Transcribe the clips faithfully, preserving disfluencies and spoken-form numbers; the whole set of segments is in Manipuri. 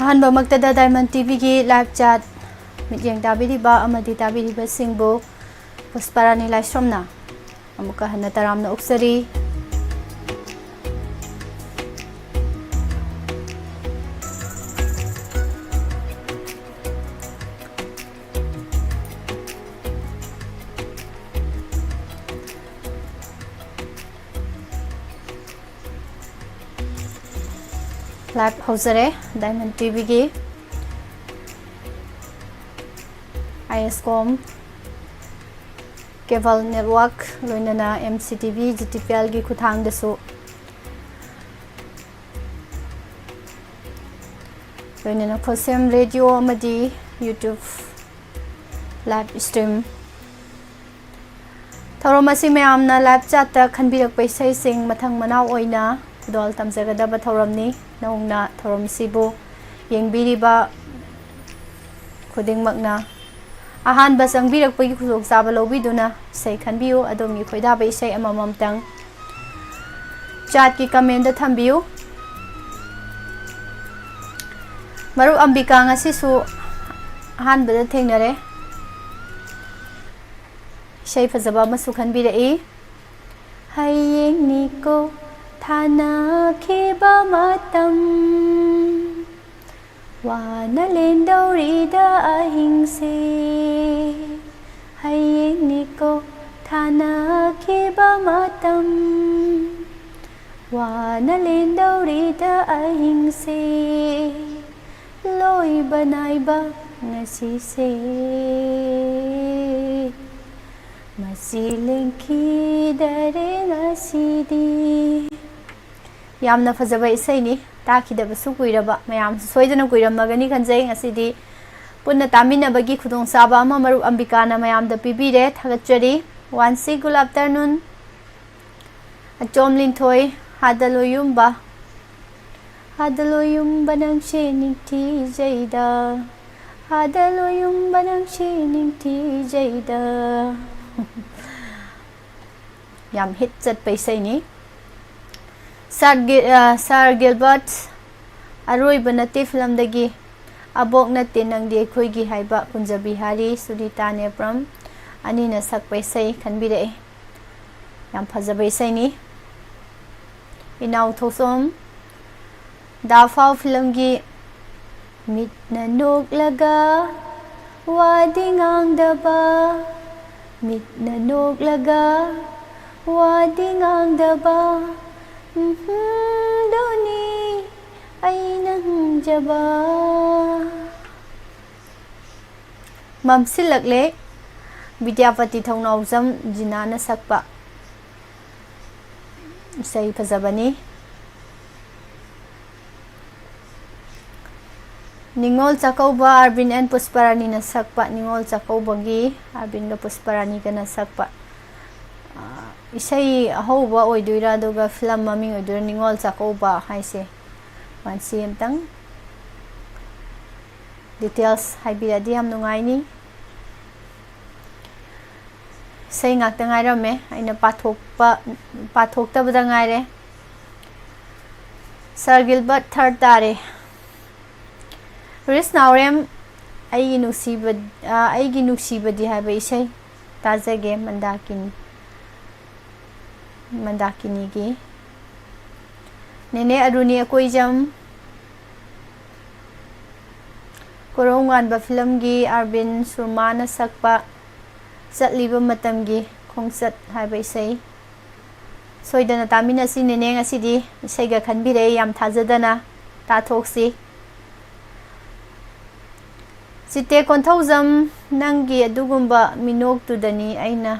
ꯑꯍꯥꯟꯕꯃꯛꯇꯗ Diamond TVꯒꯤ live chat ꯃꯤꯠꯌꯦꯡ ꯇꯥꯕꯤꯔꯤꯕ ꯑꯃꯗꯤ ꯇꯥꯕꯤꯔꯤꯕꯁꯤꯡꯕꯨ ꯄꯨꯁꯄꯥꯔꯥꯅꯤ ꯂꯥꯏꯁ꯭ꯔꯝꯅ ꯑꯃꯨꯛꯀ ꯍꯟꯅ ꯇꯔꯥꯝꯅ ꯑꯣꯛꯆꯔꯤ꯫ Live ꯍꯧꯖꯔꯦ Diamond TVꯒꯤ ISCOM cable network, ꯂꯣꯏꯅꯅ MCTV, GTPLꯒꯤ ꯈꯨꯠꯊꯥꯡꯗꯁꯨ, ꯂꯣꯏꯅꯅ ꯈꯨꯠꯁꯦꯝ radio ꯑꯃꯗꯤ YouTube live stream꯫ ꯊꯧꯔꯝ ꯑꯁꯤ ꯃꯌꯥꯝꯅ live chatꯇ ꯈꯟꯕꯤꯔꯛꯄ ꯏꯁꯩꯁꯤꯡ ꯃꯊꯪ ꯃꯅꯥꯎ ꯑꯣꯏꯅ ꯈꯨꯗꯣꯜ ꯇꯝꯖꯒꯗꯕ ꯊꯧꯔꯝꯅꯤ꯫ ꯅꯧꯅ ꯊꯧꯔꯝꯁꯤꯕꯨ ꯌꯦꯡꯕꯤꯔꯤꯕ ꯈꯨꯗꯤꯡꯃꯛꯅ ꯑꯍꯥꯟꯕ ꯆꯪꯕꯤꯔꯛꯄꯒꯤ ꯈꯨꯗꯣꯡꯆꯥꯕ ꯂꯧꯕꯤꯗꯨꯅ ꯏꯁꯩ ꯈꯟꯕꯤꯌꯨ꯫ ꯑꯗꯣꯝꯒꯤ ꯈꯣꯏꯗꯥꯕ ꯏꯁꯩ ꯑꯃꯃꯝꯇꯪ chatꯀꯤ commentꯗ ꯊꯝꯕꯤꯌꯨ꯫ ꯃꯔꯨꯞ ꯑꯝꯕꯤꯀꯥ ꯉꯁꯤꯁꯨ ꯑꯍꯥꯟꯕꯗ ꯊꯦꯡꯅꯔꯦ꯫ ꯏꯁꯩ ꯐꯖꯕ ꯑꯃꯁꯨ ꯈꯟꯕꯤꯔꯛꯏ꯫ ꯍꯌꯦꯡꯅꯤꯀꯣ ꯊꯥꯅꯈꯤꯕ ꯃꯇꯝ, ꯋꯥꯅ ꯂꯦꯟꯗꯧꯔꯤꯗ ꯑꯍꯤꯡꯁꯦ꯫ ꯍꯌꯦꯡꯅꯤꯀꯣ ꯊꯥꯅꯈꯤꯕ ꯃꯇꯝ, ꯋꯥꯅ ꯂꯦꯟꯗꯧꯔꯤꯗ ꯑꯍꯤꯡꯁꯦ꯫ ꯂꯣꯏꯕ ꯅꯥꯏꯕ ꯉꯁꯤꯁꯦ, ꯃꯁꯤ ꯂꯦꯡꯈꯤꯗꯔꯦ ꯉꯁꯤꯗꯤ꯫ ꯌꯥꯝꯅ ꯐꯖꯕ ꯏꯁꯩꯅꯤ, ꯇꯥꯈꯤꯗꯕꯁꯨ ꯀꯨꯏꯔꯕ꯫ ꯃꯌꯥꯝꯁꯨ ꯁꯣꯏꯗꯅ ꯀꯨꯏꯔꯝꯃꯒꯅꯤ ꯈꯟꯖꯩ꯫ ꯉꯁꯤꯗꯤ ꯄꯨꯟꯅ ꯇꯥꯃꯤꯟꯅꯕꯒꯤ ꯈꯨꯗꯣꯡꯆꯥꯕ ꯑꯃ ꯃꯔꯨꯞ ꯑꯝꯕꯤꯀꯥꯅ ꯃꯌꯥꯝꯗ ꯄꯤꯕꯤꯔꯦ꯫ ꯊꯥꯒꯠꯆꯔꯤ꯫ Wansi, good afternoon꯫ ꯑꯆꯣꯝ ꯂꯤꯟꯊꯣꯏ, ꯍꯥꯗ ꯂꯣꯌꯨꯝꯕ꯫ ꯍꯥꯗ ꯂꯣꯌꯨꯝꯕ ꯅꯪꯁꯦ ꯅꯤꯡꯊꯤꯖꯩꯗ, ꯍꯥꯗ ꯂꯣꯌꯨꯝꯕ ꯅꯪꯁꯦ ꯅꯤꯡꯊꯤꯖꯩꯗ꯫ ꯌꯥꯝ hit ꯆꯠꯄ ꯏꯁꯩꯅꯤ꯫ Sir ꯒꯤ-, ꯑ, Sir Gilbert, ꯑꯔꯣꯏꯕ ꯅꯠꯇꯦ ꯐꯤꯂꯝꯗꯒꯤ ꯑꯕꯣꯛ ꯅꯠꯇꯦ ꯅꯪꯗꯤ ꯑꯩꯈꯣꯏꯒꯤ ꯍꯥꯏꯕ ꯀꯨꯟꯖꯕꯤꯍꯥꯔꯤ ꯁꯨꯅꯤꯇꯥ ꯅꯦꯄ꯭ꯔꯝ ꯑꯅꯤꯅ ꯁꯛꯄ ꯏꯁꯩ ꯈꯟꯕꯤꯔꯛꯑꯦ꯫ ꯌꯥꯝ ꯐꯖꯕ ꯏꯁꯩꯅꯤ꯫ ꯏꯅꯥꯎ ꯊꯣꯛꯆꯣꯝ ꯗꯥꯐꯥꯎ ꯐꯤꯂꯝꯒꯤ ꯃꯤꯠꯅ ꯅꯣꯛꯂꯒ ꯋꯥꯗꯤ ꯉꯥꯡꯗꯕ, ꯃꯤꯠꯅ ꯅꯣꯛꯂꯒ ꯋꯥꯗꯤ ꯉꯥꯡꯗꯕ, ꯎꯝꯍꯨꯝꯗꯨꯅꯤ ꯑꯩꯅ ꯍꯨꯝꯖꯕ꯫ ꯃꯝꯁꯤꯜꯂꯛꯂꯦ꯫ ꯕꯤꯗ꯭ꯌꯥꯄꯇꯤ ꯊꯧꯅꯥꯎꯖꯝ ꯖꯤꯅꯥꯅ ꯁꯛꯄ ꯏꯁꯩ ꯐꯖꯕꯅꯤ꯫ ꯅꯤꯉꯣꯜ ꯆꯥꯛꯀꯧꯕ ꯑꯥꯔꯕꯤꯟ ꯑꯦꯟ ꯄꯨꯁꯄꯔꯥꯅꯤꯅ ꯁꯛꯄ ꯅꯤꯉꯣꯜ ꯆꯥꯛꯀꯧꯕꯒꯤ ꯑꯥꯔꯕꯤꯟꯒ ꯄꯨꯁꯄꯔꯥꯅꯤꯒꯅ ꯁꯛꯄ ꯏꯁꯩ ꯑꯍꯧꯕ ꯑꯣꯏꯗꯣꯏꯔꯥ ꯑꯗꯨꯒ ꯐꯤꯂꯝ ꯃꯃꯤꯡ ꯑꯣꯏꯗꯣꯏꯔꯥ ꯅꯤꯉꯣꯜ ꯆꯥꯛꯀꯧꯕ ꯍꯥꯏꯁꯦ? ꯃꯁꯤ ꯑꯝꯇꯪ ꯗꯤꯇꯦꯜꯁ ꯍꯥꯏꯕꯤꯔꯗꯤ ꯌꯥꯝ ꯅꯨꯡꯉꯥꯏꯅꯤ꯫ ꯏꯁꯩ ꯉꯥꯛꯇ ꯉꯥꯏꯔꯝꯃꯦ ꯑꯩꯅ ꯄꯥꯊꯣꯛꯄ ꯄꯥꯊꯣꯛꯇꯕꯗ ꯉꯥꯏꯔꯦ꯫ ꯁꯥꯔ ꯒꯤꯜꯕꯔꯠ ꯊꯥꯔꯠ ꯇꯥꯔꯦ꯫ ꯔꯤꯁ ꯅꯥꯎꯔꯦꯝ ꯑꯩꯒꯤ ꯅꯨꯡꯁꯤꯕ ꯑꯩꯒꯤ ꯅꯨꯡꯁꯤꯕꯗꯤ ꯍꯥꯏꯕ ꯏꯁꯩ ꯇꯥꯖꯒꯦ꯫ ꯃꯟꯗꯥꯀꯤꯅꯤ ꯃꯟꯗꯥꯀꯤꯅꯤꯒꯤ꯫ ꯅꯦꯅꯦ ꯑꯔꯨꯅꯤ ꯑꯀꯣꯏꯖꯝ꯫ ꯀꯣꯔꯧꯉꯥꯟꯕ ꯐꯤꯂꯝꯒꯤ ꯑꯥꯔꯕꯤꯟ ꯁꯨꯔꯃꯥꯅ ꯁꯛꯄ ꯆꯠꯂꯤꯕ ꯃꯇꯝꯒꯤ ꯈꯣꯡꯆꯠ ꯍꯥꯏꯕ ꯏꯁꯩ꯫ ꯁꯣꯏꯗꯅ ꯇꯥꯃꯤꯟꯅꯁꯤ ꯅꯦꯅꯦ ꯉꯁꯤꯗꯤ꯫ ꯏꯁꯩꯒ ꯈꯟꯕꯤꯔꯛꯑꯦ ꯌꯥꯝ ꯊꯥꯖꯗꯅ꯫ ꯇꯥꯊꯣꯛꯁꯤ꯫ ꯆꯤꯇꯦ ꯀꯣꯟꯊꯧꯖꯝ ꯅꯪꯒꯤ ꯑꯗꯨꯒꯨꯝꯕ ꯃꯤꯅꯣꯛꯇꯨꯗꯅꯤ ꯑꯩꯅ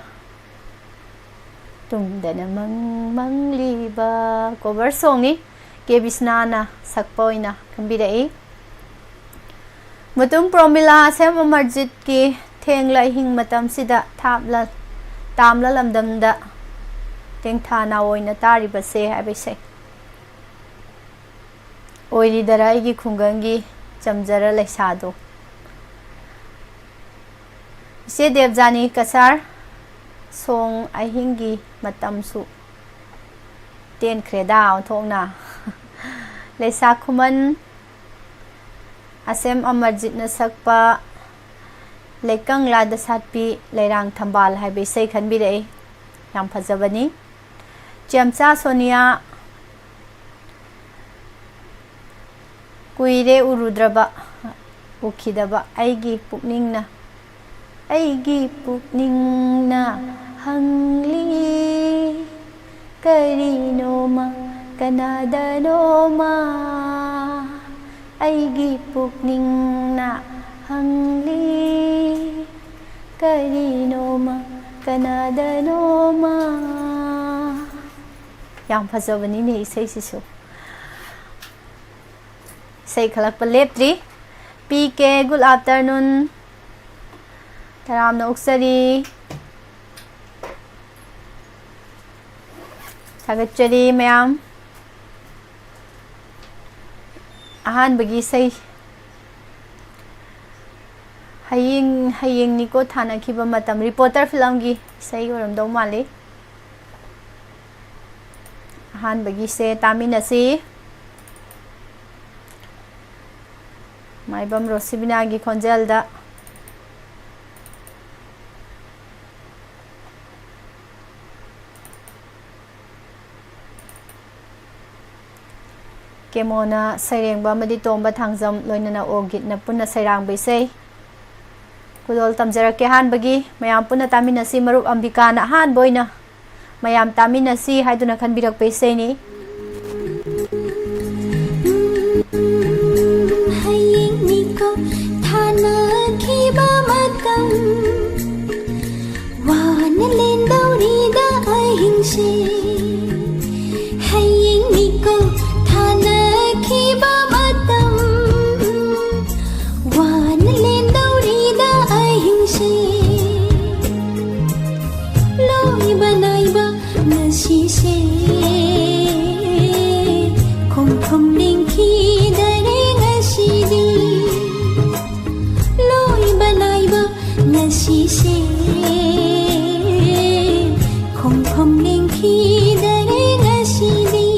ꯇꯨꯝꯗꯅ ꯃꯪ ꯃꯪꯂꯤꯕ꯫ ꯀꯣꯚꯔ ꯁꯣꯡꯅꯤ꯫ ꯀꯦ ꯕꯤꯁꯅꯥꯅ ꯁꯛꯄ ꯑꯣꯏꯅ ꯈꯟꯕꯤꯔꯛꯏ꯫ ꯃꯨꯇꯨꯝ ꯄ꯭ꯔꯣꯃꯤꯂꯥ ꯁꯦꯝ ꯑꯃꯔꯖꯤꯠꯀꯤ ꯊꯦꯡꯂ ꯑꯍꯤꯡ ꯃꯇꯝꯁꯤꯗ ꯊꯥꯞꯂ ꯇꯥꯝꯂ ꯂꯝꯗꯝꯗ ꯇꯦꯡꯊꯥ ꯅꯥꯑꯣꯏꯅ ꯇꯥꯔꯤꯕꯁꯦ ꯍꯥꯏꯕ ꯏꯁꯩ꯫ ꯑꯣꯏꯔꯤꯗꯔ ꯑꯩꯒꯤ ꯈꯨꯡꯒꯪꯒꯤ ꯆꯝꯖꯔ ꯂꯩꯁꯥꯗꯣ꯫ ꯏꯆꯦ ꯗꯦꯕꯖꯥꯅꯤ ꯀꯁꯥꯔ ꯁꯣꯡ ꯑꯍꯤꯡꯒꯤ ꯃꯇꯝꯁꯨ ꯇꯦꯟꯈ꯭ꯔꯦꯗ ꯑꯣꯟꯊꯣꯛꯅ꯫ ꯂꯩꯁꯥ ꯈꯨꯃꯟ ꯑꯁꯦꯝ ꯑꯃꯔꯖꯤꯠꯅ ꯁꯛꯄ ꯂꯩꯀꯪꯂꯥꯗ ꯁꯥꯠꯄꯤ ꯂꯩꯔꯥꯡ ꯊꯝꯕꯥꯜ ꯍꯥꯏꯕ ꯏꯁꯩ ꯈꯟꯕꯤꯔꯛꯏ꯫ ꯌꯥꯝ ꯐꯖꯕꯅꯤ꯫ ꯆꯦꯝꯆꯥ ꯁꯣꯅꯤꯌꯥ, ꯀꯨꯏꯔꯦ ꯎꯔꯨꯗ꯭ꯔꯕ, ꯎꯈꯤꯗꯕ ꯑꯩꯒꯤ ꯄꯨꯛꯅꯤꯡꯅ, ꯑꯩꯒꯤ ꯄꯨꯛꯅꯤꯡꯅ ꯍꯪꯂꯤ ꯀꯔꯤꯅꯣꯃ ꯀꯅꯥꯗꯅꯣꯃ, ꯑꯩꯒꯤ ꯄꯨꯛꯅꯤꯡꯅ ꯍꯪꯂꯤ ꯀꯔꯤꯅꯣꯃ ꯀꯅꯥꯗꯅꯣꯃ꯫ ꯌꯥꯝ ꯐꯖꯕꯅꯤꯅꯦ ꯏꯁꯩꯁꯤꯁꯨ꯫ ꯏꯁꯩ ꯈꯜꯂꯛꯄ ꯂꯦꯞꯇ꯭ꯔꯤ꯫ P K, good afternoon꯫ ꯇꯔꯥꯝꯅ ꯑꯣꯛꯆꯔꯤ꯫ ꯊꯥꯒꯠꯆꯔꯤ ꯃꯌꯥꯝ꯫ ꯑꯍꯥꯟꯕꯒꯤ ꯏꯁꯩ꯫ ꯍꯌꯦꯡ, ꯍꯌꯦꯡꯅꯤꯀꯣ ꯊꯥꯅꯈꯤꯕ ꯃꯇꯝ꯫ ꯔꯤꯄꯣꯔꯇꯔ ꯐꯤꯂꯝꯒꯤ ꯏꯁꯩ ꯑꯣꯏꯔꯝꯗꯧ ꯃꯥꯜꯂꯤ꯫ ꯑꯍꯥꯟꯕꯒꯤꯁꯦ ꯇꯥꯃꯤꯟꯅꯁꯤ꯫ ꯃꯥꯏꯕꯝ ꯔꯣꯁꯤꯕꯤꯅꯥꯒꯤ ꯈꯣꯟꯖꯦꯜꯗ꯫ ꯀꯦꯃꯣꯅ ꯁꯩꯔꯦꯡꯕ ꯑꯃꯗꯤ ꯇꯣꯝꯕ ꯊꯥꯡꯖꯝ ꯂꯣꯏꯅꯅ ꯑꯣꯒꯤꯠꯅ ꯄꯨꯟꯅ ꯁꯩꯔꯥꯡꯕ ꯏꯁꯩ꯫ ꯈꯨꯗꯣꯜ ꯇꯝꯖꯔꯛꯀꯦ ꯑꯍꯥꯟꯕꯒꯤ꯫ ꯃꯌꯥꯝ ꯄꯨꯟꯅ ꯇꯥꯃꯤꯟꯅꯁꯤ꯫ ꯃꯔꯨꯞ ꯑꯝꯕꯤꯀꯥꯅ ꯑꯍꯥꯟꯕ ꯑꯣꯏꯅ ꯃꯌꯥꯝ ꯇꯥꯃꯤꯟꯅꯁꯤ ꯍꯥꯏꯗꯨꯅ ꯈꯟꯕꯤꯔꯛꯄ ꯏꯁꯩꯅꯤ꯫ ꯍꯌꯦꯡꯅꯤꯀꯣ ꯊꯥꯅꯈꯤꯕ ꯃꯇꯝ, ꯋꯥꯅ ꯂꯦꯟꯗꯧꯔꯤꯗ ꯑꯍꯤꯡꯁꯦ꯫ ꯍꯌꯦꯡꯅꯤꯀꯣ ꯊꯥꯅꯈꯤꯕ ꯃꯇꯝ, ꯋꯥꯅ ꯂꯦꯟꯗꯧꯔꯤꯗ ꯑꯍꯤꯡꯁꯦ꯫ ꯂꯣꯏꯕ ꯅꯥꯏꯕ ꯉꯁꯤꯁꯦ, ꯈꯣꯡꯐꯝ ꯂꯦꯡꯈꯤꯗꯔꯦ ꯉꯁꯤꯗꯤ꯫ ꯂꯣꯏꯕ ꯅꯥꯏꯕ ꯉꯁꯤꯁꯦ, ꯈꯣꯡꯐꯝ ꯂꯦꯡꯈꯤꯗꯔꯦ ꯉꯁꯤꯗꯤ꯫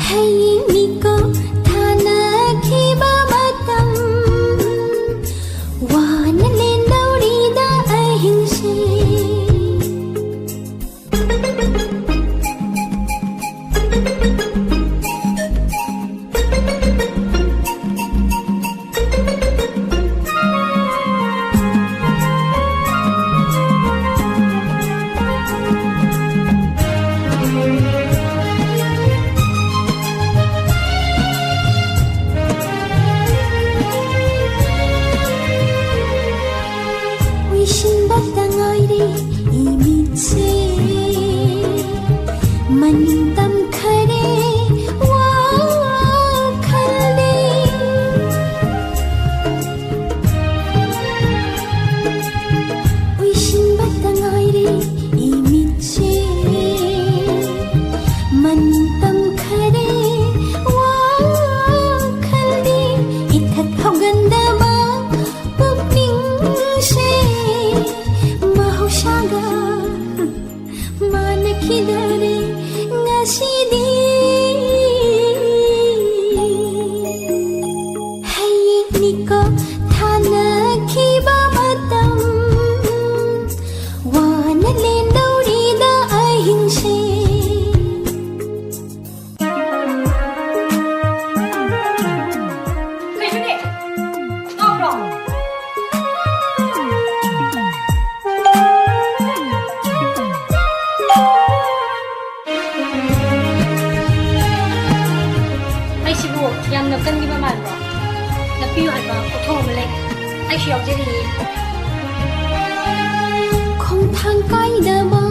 ꯍꯌꯦꯡꯅꯤꯀꯣ ꯃꯅꯤꯡ ꯇꯝꯈꯔꯦ ꯋꯥꯈꯜꯗꯤ꯫ ꯎꯏꯁꯤꯟꯕꯇ ꯉꯥꯏꯔꯦ ꯏꯃꯤꯠꯁꯦ꯫ ꯃꯅꯤꯡ ꯇꯝꯈꯔꯦ ꯋꯥꯈꯜꯗꯤ꯫ ꯏꯊꯛ ꯍꯧꯒꯟꯗꯕ ꯄꯨꯛꯅꯤꯡꯁꯦ꯫ ꯃꯍꯧꯁꯥꯒ ꯃꯥꯟꯅꯈꯤꯗꯔꯦ ꯉꯁꯤꯗꯤ꯫ ꯍꯌꯦꯡꯅꯤꯀꯣ ꯊꯥꯅꯈꯤꯕ ꯃꯇꯝ꯫ ꯋꯥꯅ ꯂꯦꯟꯗꯧꯔꯤꯗ ꯑꯍꯤꯡꯁꯦ꯫ ꯀꯩꯅꯣꯅꯦ? ꯉꯥꯎꯔꯣ? ꯑꯩꯁꯤꯕꯨ ꯌꯥꯝꯅ ꯀꯟꯈꯤꯕ ꯃꯥꯟꯕ꯭ꯔꯣ? ꯅꯞꯄꯤꯌꯨ ꯍꯥꯏꯕ ꯄꯣꯠꯊꯣꯛ ꯑꯃ ꯂꯩ꯫ ꯑꯩꯁꯨ ꯌꯥꯎꯖꯔꯤꯌꯦ꯫ ꯈꯣꯡꯊꯥꯡ ꯀꯥꯏꯗꯕ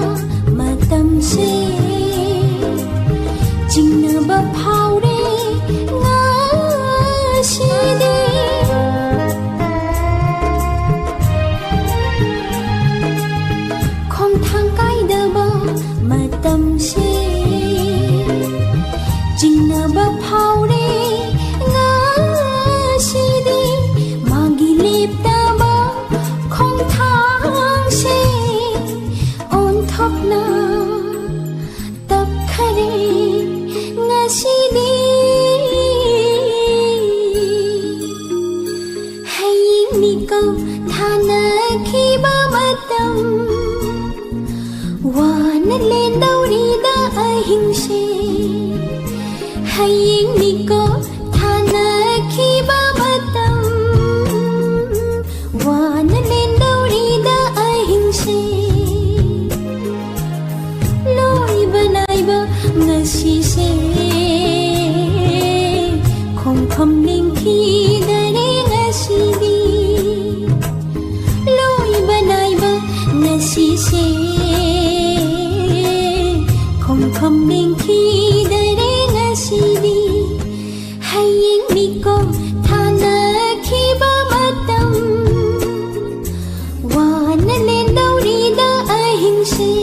ꯃꯇꯝꯁꯦ꯫ ꯆꯤꯡꯅꯕ ꯐꯥꯎꯔꯦ ꯉꯁꯤꯗꯤ꯫ ꯈꯣꯡꯊꯥꯡ ꯀꯥꯏꯗꯕ ꯃꯇꯝꯁꯦ꯫ ꯆꯤꯡꯅꯕ ꯐꯥꯎꯔꯦ ꯉꯁꯤꯗꯤ꯫ ꯃꯥꯒꯤ ꯂꯦꯞꯇꯕ ꯈꯣꯡꯊꯥꯡꯁꯦ꯫ ꯑꯣꯟꯊꯣꯛꯅ ꯇꯞꯈꯔꯦ ꯉꯁꯤꯗꯤ꯫ ꯍꯌꯦꯡꯅꯤꯀꯣ ꯊꯥꯅꯈꯤꯕ ꯃꯇꯝ꯫ ꯋꯥꯅ ꯂꯦꯟꯗꯧꯔꯤꯗ ꯑꯍꯤꯡꯁꯦ꯫ ꯍꯌꯦꯡꯅꯤꯀꯣ ꯊꯥꯅꯈꯤꯕ ꯃꯇꯝ꯫ ꯋꯥꯅ ꯂꯦꯟꯗꯧꯔꯤꯗ ꯑꯍꯤꯡꯁꯦ꯫ ꯂꯣꯏꯕ ꯅꯥꯏꯕ ꯉꯁꯤꯁꯦ꯫ ꯈꯣꯡꯐꯝ ꯂꯦꯡꯈꯤꯗꯔꯦ ꯉꯁꯤꯗꯤ꯫ ꯂꯣꯏꯕ ꯅꯥꯏꯕ ꯉꯁꯤꯁꯦ꯫ ꯂꯦꯡꯈꯤꯗꯔꯦ ꯉꯁꯤꯗꯤ, ꯍꯌꯦꯡ ꯃꯤꯀꯣꯛ ꯊꯥꯅꯈꯤꯕ ꯃꯇꯝ꯫ ꯋꯥꯅ ꯂꯦꯟꯗꯧꯔꯤꯗ ꯑꯍꯤꯡꯁꯦ,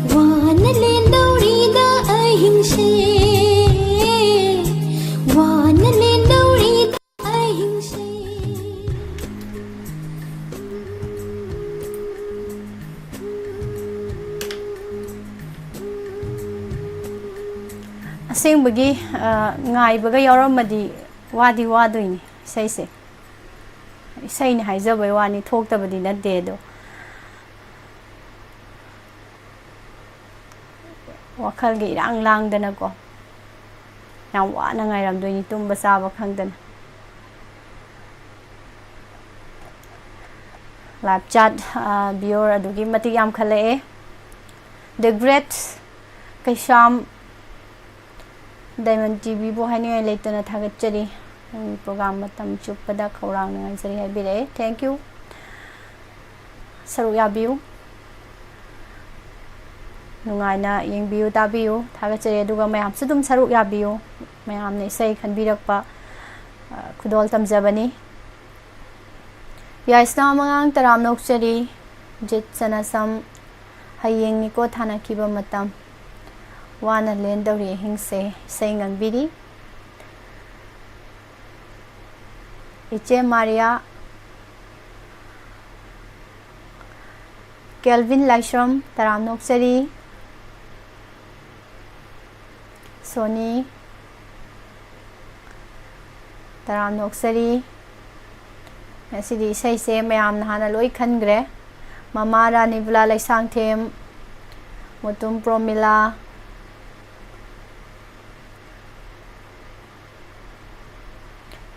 ꯋꯥꯅ ꯂꯦꯟꯗꯧꯔꯤꯗ ꯑꯍꯤꯡꯁꯦ, ꯋꯥꯅ ꯂꯦꯟꯗꯧꯔꯤꯗ ꯑꯍꯤꯡꯁꯦ꯫ ꯑꯁꯦꯡꯕꯒꯤ, ꯑ, ꯉꯥꯏꯕꯒ ꯌꯥꯎꯔꯝꯃꯗꯤ ꯋꯥꯗꯤ ꯋꯥꯗꯣꯏꯅꯤ ꯏꯁꯩꯁꯦ꯫ ꯏꯁꯩꯅꯤ ꯍꯥꯏꯖꯕꯩ ꯋꯥꯅꯤ, ꯊꯣꯛꯇꯕꯗꯤ ꯅꯠꯇꯦ ꯑꯗꯣ꯫ ꯋꯥꯈꯜꯒ ꯏꯔꯥꯡ ꯂꯥꯡꯗꯅꯀꯣ, ꯌꯥꯝ ꯋꯥꯅ ꯉꯥꯏꯔꯝꯗꯣꯏꯅꯤ, ꯇꯨꯝꯕ ꯆꯥꯕ ꯈꯪꯗꯅ꯫ Live chat, ꯑ, viewer ꯑꯗꯨꯛꯀꯤ ꯃꯇꯤꯛ ꯌꯥꯝꯈꯠꯂꯛꯑꯦ꯫ The Great Keisham Diamond T ꯚꯤꯕꯨ ꯍꯥꯏꯅꯤꯡꯉꯥꯏ ꯂꯩꯇꯅ ꯊꯥꯒꯠꯆꯔꯤ꯫ ꯅꯪꯒꯤ program ꯃꯇꯝ ꯆꯨꯞꯄꯗ ꯈꯧꯔꯥꯡꯅ ꯉꯥꯏꯖꯔꯤ ꯍꯥꯏꯕꯤꯔꯛꯑꯦ꯫ Thank you꯫ ꯁꯔꯨꯛ ꯌꯥꯕꯤꯌꯨ꯫ ꯅꯨꯡꯉꯥꯏꯅ ꯌꯦꯡꯕꯤꯌꯨ, ꯇꯥꯕꯤꯌꯨ꯫ ꯊꯥꯒꯠꯆꯔꯤ꯫ ꯑꯗꯨꯒ ꯃꯌꯥꯝꯁꯨ ꯑꯗꯨꯝ ꯁꯔꯨꯛ ꯌꯥꯕꯤꯌꯨ꯫ ꯃꯌꯥꯝꯅ ꯏꯁꯩ ꯈꯟꯕꯤꯔꯛꯄ, ꯑ, ꯈꯨꯗꯣꯜ ꯇꯝꯖꯕꯅꯤ꯫ ꯌꯥꯏꯁꯅꯥ ꯃꯉꯥꯡ ꯇꯔꯥꯝꯅ ꯑꯣꯛꯆꯔꯤ꯫ ꯖꯤꯠ ꯁꯅꯥꯁꯝ ꯍꯌꯦꯡꯅꯤꯀꯣ ꯊꯥꯅꯈꯤꯕ ꯃꯇꯝ꯫ ꯋꯥꯅ ꯂꯦꯟꯗꯧꯔꯤ ꯑꯍꯤꯡꯁꯦ ꯏꯁꯩ ꯉꯪꯕꯤꯔꯤ꯫ ꯏꯆꯦ ꯃꯥꯔꯤꯌꯥ, ꯀꯦꯜꯚꯤꯟ ꯂꯥꯏꯁ꯭ꯔꯝ ꯇꯔꯥꯝꯅ ꯑꯣꯛꯆꯔꯤ꯫ ꯁꯣꯅꯤ ꯇꯔꯥꯝꯅ ꯑꯣꯛꯆꯔꯤ꯫ ꯉꯁꯤꯗꯤ ꯏꯁꯩꯁꯦ ꯃꯌꯥꯝꯅ ꯍꯥꯟꯅ ꯂꯣꯏ ꯈꯟꯈ꯭ꯔꯦ꯫ ꯃꯃꯥ ꯔꯥꯅꯤꯕꯂꯥ Leishangthem, Mutum ꯄ꯭ꯔꯣꯃꯤꯂꯥ,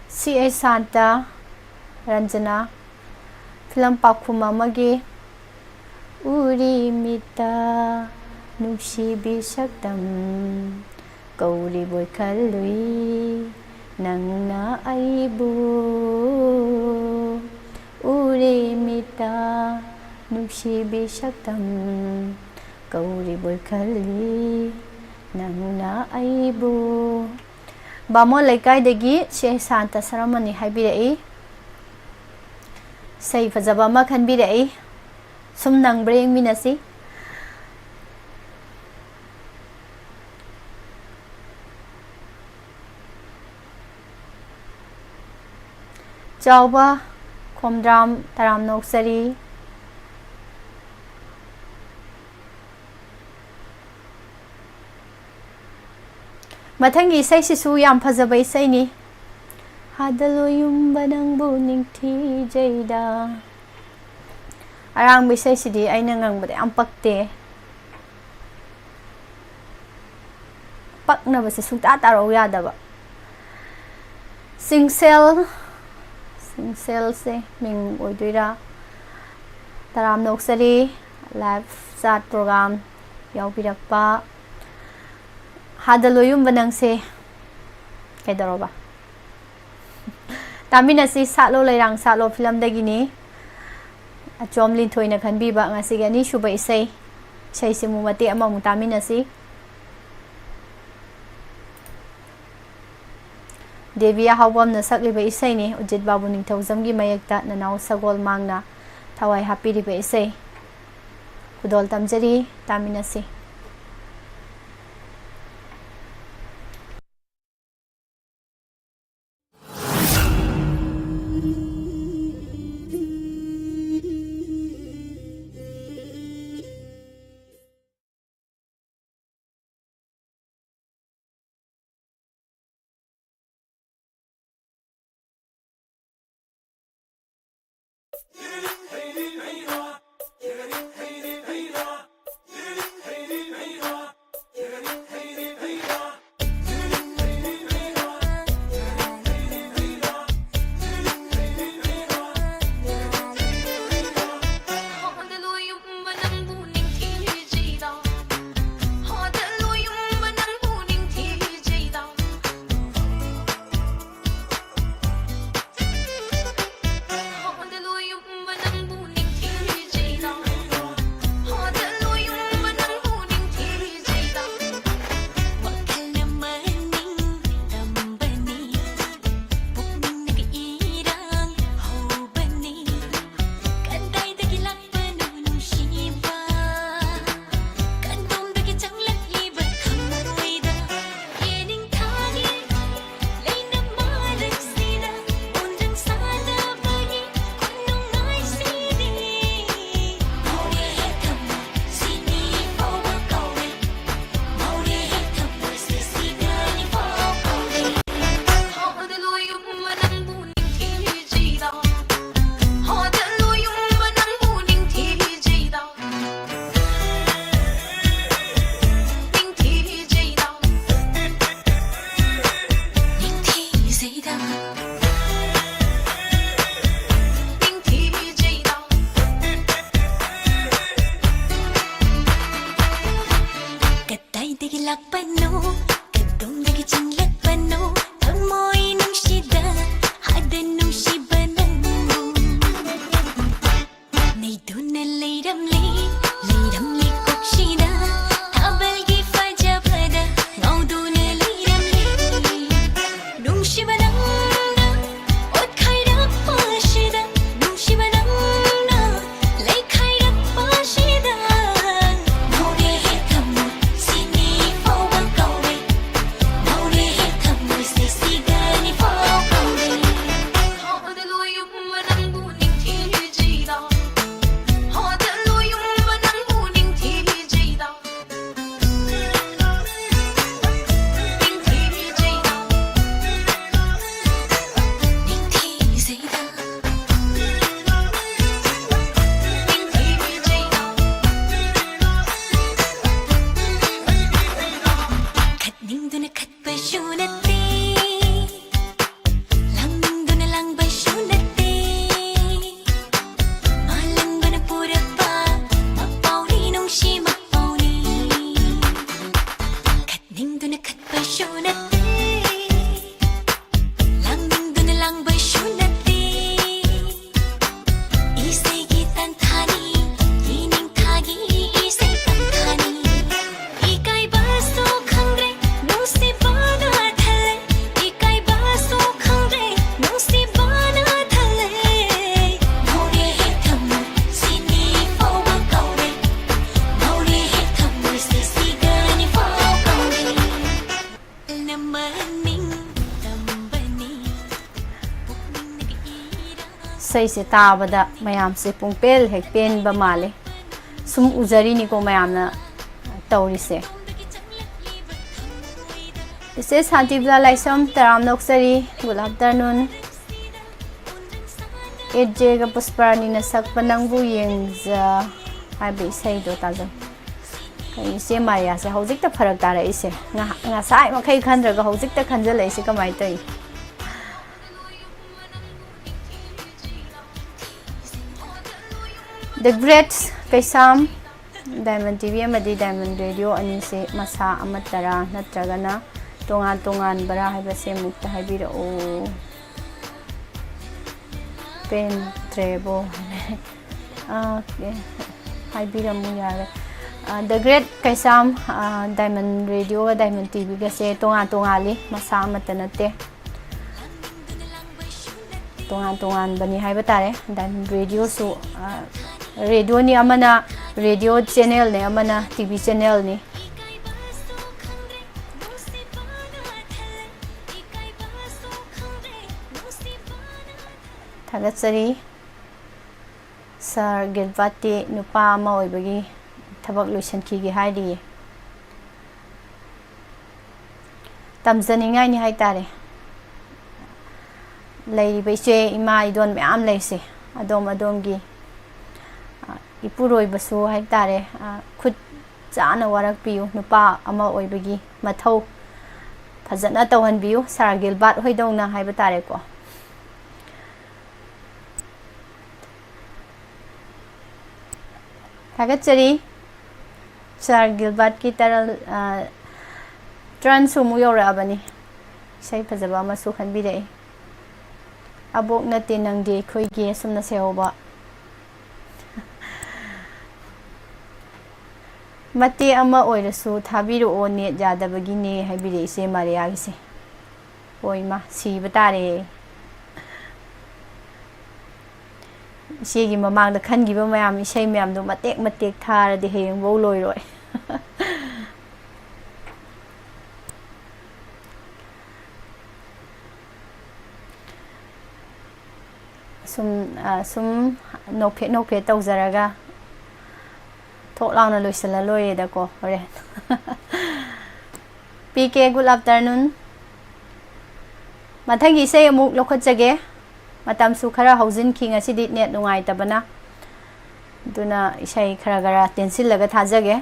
C S Santa, Ranjana. Film ꯄꯥꯎꯈꯨꯝ ꯑꯃꯒꯤ ꯎꯔꯤꯃꯤꯠꯇ ꯅꯨꯡꯁꯤꯕꯤ ꯁꯛꯇꯝ ꯀꯧꯔꯤꯕꯣꯏ ꯈꯜꯂꯨꯏ ꯅꯪꯅ ꯑꯩꯕꯨ꯫ ꯎꯔꯤꯃꯤꯠꯇ ꯅꯨꯡꯁꯤꯕꯤ ꯁꯛꯇꯝ ꯇꯧꯔꯤꯕꯣꯏ ꯈꯜꯂꯤ ꯅꯪꯅ ꯑꯩꯕꯨ꯫ ꯕꯥꯃꯣꯟ ꯂꯩꯀꯥꯏꯗꯒꯤ ꯆꯦ ꯁꯥꯟꯇ ꯁꯔꯃꯅꯤ ꯍꯥꯏꯕꯤꯔꯛꯏ꯫ ꯏꯁꯩ ꯐꯖꯕ ꯑꯃ ꯈꯟꯕꯤꯔꯛꯏ꯫ ꯁꯨꯝ ꯅꯪꯕ꯭ꯔꯥ ꯌꯦꯡꯃꯤꯟꯅꯁꯤ꯫ ꯆꯥꯎꯕ ꯈꯣꯝꯗ꯭ꯔꯥꯝ ꯇꯔꯥꯝꯅ ꯑꯣꯛꯆꯔꯤ꯫ ꯃꯊꯪꯒꯤ ꯏꯁꯩꯁꯤꯁꯨ ꯌꯥꯝ ꯐꯖꯕ ꯏꯁꯩꯅꯤ꯫ ꯍꯥꯗ ꯂꯣꯌꯨꯝꯕ ꯅꯪꯕꯨ ꯅꯤꯡꯊꯤꯖꯩꯗ꯫ ꯑꯔꯥꯡꯕ ꯏꯁꯩꯁꯤꯗꯤ ꯑꯩꯅ ꯉꯪꯕꯗ ꯌꯥꯝ ꯄꯛꯇꯦ꯫ ꯄꯛꯅꯕꯁꯦ ꯁꯨꯡꯇꯥ ꯇꯥꯔꯧ ꯌꯥꯗꯕ꯫ ꯁꯤꯡꯁꯦꯜ, ꯁꯤꯡꯁꯦꯜꯁꯦ ꯃꯤꯡ ꯑꯣꯏꯗꯣꯏꯔꯥ? ꯇꯔꯥꯝꯅ ꯑꯣꯛꯆꯔꯤ, live chat program ꯌꯥꯎꯕꯤꯔꯛꯄ꯫ ꯍꯥꯗ ꯂꯣꯌꯨꯝꯕ ꯅꯪꯁꯦ ꯀꯩꯗꯧꯔꯕ? ꯇꯥꯃꯤꯟꯅꯁꯤ ꯁꯥꯠꯂꯣ ꯂꯩꯔꯥꯡ ꯁꯥꯠꯂꯣ ꯐꯤꯂꯝꯗꯒꯤꯅꯤ꯫ ꯑꯆꯣꯝ ꯂꯤꯟꯊꯣꯏꯅ ꯈꯟꯕꯤꯕ ꯉꯁꯤꯒꯤ ꯑꯅꯤꯁꯨꯕ ꯏꯁꯩ꯫ ꯏꯁꯩꯁꯤꯃꯨꯛ ꯃꯇꯦꯛ ꯑꯃꯃꯨꯛ ꯇꯥꯃꯤꯟꯅꯁꯤ꯫ ꯗꯦꯕꯤ ꯑꯍꯥꯎꯕꯝꯅ ꯁꯛꯂꯤꯕ ꯏꯁꯩꯅꯤ꯫ ꯎꯖꯤꯠ ꯕꯥꯕꯨ ꯅꯤꯡꯊꯧꯖꯝꯒꯤ ꯃꯌꯦꯛꯇ ꯅꯅꯥꯎ ꯁꯒꯣꯜ ꯃꯥꯡꯅ ꯊꯋꯥꯏ ꯍꯥꯞꯄꯤꯔꯤꯕ ꯏꯁꯩ꯫ ꯈꯨꯗꯣꯜ ꯇꯝꯖꯔꯤ, ꯇꯥꯃꯤꯟꯅꯁꯤ꯫ ꯂꯥꯛꯄꯅꯣ, ꯀꯗꯣꯝꯗꯒꯤ ꯆꯪꯂꯛꯄꯅꯣ? ꯊꯃꯣꯏ ꯅꯨꯡꯁꯤꯗ, ꯍꯥꯗ ꯅꯨꯡꯁꯤꯕ ꯅꯪꯕꯨ꯫ ꯅꯩꯗꯨꯅ ꯂꯩꯔꯝꯂꯦ, ꯂꯩꯔꯝꯂꯦ ꯀꯣꯛꯁꯤꯗ, ꯊꯥꯕꯜꯒꯤ ꯐꯖꯕꯗ ꯉꯥꯎꯗꯨꯅ ꯂꯩꯔꯝꯂꯦ꯫ ꯅꯨꯡꯁꯤꯕ ꯅꯪꯅ ꯑꯣꯠꯈꯥꯏꯔꯛꯄꯁꯤꯗ, ꯅꯨꯡꯁꯤꯕ ꯅꯪꯅ ꯂꯩꯈꯥꯏꯔꯛꯄꯁꯤꯗ, ꯉꯥꯎꯔꯦꯍꯦ ꯊꯃꯣꯏ, ꯁꯤꯅꯤ ꯐꯥꯎꯕ ꯀꯧꯔꯦ꯫ ꯉꯥꯎꯔꯦꯍꯦ ꯊꯃꯣꯏꯁꯦ, ꯁꯤꯒꯅꯤ ꯐꯥꯎ ꯀꯧꯔꯦ꯫ ꯍꯥꯗ ꯂꯣꯏꯌꯨꯝꯕ ꯅꯪꯕꯨ ꯅꯤꯡꯊꯤꯖꯩꯗ, ꯍꯥꯗ ꯂꯣꯏꯌꯨꯝꯕ ꯅꯪꯕꯨ ꯅꯤꯡꯊꯤꯖꯩꯗ꯫ ꯅꯤꯡꯊꯤꯖꯩꯗ, ꯅꯤꯡꯊꯤꯖꯩꯗ, ꯅꯤꯡꯊꯤꯖꯩꯗ꯫ ꯈꯠꯅꯤꯡꯗꯨꯅ ꯈꯠꯄꯁꯨ ꯅꯠꯇꯦ, ꯂꯥꯡꯅꯤꯡꯗꯨꯅ ꯂꯥꯡꯕꯁꯨ ꯅꯠꯇꯦ, ꯃꯥꯂꯪꯕꯅ ꯄꯨꯔꯛꯄ ꯃꯄꯥꯎꯅꯤ, ꯅꯨꯡꯁꯤ ꯃꯄꯥꯎꯅꯤ꯫ ꯈꯠꯅꯤꯡꯗꯨꯅ ꯈꯠꯄꯁꯨ ꯅꯠꯇꯦ, ꯂꯥꯡꯅꯤꯡꯗꯨꯅ ꯂꯥꯡꯕꯁꯨ ꯅꯠꯇꯦ꯫ ꯏꯁꯩꯒꯤ ꯇꯥꯟꯊꯥꯅꯤ, ꯌꯦꯅꯤꯡꯊꯥꯒꯤ ꯏꯁꯩ ꯇꯥꯟꯊꯥꯅꯤ꯫ ꯏꯀꯥꯏꯕꯁꯨ ꯈꯪꯗ꯭ꯔꯦ, ꯅꯨꯡꯁꯤꯕꯅ ꯊꯜꯂꯦ꯫ ꯏꯀꯥꯏꯕꯁꯨ ꯈꯪꯗ꯭ꯔꯦ, ꯅꯨꯡꯁꯤꯕꯅ ꯊꯜꯂꯦ꯫ ꯉꯥꯎꯔꯦꯍꯦ ꯊꯃꯣꯏ, ꯁꯤꯅꯤ ꯐꯥꯎꯕ ꯀꯧꯔꯦ꯫ ꯉꯥꯎꯔꯦꯍꯦ ꯊꯃꯣꯏꯁꯦ, ꯁꯤꯒꯅꯤ ꯐꯥꯎ ꯀꯧꯔꯦ꯫ ꯅꯃꯅꯤꯡ ꯇꯝꯕꯅꯤ, ꯄꯨꯛꯅꯤꯡꯗꯒꯤ ꯏꯔꯥ ꯏꯁꯩꯁꯦ ꯇꯥꯕꯗ ꯃꯌꯥꯝꯁꯦ ꯄꯨꯡꯄꯦꯜ ꯍꯦꯛ ꯄꯦꯟꯕ ꯃꯥꯜꯂꯦ꯫ ꯁꯨꯝ ꯎꯖꯔꯤꯅꯤꯀꯣ ꯃꯌꯥꯝꯅ ꯇꯧꯔꯤꯁꯦ꯫ ꯏꯆꯦ ꯁꯥꯟꯇꯤꯕꯂꯥ ꯂꯥꯏꯁ꯭ꯔꯝ, ꯇꯔꯥꯝꯅ ꯑꯣꯛꯆꯔꯤ꯫ Good afternoon꯫ ꯑꯦꯠ ꯖꯦꯒ ꯄꯨꯁꯄꯔꯥꯅꯤꯅ ꯁꯛꯄ ꯅꯪꯕꯨ ꯌꯦꯡꯖ ꯍꯥꯏꯕ ꯏꯁꯩꯗꯣ ꯇꯥꯖꯧ꯫ ꯀꯩꯅꯣ ꯏꯆꯦ ꯃꯥꯔꯤꯌꯥꯁꯦ ꯍꯧꯖꯤꯛꯇ ꯐꯔꯛ ꯇꯥꯔꯛꯏꯁꯦ? ꯉꯍ-, ꯉꯁꯥꯏ ꯃꯈꯩ ꯈꯟꯗ꯭ꯔꯒ ꯍꯧꯖꯤꯛꯇ ꯈꯟꯖꯜꯂꯛꯏꯁꯦ ꯀꯃꯥꯏꯅ ꯇꯧꯔꯤꯅꯣ? The Great Keisham. Diamond T V ꯑꯃꯗꯤ Diamond Radio ꯑꯅꯤꯁꯦ ꯃꯁꯥ ꯑꯃꯠꯇꯔꯥ ꯅꯠꯇ꯭ꯔꯒꯅ ꯇꯣꯉꯥꯟ ꯇꯣꯉꯥꯟꯕꯔꯥ ꯍꯥꯏꯕꯁꯦ ꯑꯃꯨꯛꯇ ꯍꯥꯏꯕꯤꯔꯛꯎ꯫ ꯄꯦꯟꯗ꯭ꯔꯦꯕꯣ꯫ ꯑꯥ, ꯑꯣꯀꯦ꯫ ꯍꯥꯏꯕꯤꯔꯝꯃꯨ ꯌꯥꯔꯦ꯫ ꯑꯥ, The Great Keisham, ah, Diamond Radioꯒ Diamond TVꯒꯁꯦ ꯇꯣꯉꯥꯟ ꯇꯣꯉꯥꯜꯂꯤ, ꯃꯁꯥ ꯑꯃꯠꯇ ꯅꯠꯇꯦ꯫ ꯇꯣꯉꯥꯟ ꯇꯣꯉꯥꯟꯕꯅꯤ ꯍꯥꯏꯕ ꯇꯥꯔꯦ꯫ Diamond Radioꯁꯨ, ꯑꯥ, radioꯅꯤ, ꯑꯃꯅ radio channelꯅꯦ, ꯑꯃꯅ TV channelꯅꯤ꯫ ꯊꯥꯒꯠꯆꯔꯤ꯫ Sir Gilbertꯇꯤ ꯅꯨꯄꯥ ꯑꯃ ꯑꯣꯏꯕꯒꯤ ꯊꯕꯛ ꯂꯣꯏꯁꯤꯟꯈꯤꯒꯦ ꯍꯥꯏꯔꯤꯌꯦ꯫ ꯇꯝꯖꯅꯤꯡꯉꯥꯏꯅꯤ ꯍꯥꯏꯇꯥꯔꯦ꯫ ꯂꯩꯔꯤꯕ ꯏꯆꯦ, ꯏꯃꯥ, ꯏꯗꯣꯟ ꯃꯌꯥꯝ ꯂꯩꯁꯦ, ꯑꯗꯣꯝ ꯑꯗꯣꯝꯒꯤ, ꯑ, ꯏꯄꯨꯔꯣꯏꯕꯁꯨ ꯍꯥꯏꯇꯥꯔꯦ, ꯑ, ꯈꯨꯠ ꯆꯥꯅ ꯋꯥꯔꯛꯄꯤꯌꯨ꯫ ꯅꯨꯄꯥ ꯑꯃ ꯑꯣꯏꯕꯒꯤ ꯃꯊꯧ ꯐꯖꯅ ꯇꯧꯍꯟꯕꯤꯌꯨ, Sir Gilbert ꯍꯣꯏꯗꯧꯅ ꯍꯥꯏꯕ ꯇꯥꯔꯦꯀꯣ꯫ ꯊꯥꯒꯠꯆꯔꯤ꯫ Sir Gilbertꯀꯤ ꯇꯔꯜ, ꯑ, turnꯁꯨ ꯑꯃꯨꯛ ꯌꯧꯔꯛꯑꯕꯅꯤ꯫ ꯏꯁꯩ ꯐꯖꯕ ꯑꯃꯁꯨ ꯈꯟꯕꯤꯔꯛꯏ꯫ "ꯑꯕꯣꯛ ꯅꯠꯇꯦ ꯅꯪꯗꯤ ꯑꯩꯈꯣꯏꯒꯤ" ꯑꯁꯨꯝꯅ ꯁꯦꯍꯧꯕ꯫ "ꯃꯇꯦꯛ ꯑꯃ ꯑꯣꯏꯔꯁꯨ ꯊꯥꯕꯤꯔꯛꯑꯣ, net ꯌꯥꯗꯕꯒꯤꯅꯦ" ꯍꯥꯏꯕꯤꯔꯛꯏꯁꯦ ꯃꯥꯔꯤꯌꯥꯒꯤꯁꯦ꯫ ꯍꯣꯏ ꯏꯃꯥ, ꯁꯤꯕ ꯇꯥꯔꯦ꯫ ꯏꯆꯦꯒꯤ ꯃꯃꯥꯡꯗ ꯈꯟꯈꯤꯕ ꯃꯌꯥꯝ, ꯏꯁꯩ ꯃꯌꯥꯝꯗꯣ ꯃꯇꯦꯛ ꯃꯇꯦꯛ ꯊꯥꯔꯗꯤ ꯍꯌꯦꯡꯐꯧ ꯂꯣꯏꯔꯣꯏ꯫ ꯁꯨꯝ, ꯑ, ꯁꯨꯝ ꯅꯣꯛꯐꯦꯠ ꯅꯣꯛꯐꯦꯠ ꯇꯧꯖꯔꯒ ꯊꯣꯛ ꯂꯥꯎꯅ ꯂꯣꯏꯁꯤꯜꯂ ꯂꯣꯏꯔꯦꯗꯀꯣ ꯍꯣꯔꯦꯟ꯫ PK, good afternoon꯫ ꯃꯊꯪꯒꯤ ꯏꯁꯩ ꯑꯃꯨꯛ ꯂꯧꯈꯠꯆꯒꯦ꯫ ꯃꯇꯝꯁꯨ ꯈꯔ ꯍꯧꯖꯤꯟꯈꯤ ꯉꯁꯤꯗꯤ net ꯅꯨꯡꯉꯥꯏꯇꯕꯅ꯫ ꯑꯗꯨꯅ ꯏꯁꯩ ꯈꯔ ꯈꯔ ꯇꯦꯟꯁꯤꯜꯂꯒ ꯊꯥꯖꯒꯦ꯫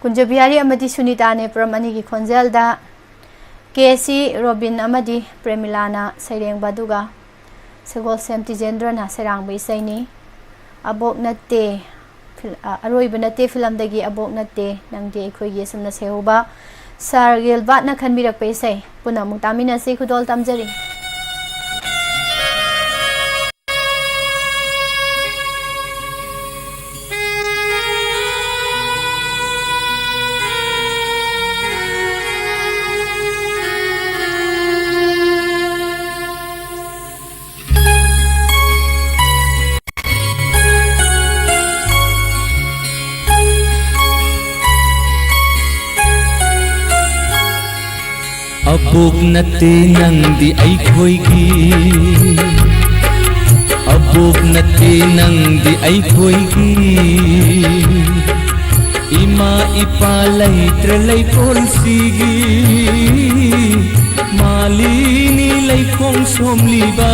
ꯀꯨꯟꯖꯕꯤꯍꯥꯔꯤ ꯑꯃꯗꯤ ꯁꯨꯅꯤꯇꯥ ꯅꯦꯄ꯭ꯔꯝ ꯑꯅꯤꯒꯤ ꯈꯣꯟꯖꯦꯜꯗ ꯀꯦ ꯁꯤ ꯔꯣꯕꯤꯟ ꯑꯃꯗꯤ ꯄ꯭ꯔꯦꯃꯤꯂꯥꯅ ꯁꯩꯔꯦꯡꯕ, ꯑꯗꯨꯒ ꯁꯒꯣꯜꯁꯦꯝ ꯇꯤꯖꯦꯟꯗ꯭ꯔꯅ ꯁꯩꯔꯥꯡꯕ ꯏꯁꯩꯅꯤ꯫ ꯑꯕꯣꯛ ꯅꯠꯇꯦ, ꯐꯤꯜ-, ꯑ, ꯑꯔꯣꯏꯕ ꯅꯠꯇꯦ ꯐꯤꯂꯝꯗꯒꯤ ꯑꯕꯣꯛ ꯅꯠꯇꯦ ꯅꯪꯗꯤ ꯑꯩꯈꯣꯏꯒꯤ ꯑꯁꯨꯝꯅ ꯁꯩꯍꯧꯕ ꯁꯥꯔ ꯒꯤꯜꯕꯥꯔꯠꯅ ꯈꯟꯕꯤꯔꯛꯄ ꯏꯁꯩ꯫ ꯄꯨꯟꯅ ꯑꯃꯨꯛ ꯇꯥꯃꯤꯟꯅꯁꯤ, ꯈꯨꯗꯣꯜ ꯇꯝꯖꯔꯤ꯫ ꯑꯕꯣꯛ ꯅꯠꯇꯦ ꯅꯪꯗꯤ ꯑꯩꯈꯣꯏꯒꯤ, ꯑꯕꯣꯛ ꯅꯠꯇꯦ ꯅꯪꯗꯤ ꯑꯩꯈꯣꯏꯒꯤ꯫ ꯏꯃꯥ ꯏꯄꯥ ꯂꯩꯇ꯭ꯔ ꯂꯩꯀꯣꯜꯁꯤꯒꯤ, ꯃꯥꯂꯤꯅꯤ ꯂꯩꯈꯣꯡ ꯁꯣꯝꯂꯤꯕ,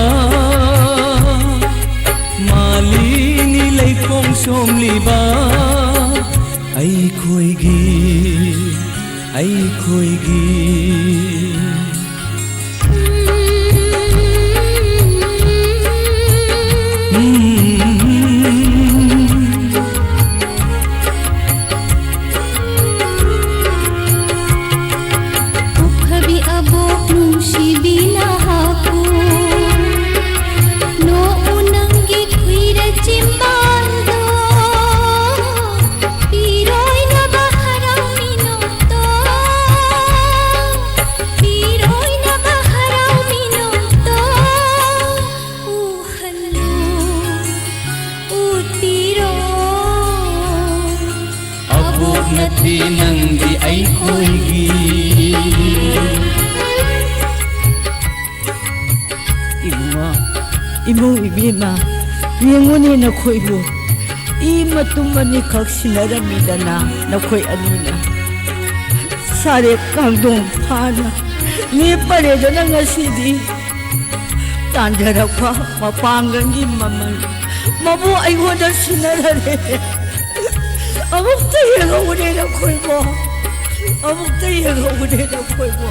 ꯃꯥꯂꯤꯅꯤ ꯂꯩꯈꯣꯡ ꯁꯣꯝꯂꯤꯕ꯫ ꯑꯩꯈꯣꯏꯒꯤ, ꯑꯩꯈꯣꯏꯒꯤ꯫ ꯎꯈ꯭ꯔꯕꯤ ꯑꯕꯣꯛ ꯅꯨꯡꯁꯤꯕꯤ ꯅꯍꯥꯛꯄꯨ, ꯅꯣꯛꯎ ꯅꯪꯒꯤ ꯈꯨꯏꯔ ꯆꯤꯝꯕꯥꯜꯗꯣ, ꯄꯤꯔꯣꯏꯅꯕ ꯍꯔꯥꯎ ꯃꯤꯅꯣꯛꯇꯣ, ꯄꯤꯔꯣꯏꯅꯕ ꯍꯔꯥꯎ ꯃꯤꯅꯣꯛꯇꯣ, ꯎꯍꯜꯂꯨ, ꯎꯠꯄꯤꯔꯣ꯫ ꯑꯕꯣꯛ ꯅꯠꯇꯦ ꯅꯪꯗꯤ ꯑꯩꯈꯣꯏꯒꯤ꯫ ꯏꯕꯨꯡꯉꯣ, ꯏꯕꯨꯡ ꯏꯕꯦꯝꯃ, ꯌꯦꯡꯉꯨꯅꯦ ꯅꯈꯣꯏꯕꯨ꯫ ꯏ ꯃꯇꯨꯝ ꯑꯅꯤꯈꯛ ꯁꯤꯟꯅꯔꯝꯃꯤꯗꯅ ꯅꯈꯣꯏ ꯑꯅꯤꯅ꯫ ꯁꯥꯔꯦ ꯀꯥꯡꯗꯣꯡ ꯐꯥꯅ ꯂꯦꯞꯄꯔꯦꯗꯅ ꯉꯁꯤꯗꯤ꯫ ꯇꯥꯟꯖꯔꯛꯄ ꯃꯄꯥꯡꯒꯜꯒꯤ ꯃꯃꯜ ꯃꯕꯨ ꯑꯩꯉꯣꯟꯗ ꯁꯤꯟꯅꯔꯔꯦ꯫ ꯑꯃꯨꯛꯇ ꯌꯦꯡꯍꯧꯅꯦ ꯅꯈꯣꯏꯕꯣ, ꯑꯃꯨꯛꯇ ꯌꯦꯡꯍꯧꯅꯦ ꯅꯈꯣꯏꯕꯣ꯫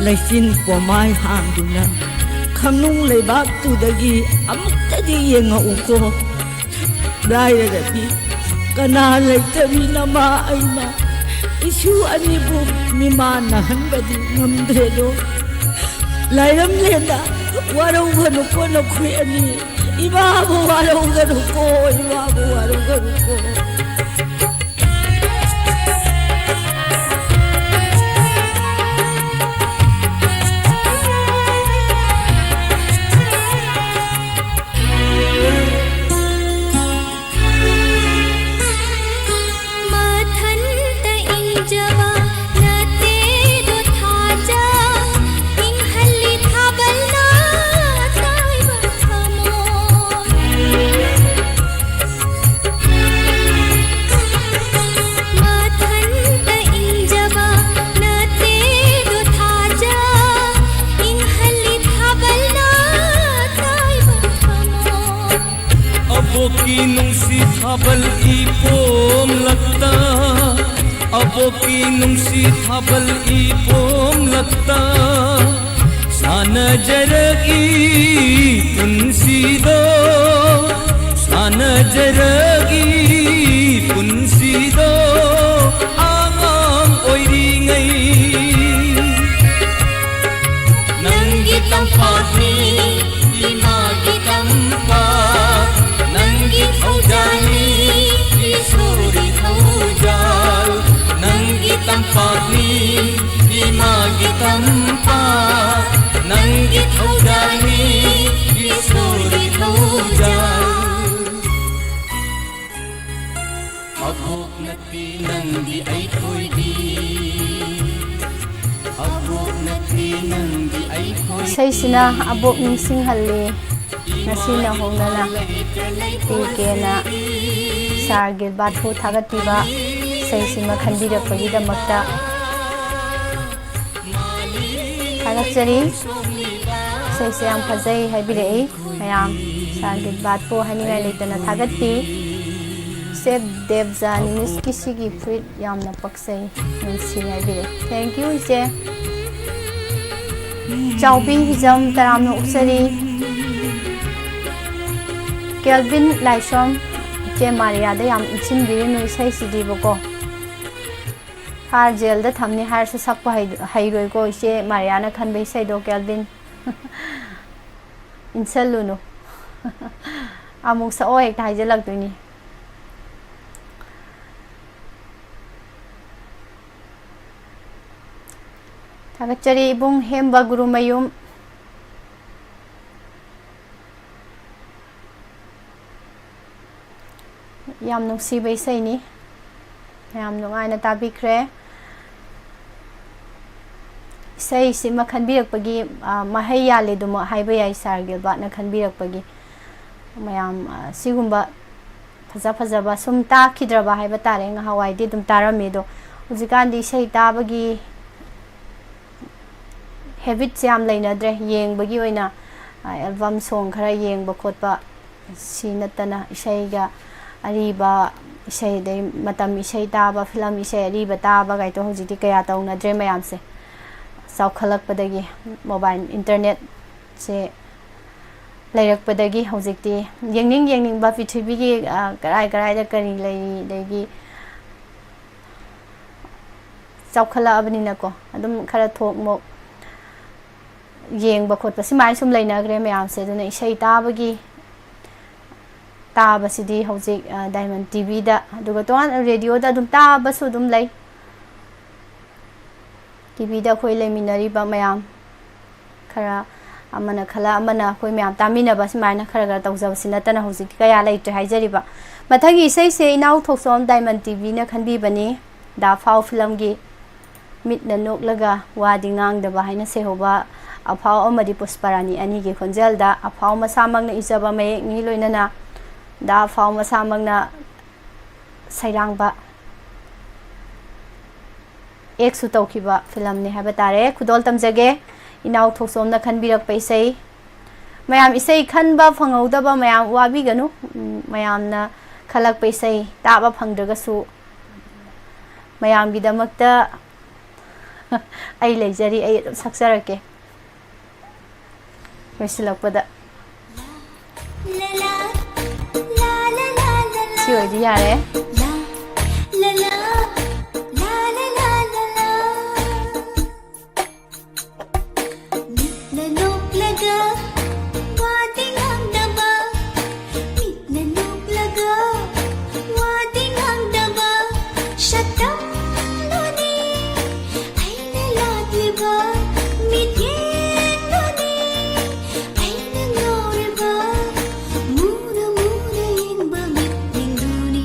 ꯂꯩꯆꯤꯟ ꯄꯣꯝꯃꯥꯏ ꯍꯥꯡꯗꯨꯅ ꯈꯝꯅꯨꯡ ꯂꯩꯕꯥꯛꯇꯨꯗꯒꯤ ꯑꯃꯨꯛꯇꯗꯤ ꯌꯦꯡꯉꯛꯎꯀꯣ꯫ ꯂꯥꯏꯔꯔꯕꯤ ꯀꯅꯥ ꯂꯩꯇꯕꯤ ꯅꯃꯥ ꯑꯩꯅ ꯏꯁꯨ ꯑꯅꯤꯕꯨ ꯃꯤꯃꯥꯟꯅꯍꯟꯕꯗꯤ ꯉꯝꯗ꯭ꯔꯦꯗꯣ꯫ ꯂꯥꯏꯔꯝꯂꯦꯟꯗ ꯋꯥꯔꯧꯒꯅꯨꯀꯣ ꯅꯈꯣꯏ ꯑꯅꯤ꯫ ꯏꯃꯥꯕꯨ ꯋꯥꯔꯧꯒꯅꯨꯀꯣ, ꯏꯃꯥꯕꯨ ꯋꯥꯔꯧꯒꯅꯨꯀꯣ꯫ ꯃꯊꯟꯇ ꯏꯪꯖꯕ ꯅꯠꯇꯦꯗꯣ ꯊꯥꯖ, ꯏꯪꯍꯜꯂꯤ ꯊꯥꯕꯜꯅ ꯇꯥꯏꯕ ꯊꯃꯣꯏ꯫ ꯃꯊꯟꯇ ꯏꯪꯖꯕ ꯅꯠꯇꯦꯗꯣ ꯊꯥꯖ, ꯏꯪꯍꯜꯂꯤ ꯊꯥꯕꯜꯅ ꯇꯥꯏꯕ ꯊꯃꯣꯏ꯫ ꯑꯕꯣꯛꯀꯤ ꯅꯨꯡꯁꯤ ꯊꯥꯕꯜ ꯏꯄꯣꯝꯂꯛꯇ, ꯑꯕꯣꯛꯀꯤ ꯅꯨꯡꯁꯤ ꯊꯥꯕꯜ ꯏꯄꯣꯝꯂꯛꯇ, ꯁꯥꯟꯅꯖꯔꯛꯏ ꯄꯨꯟꯁꯤꯗꯣ, ꯁꯥꯟꯅꯖꯔꯛꯏ ꯄꯨꯟꯁꯤꯗꯣ ꯑꯉꯥꯡ ꯑꯣꯏꯔꯤꯉꯩ꯫ ꯅꯪꯒꯤ ꯇꯝꯄꯥꯛꯅꯤ ꯏꯃꯥꯒꯤ ꯇꯝꯄꯥꯛ, ꯅꯪꯒꯤ ꯊꯧꯖꯥꯜꯅꯤ ꯏꯁꯣꯔꯒꯤ ꯊꯧꯖꯥꯜ꯫ ꯅꯪꯒꯤ ꯇꯝꯄꯥꯛꯅꯤ ꯏꯃꯥꯒꯤ ꯇꯝꯄꯥꯛ, ꯅꯪꯒꯤ ꯊꯧꯖꯥꯜꯅꯤ ꯏꯁꯣꯔꯒꯤ ꯊꯧꯖꯥꯜ꯫ ꯑꯕꯣꯛ ꯅꯠꯇꯦ ꯅꯪꯗꯤ ꯑꯩꯈꯣꯏꯒꯤ, ꯑꯕꯣꯛ ꯅꯠꯇꯦ ꯅꯪꯗꯤ ꯑꯩꯈꯣꯏꯒꯤ꯫ ꯏꯁꯩꯁꯤꯅ ꯑꯕꯣꯛ ꯅꯤꯡꯁꯤꯡꯍꯜꯂꯤ꯫ ꯉꯁꯤꯅ ꯍꯧꯅꯅ ꯄꯤ ꯀꯦꯅ ꯁꯥꯔ ꯒꯤꯜꯕꯥꯔꯠꯄꯨ ꯊꯥꯒꯠꯄꯤꯕ ꯏꯁꯩꯁꯤꯃ ꯈꯟꯕꯤꯔꯛꯄꯒꯤꯗꯃꯛꯇ ꯊꯥꯒꯠꯆꯔꯤ꯫ ꯏꯁꯩꯁꯦ ꯌꯥꯝ ꯐꯖꯩ ꯍꯥꯏꯕꯤꯔꯛꯏ ꯃꯌꯥꯝ꯫ ꯁꯥꯔ ꯒꯤꯜꯕꯥꯔꯠꯄꯨ ꯍꯥꯏꯅꯤꯡꯉꯥꯏ ꯂꯩꯇꯅ ꯊꯥꯒꯠꯄꯤ꯫ ꯁꯦ ꯗꯦꯕꯖꯥꯅꯤ ꯃꯤꯁꯀꯤ ꯁꯤꯒꯤ ꯐꯨꯔꯤꯠ ꯌꯥꯝꯅ ꯄꯛꯆꯩ, ꯅꯨꯡꯁꯤ ꯍꯥꯏꯕꯤꯔꯦ꯫ Thank you, ꯏꯆꯦ꯫ ꯆꯥꯎꯕꯤ ꯍꯤꯖꯝ ꯇꯔꯥꯝꯅ ꯑꯣꯛꯆꯔꯤ꯫ ꯀꯦꯜꯕꯤꯟ ꯂꯥꯏꯁ꯭ꯔꯝ, ꯏꯆꯦ ꯃꯥꯔꯤꯌꯥꯗ ꯌꯥꯝ ꯏꯟꯁꯤꯟꯕꯤꯔꯤꯅꯨ ꯏꯁꯩꯁꯤꯗꯤꯕꯀꯣ꯫ ꯐꯥꯔ ꯖꯦꯜꯗ ꯊꯝꯅꯤ ꯍꯥꯏꯔꯁꯨ ꯁꯛꯄ ꯍꯩ-, ꯍꯩꯔꯣꯏꯀꯣ ꯏꯆꯦ ꯃꯥꯔꯤꯌꯥꯅ ꯈꯟꯕ ꯏꯁꯩꯗꯣ, ꯀꯦꯜꯕꯤꯟ꯫ ꯏꯟꯁꯜꯂꯨꯅꯨ꯫ ꯑꯃꯨꯛ ꯁꯛꯑꯣ ꯍꯦꯛꯇ ꯍꯥꯏꯖꯜꯂꯛꯇꯣꯏꯅꯤ꯫ ꯊꯥꯒꯠꯆꯔꯤ ꯏꯕꯨꯡ ꯍꯦꯝꯕ ꯒꯨꯔꯨꯃꯌꯨꯝ꯫ ꯌꯥꯝ ꯅꯨꯡꯁꯤꯕ ꯏꯁꯩꯅꯤ꯫ ꯌꯥꯝ ꯅꯨꯡꯉꯥꯏꯅ ꯇꯥꯕꯤꯈ꯭ꯔꯦ꯫ ꯏꯁꯩꯁꯤꯃ ꯈꯟꯕꯤꯔꯛꯄꯒꯤ, ꯑ, ꯃꯍꯩ ꯌꯥꯜꯂꯦꯗꯨꯃꯛ ꯍꯥꯏꯕ ꯌꯥꯏ, ꯁꯥꯔ ꯒꯤꯜꯕꯥꯔꯠꯅ ꯈꯟꯕꯤꯔꯛꯄꯒꯤ꯫ ꯃꯌꯥꯝ, ꯑ, ꯁꯤꯒꯨꯝꯕ ꯐꯖ ꯐꯖꯕ ꯁꯨꯝ ꯇꯥꯈꯤꯗ꯭ꯔꯕ ꯍꯥꯏꯕ ꯇꯥꯔꯦ꯫ ꯉꯍꯥꯟꯋꯥꯏꯗꯤ ꯑꯗꯨꯝ ꯇꯥꯔꯝꯃꯤ, ꯑꯗꯣ ꯍꯧꯖꯤꯛꯀꯥꯟꯗꯤ ꯏꯁꯩ ꯇꯥꯕꯒꯤ ꯍꯦꯕꯤꯠꯁꯦ ꯌꯥꯝ ꯂꯩꯅꯗ꯭ꯔꯦ꯫ ꯌꯦꯡꯕꯒꯤ ꯑꯣꯏꯅ, ꯑ, ꯑꯦꯜꯕꯝ ꯁꯣꯡ ꯈꯔ ꯌꯦꯡꯕ ꯈꯣꯠꯄ, ꯁꯤ ꯅꯠꯇꯅ ꯏꯁꯩꯒ ꯑꯔꯤꯕ ꯏꯁꯩ, ꯑꯗꯩ ꯃꯇꯝ ꯏꯁꯩ ꯇꯥꯕ, ꯐꯤꯂꯝ ꯏꯁꯩ ꯑꯔꯤꯕ ꯇꯥꯕ ꯀꯥꯏꯗꯣ ꯍꯧꯖꯤꯛꯇꯤ ꯀꯌꯥ ꯇꯧꯅꯗ꯭ꯔꯦ ꯃꯌꯥꯝꯁꯦ꯫ ꯆꯥꯎꯈꯠꯂꯛꯄꯗꯒꯤ, ꯃꯣꯕꯥꯏꯜ, ꯏꯟꯇꯔꯅꯦꯠꯁꯦ ꯂꯩꯔꯛꯄꯗꯒꯤ ꯍꯧꯖꯤꯛꯇꯤ ꯌꯦꯡꯅꯤꯡ ꯌꯦꯡꯅꯤꯡꯕ ꯄ꯭ꯔꯤꯊꯤꯕꯤꯒꯤ, ꯑ, ꯀꯔꯥꯏ ꯀꯔꯥꯏꯗ ꯀꯔꯤ ꯂꯩꯔꯤ, ꯑꯗꯒꯤ ꯆꯥꯎꯈꯠꯂꯛꯑꯕꯅꯤꯅꯀꯣ, ꯑꯗꯨꯝ ꯈꯔ ꯊꯣꯛ ꯃꯣꯛ ꯌꯦꯡꯕ ꯈꯣꯠꯄ ꯁꯨꯃꯥꯏꯅ ꯁꯨꯝ ꯂꯩꯅꯈ꯭ꯔꯦ ꯃꯌꯥꯝꯁꯦ꯫ ꯑꯗꯨꯅ ꯏꯁꯩ ꯇꯥꯕꯒꯤ, ꯇꯥꯕꯁꯤꯗꯤ ꯍꯧꯖꯤꯛ, ꯑ, ꯗꯥꯏꯃꯟ ꯇꯤꯚꯤꯗ, ꯑꯗꯨꯒ ꯇꯣꯉꯥꯟ ꯔꯦꯗꯤꯑꯣꯗ ꯑꯗꯨꯝ ꯇꯥꯕꯁꯨ ꯑꯗꯨꯝ ꯂꯩ꯫ ꯇꯤꯚꯤꯗ ꯑꯩꯈꯣꯏ ꯂꯩꯃꯤꯟꯅꯔꯤꯕ ꯃꯌꯥꯝ ꯈꯔ ꯑꯃꯅ ꯈꯜꯂ ꯑꯃꯅ ꯑꯩꯈꯣꯏ ꯃꯌꯥꯝ ꯇꯥꯃꯤꯟꯅꯕ ꯁꯨꯃꯥꯏꯅ ꯈꯔ ꯈꯔ ꯇꯧꯖꯕꯁꯤ ꯅꯠꯇꯅ ꯍꯧꯖꯤꯛꯇꯤ ꯀꯌꯥ ꯂꯩꯇ꯭ꯔꯦ ꯍꯥꯏꯖꯔꯤꯕ꯫ ꯃꯊꯪꯒꯤ ꯏꯁꯩꯁꯦ ꯏꯅꯥꯎ ꯊꯣꯛꯆꯣꯝ ꯗꯥꯏꯃꯟ ꯇꯤꯚꯤꯅ ꯈꯟꯕꯤꯕꯅꯤ꯫ ꯗꯥ ꯐꯥꯎ ꯐꯤꯂꯝꯒꯤ ꯃꯤꯠꯅ ꯅꯣꯛꯂꯒ ꯋꯥꯗꯤ ꯉꯥꯡꯗꯕ ꯍꯥꯏꯅ ꯁꯩꯍꯧꯕ ꯑꯐꯥꯎ ꯑꯃꯗꯤ ꯄꯨꯁꯄꯔꯥꯅꯤ ꯑꯅꯤꯒꯤ ꯈꯣꯟꯖꯦꯜꯗ ꯑꯐꯥꯎ ꯃꯁꯥꯃꯛꯅ ꯏꯖꯕ ꯃꯌꯦꯛꯅꯤ, ꯂꯣꯏꯅꯅ ꯗꯥ ꯑꯐꯥꯎ ꯃꯁꯥꯃꯛꯅ ꯁꯩꯔꯥꯡꯕ ꯑꯦꯛꯁꯨ ꯇꯧꯈꯤꯕ ꯐꯤꯂꯝꯅꯤ ꯍꯥꯏꯕ ꯇꯥꯔꯦ꯫ ꯈꯨꯗꯣꯜ ꯇꯝꯖꯒꯦ, ꯏꯅꯥꯎ ꯊꯣꯛꯆꯣꯝꯅ ꯈꯟꯕꯤꯔꯛꯄ ꯏꯁꯩ꯫ ꯃꯌꯥꯝ ꯏꯁꯩ ꯈꯟꯕ ꯐꯪꯍꯧꯗꯕ ꯃꯌꯥꯝ ꯋꯥꯕꯤꯒꯅꯨ꯫ ꯎꯝ, ꯃꯌꯥꯝꯅ ꯈꯜꯂꯛꯄ ꯏꯁꯩ ꯇꯥꯕ ꯐꯪꯗ꯭ꯔꯒꯁꯨ ꯃꯌꯥꯝꯒꯤꯗꯃꯛꯇ ꯑꯩ ꯂꯩꯖꯔꯤ, ꯑꯩ ꯑꯗꯨꯝ ꯁꯛꯆꯔꯛꯀꯦ ꯂꯣꯏꯁꯤꯜꯂꯛꯄꯗ꯫ ꯁꯤ ꯑꯣꯏꯗꯤ ꯌꯥꯔꯦ꯫ ꯃꯤꯠꯅ ꯅꯣꯛꯂꯒ ꯋꯥꯗꯤ ꯉꯥꯡꯗꯕ, ꯃꯤꯠꯅ ꯅꯣꯛꯂꯒ ꯋꯥꯗꯤ ꯉꯥꯡꯗꯕ ꯁꯛꯇꯝꯗꯨꯅꯤ ꯑꯩꯅ ꯂꯥꯠꯂꯤꯕ ꯃꯤꯠꯌꯦꯡꯗꯨꯅꯤ ꯑꯩꯅ ꯉꯥꯎꯔꯤꯕ ꯃꯨꯅ ꯃꯨꯅ ꯌꯦꯡꯕ ꯃꯤꯠꯌꯦꯡꯗꯨꯅꯤ꯫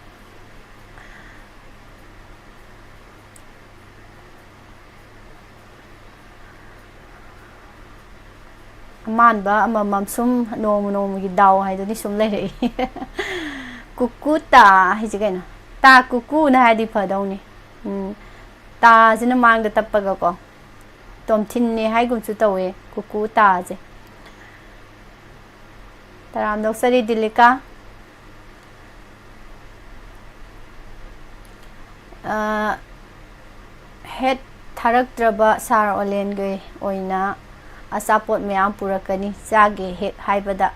ꯃꯥꯟꯕ ꯑꯃꯃꯝ ꯁꯨꯝ ꯅꯣꯡꯃ ꯅꯣꯡꯃꯒꯤ ꯗꯥꯎ ꯍꯥꯏꯗꯨꯅꯤ ꯁꯨꯝ ꯂꯩꯔꯛꯏ꯫ ꯀꯨꯀꯨ ꯇꯥ ꯍꯥꯏꯁꯦ ꯀꯩꯅꯣ? ꯇꯥ ꯀꯨꯀꯨꯅ ꯍꯥꯏꯔꯗꯤ ꯐꯗꯧꯅꯤ꯫ ꯎꯝ, ꯇꯥꯁꯤꯅ ꯃꯥꯡꯗ ꯇꯞꯄꯒꯀꯣ꯫ ꯇꯣꯝꯊꯤꯟꯅꯦ ꯍꯥꯏꯒꯨꯝꯁꯨ ꯇꯧꯋꯦ ꯀꯨꯀꯨ ꯇꯥꯁꯦ꯫ ꯇꯔꯥꯝꯅ ꯑꯣꯛꯆꯔꯤ ꯗꯤꯂꯤꯀꯥ꯫ ꯑ, ꯍꯦꯠ ꯊꯥꯔꯛꯇ꯭ꯔꯕ ꯁꯥꯔ ꯑꯣꯂꯦꯟꯒꯤ ꯑꯣꯏꯅ ꯑꯆꯥꯄꯣꯠ ꯃꯌꯥꯝ ꯄꯨꯔꯛꯀꯅꯤ, ꯆꯥꯒꯦ ꯍꯦꯛ ꯍꯥꯏꯕꯗ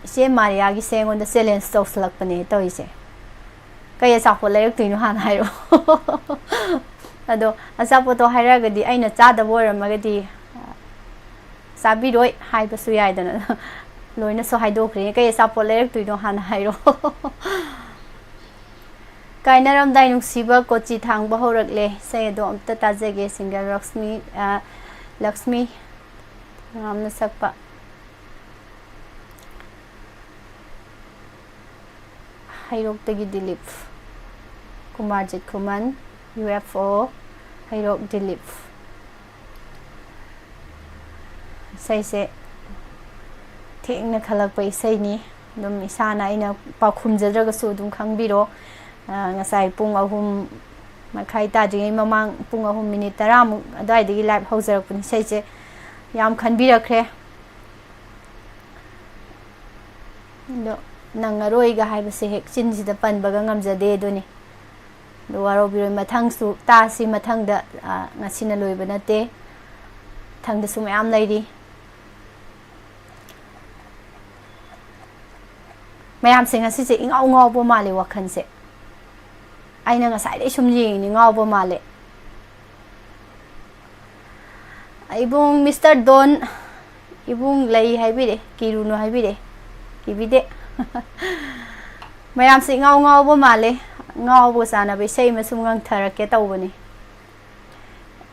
ꯏꯆꯦ ꯃꯥꯔꯤꯌꯥꯒꯤꯁꯦ ꯑꯩꯉꯣꯟꯗ ꯆꯦꯂꯦꯟꯖ ꯇꯧꯁꯜꯂꯛꯄꯅꯦ ꯇꯧꯔꯤꯁꯦ꯫ ꯀꯩ ꯑꯆꯥꯄꯣꯠ ꯂꯩꯔꯛꯇꯣꯏꯅꯣ ꯍꯥꯟꯅ ꯍꯥꯏꯔꯛꯑꯣ꯫ ꯑꯗꯣ ꯑꯆꯥꯄꯣꯠꯇꯣ ꯍꯥꯏꯔꯛꯑꯒꯗꯤ ꯑꯩꯅ ꯆꯥꯗꯕ ꯑꯣꯏꯔꯝꯃꯒꯗꯤ ꯆꯥꯕꯤꯔꯣꯏ ꯍꯥꯏꯕꯁꯨ ꯌꯥꯏꯗꯅ꯫ ꯂꯣꯏꯅꯁꯨ ꯍꯥꯏꯗꯣꯛꯈ꯭ꯔꯦ꯫ ꯀꯩ ꯑꯆꯥꯄꯣꯠ ꯂꯩꯔꯛꯇꯣꯏꯅꯣ ꯍꯥꯟꯅ ꯍꯥꯏꯔꯛꯑꯣ꯫ ꯀꯥꯏꯅꯔꯝꯗꯥꯏ ꯅꯨꯡꯁꯤꯕ ꯀꯣꯆꯤ ꯊꯥꯡꯕ ꯍꯧꯔꯛꯂꯦ꯫ ꯏꯁꯩ ꯑꯗꯣ ꯑꯝꯇ ꯇꯥꯖꯒꯦ꯫ ꯁꯤꯡꯒꯔ ꯂꯛꯁꯃꯤ, ꯑ, ꯂꯛꯁꯃꯤ ꯔꯥꯝꯅ ꯁꯛꯄ꯫ ꯍꯩꯔꯣꯛꯇꯒꯤ ꯗꯤꯂꯤꯞ꯫ ꯀꯨꯃꯥꯔꯖꯤꯠ ꯈꯨꯃꯟ, ꯌꯨ ꯑꯦꯐ ꯑꯣ, ꯍꯩꯔꯣꯛ ꯗꯤꯂꯤꯞ꯫ ꯏꯁꯩꯁꯦ ꯊꯦꯡꯅ ꯈꯜꯂꯛꯄ ꯏꯁꯩꯅꯤ꯫ ꯑꯗꯨꯝ ꯏꯁꯥꯅ ꯑꯩꯅ ꯄꯥꯎꯈꯨꯝꯖꯗ꯭ꯔꯒꯁꯨ ꯑꯗꯨꯝ ꯈꯪꯕꯤꯔꯣ꯫ ꯑ, ꯉꯁꯥꯏ ꯄꯨꯡ ꯑꯍꯨꯝ ꯃꯈꯥꯏ ꯇꯥꯗ꯭ꯔꯤꯉꯩ ꯃꯃꯥꯡ ꯄꯨꯡ ꯑꯍꯨꯝ ꯃꯤꯅꯤꯠ ꯇꯔꯥꯃꯨꯛ ꯑꯗꯨꯋꯥꯏꯗꯒꯤ ꯂꯥꯏꯚ ꯍꯧꯖꯔꯛꯄꯅꯤ꯫ ꯏꯁꯩꯁꯦ ꯌꯥꯝ ꯈꯟꯕꯤꯔꯛꯈ꯭ꯔꯦ꯫ ꯑꯗꯣ ꯅꯪꯉꯔꯣꯏꯒ ꯍꯥꯏꯕꯁꯦ ꯍꯦꯛ ꯆꯤꯟꯁꯤꯗ ꯄꯟꯕꯒ ꯉꯝꯖꯗꯦ ꯑꯗꯨꯅꯤ꯫ ꯑꯗꯣ ꯋꯥꯔꯧꯕꯤꯔꯣꯏ, ꯃꯊꯪꯁꯨ ꯇꯥꯁꯤ꯫ ꯃꯊꯪꯗ, ꯑ, ꯉꯁꯤꯅ ꯂꯣꯏꯕ ꯅꯠꯇꯦ, ꯃꯊꯪꯗꯁꯨ ꯃꯌꯥꯝ ꯂꯩꯔꯤ꯫ ꯃꯌꯥꯝꯁꯦ ꯉꯁꯤꯁꯦ ꯏꯉꯥꯎ ꯉꯥꯎꯕ ꯃꯥꯜꯂꯦ ꯋꯥꯈꯜꯁꯦ꯫ ꯑꯩꯅ ꯉꯁꯥꯏꯗꯩ ꯁꯨꯝ ꯌꯦꯡꯉꯤꯅꯤ, ꯉꯥꯎꯕ ꯃꯥꯜꯂꯦ꯫ ꯏꯕꯨꯡ ꯃꯤꯁꯇꯔ ꯗꯣꯟ, ꯏꯕꯨꯡ ꯂꯩ ꯍꯥꯏꯕꯤꯔꯦ, ꯀꯤꯔꯨꯅꯨ ꯍꯥꯏꯕꯤꯔꯦ, ꯀꯤꯕꯤꯗꯦ꯫ ꯃꯌꯥꯝꯁꯦ ꯏꯉꯥꯎ ꯉꯥꯎꯕ ꯃꯥꯜꯂꯦ꯫ ꯉꯥꯎꯕꯒ ꯆꯥꯟꯅꯕ ꯏꯁꯩ ꯑꯃ ꯁꯨꯝ ꯉꯪꯊꯔꯛꯀꯦ ꯇꯧꯕꯅꯤ꯫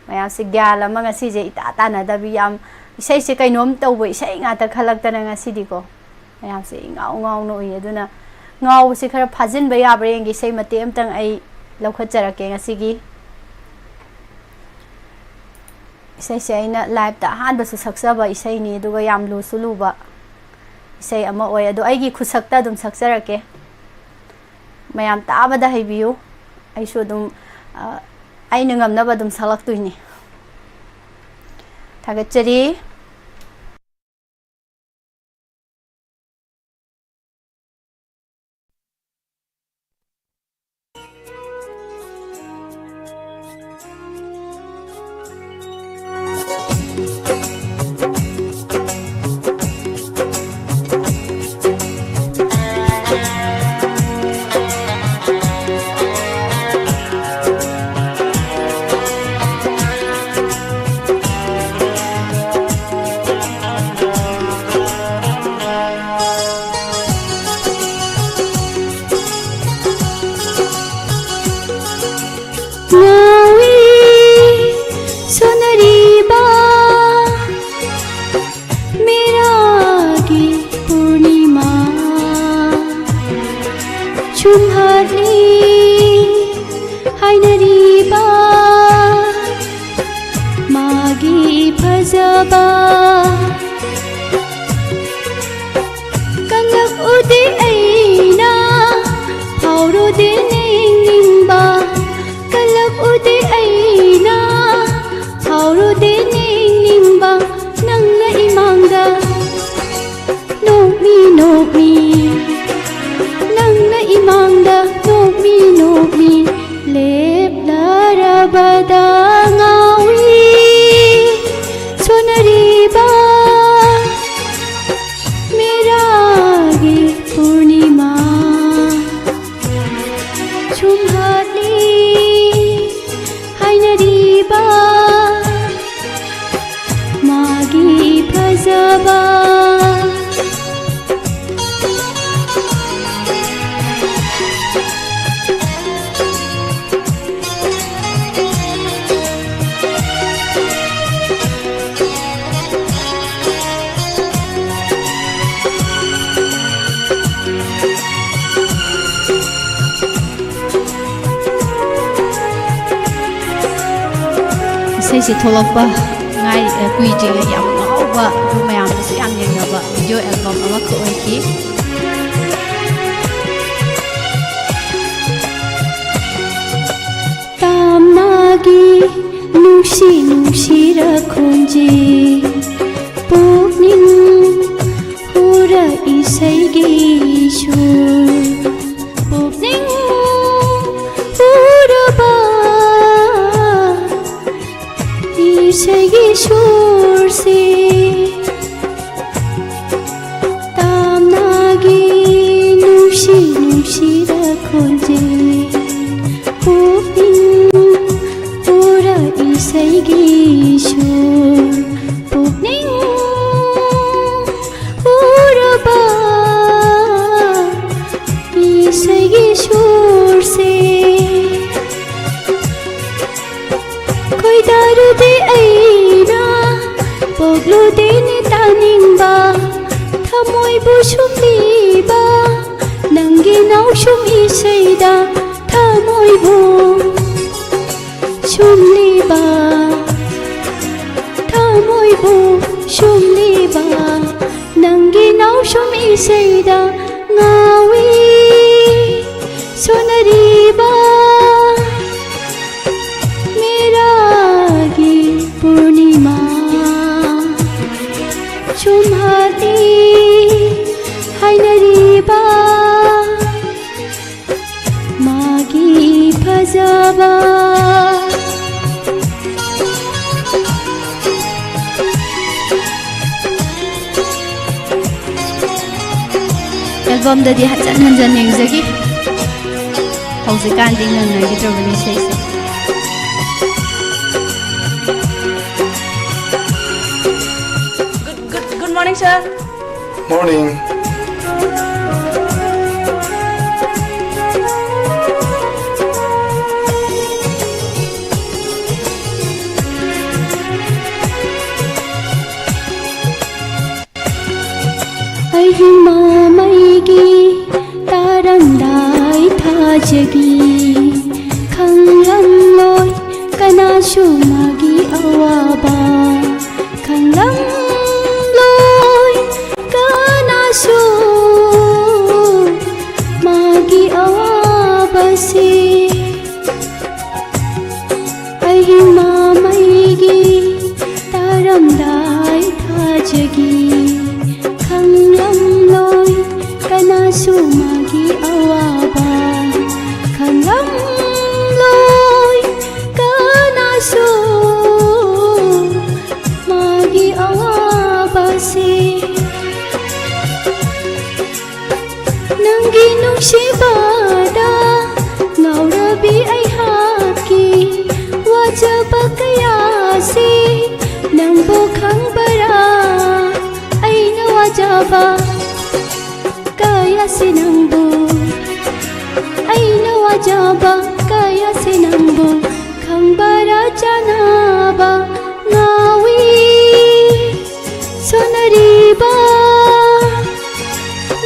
ꯃꯌꯥꯝꯁꯦ ꯒ꯭ꯌꯥꯟ ꯑꯃ ꯉꯁꯤꯁꯦ ꯏꯇꯥ ꯇꯥꯟꯅꯗꯕꯤ, ꯌꯥꯝ ꯏꯁꯩꯁꯦ ꯀꯩꯅꯣꯝ ꯇꯧꯕ ꯏꯁꯩ ꯉꯥꯛꯇ ꯈꯜꯂꯛꯇꯅ ꯉꯁꯤꯗꯤꯀꯣ꯫ ꯃꯌꯥꯝꯁꯦ ꯏꯉꯥꯎ ꯉꯥꯎꯅ ꯎꯏ꯫ ꯑꯗꯨꯅ ꯉꯥꯎꯕꯁꯤ ꯈꯔ ꯐꯥꯖꯤꯟꯕ ꯌꯥꯕ꯭ꯔꯥ ꯌꯦꯡꯒꯦ꯫ ꯏꯁꯩ ꯃꯇꯦꯛ ꯑꯃꯇꯪ ꯑꯩ ꯂꯧꯈꯠꯆꯔꯛꯀꯦ ꯉꯁꯤꯒꯤ꯫ ꯏꯁꯩꯁꯦ ꯑꯩꯅ ꯂꯥꯏꯞꯇ ꯑꯍꯥꯟꯕꯁꯨ ꯁꯛꯆꯕ ꯏꯁꯩꯅꯤ, ꯑꯗꯨꯒ ꯌꯥꯝ ꯂꯨꯁꯨ ꯂꯨꯕ ꯏꯁꯩ ꯑꯃ ꯑꯣꯏ꯫ ꯑꯗꯣ ꯑꯩꯒꯤ ꯈꯨꯠꯁꯛꯇ ꯑꯗꯨꯝ ꯁꯛꯆꯔꯛꯀꯦ, ꯃꯌꯥꯝ ꯇꯥꯕꯗ ꯍꯩꯕꯤꯌꯨ꯫ ꯑꯩꯁꯨ ꯑꯗꯨꯝ, ꯑ, ꯑꯩꯅ ꯉꯝꯅꯕ ꯑꯗꯨꯝ ꯁꯛꯂꯛꯇꯣꯏꯅꯤ꯫ ꯊꯥꯒꯠꯆꯔꯤ꯫ ꯉꯥꯎꯏ ꯁꯣꯟꯅꯔꯤꯕ ꯃꯦꯔꯥꯒꯤ ꯄꯨꯔꯅꯤꯃꯥ꯫ ꯁꯨꯝꯍꯠꯂꯤ ꯍꯥꯏꯅꯔꯤꯕ ꯃꯥꯒꯤ ꯐꯖꯕ꯫ ꯀꯜꯂꯛꯎꯗꯦ ꯑꯩꯅ ꯐꯥꯎꯔꯨꯗꯦ ꯅꯤꯡꯅꯤꯡꯕ꯫ ꯀꯜꯂꯛꯎꯗꯦ ꯑꯩꯅ ꯐꯥꯎꯔꯨꯗꯦ ꯅꯤꯡꯅꯤꯡꯕ꯫ ꯅꯪꯅ ꯏꯃꯥꯡꯗ ꯅꯣꯛꯃꯤ ꯅꯣꯛꯃꯤ꯫ ꯅꯪꯅ ꯏꯃꯥꯡꯗ ꯅꯣꯛꯃꯤ ꯅꯣꯛꯃꯤ꯫ ꯂꯦꯞꯂꯔꯕꯗ ꯉꯥꯎꯏ ꯁꯣꯟꯅꯔꯤꯕ ꯃꯦꯔꯥꯒꯤ ꯄꯨꯔꯅꯤꯃꯥ꯫ ꯁꯨꯝꯍꯠꯂꯤ ꯍꯥꯏꯅ ꯑꯩꯁꯦ ꯊꯣꯛꯂꯛꯄ ꯉꯥꯏ-, ꯑ, ꯀꯨꯏꯗ꯭ꯔꯤꯉꯩ ꯌꯥꯝ ꯉꯥꯎꯕ, ꯑꯗꯨ ꯃꯌꯥꯝꯅꯁꯨ ꯌꯥꯝ ꯌꯦꯡꯅꯕ video album ꯑꯃꯈꯛ ꯑꯣꯏꯈꯤ꯫ ꯇꯥꯝꯅꯥꯒꯤ ꯅꯨꯡꯁꯤ ꯅꯨꯡꯁꯤꯔ ꯈꯣꯟꯖꯦꯜ, ꯄꯨꯛꯅꯤꯡ ꯍꯨꯔ ꯏꯁꯩꯒꯤ ꯁꯨꯔ, ꯄꯨꯛꯅꯤꯡ ꯍꯨꯔꯕ ꯏꯁꯩꯒꯤ ꯁꯨꯔꯁꯦ, ꯇꯥꯝꯅꯥꯒꯤ ꯅꯨꯡꯁꯤ ꯅꯨꯡꯁꯤꯔ ꯈꯣꯟꯖꯦꯜ, ꯄꯨꯛꯅꯤꯡ ꯍꯨꯔ ꯏꯁꯩꯒꯤ ꯁꯨꯔ, ꯄꯨꯛꯅꯤꯡ ꯍꯨꯔꯕ ꯏꯁꯩꯒꯤ ꯁꯨꯔꯁꯦ꯫ ꯈꯣꯏꯗꯥꯔꯨꯗꯦ ꯑꯩꯅ, ꯄꯣꯛꯂꯨꯗꯦꯅꯦ ꯇꯥꯅꯤꯡꯕ, ꯊꯃꯣꯏꯕꯨ ꯁꯨꯝꯂꯤꯕ, ꯅꯪꯒꯤ ꯅꯥꯎꯁꯨꯝ ꯏꯁꯩꯗ ꯊꯃꯣꯏꯕꯨ ꯁꯨꯝꯂꯤꯕ, ꯊꯃꯣꯏꯕꯨ ꯁꯨꯝꯂꯤꯕ, ꯅꯪꯒꯤ ꯅꯥꯎꯁꯨꯝ ꯏꯁꯩꯗ ꯉꯥꯎꯏ ꯁꯣꯟꯅꯔꯤꯕ꯫ ꯃꯦꯔꯥꯒꯤ ꯄꯨꯔꯅꯤꯃꯥ ꯁꯨꯝꯍꯠꯂꯤ ꯍꯥꯏꯅꯔꯤꯕ꯫ ꯃꯥꯒꯤ ꯐꯖꯕ꯫ Albumꯗꯗꯤ ꯍꯟꯖꯟ ꯍꯟꯖꯟ ꯌꯦꯡꯖꯈꯤ꯫ ꯍꯧꯖꯤꯛꯀꯥꯟꯗꯤ ꯉꯪꯅꯈꯤꯗ꯭ꯔꯕꯅꯤ ꯏꯁꯩꯁꯦ꯫ Good, good, good morning, sir. Morning. ꯑꯍꯤꯡ ꯃꯃꯩꯒꯤ ꯇꯥꯔꯝꯗꯥꯏ ꯊꯥꯖꯒꯤ ꯈꯪꯂꯝꯂꯣꯏ ꯀꯅꯥꯁꯨ ꯃꯥꯒꯤ ꯃꯥꯒꯤ ꯑꯋꯥꯕ ꯈꯪꯂꯝꯂꯣꯏ ꯀꯅꯥꯁꯨ꯫ ꯃꯥꯒꯤ ꯑꯋꯥꯕꯁꯤ ꯅꯪꯒꯤ ꯅꯨꯡꯁꯤꯕꯗ ꯉꯥꯎꯔꯕꯤ ꯑꯩꯍꯥꯛꯀꯤ ꯋꯥꯖꯕ ꯀꯌꯥꯁꯤ ꯅꯪꯕꯨ ꯈꯪꯕꯔꯥ? ꯑꯩꯅ ꯋꯥꯖꯕ ꯀꯌꯥꯁꯤ ꯅꯪꯕꯨ, ꯑꯩꯅ ꯋꯥꯖꯕ ꯀꯌꯥꯁꯤ ꯅꯪꯕꯨ ꯈꯪꯕꯔꯥ? ꯆꯥꯅꯕ ꯉꯥꯎꯏ ꯁꯣꯟꯅꯔꯤꯕ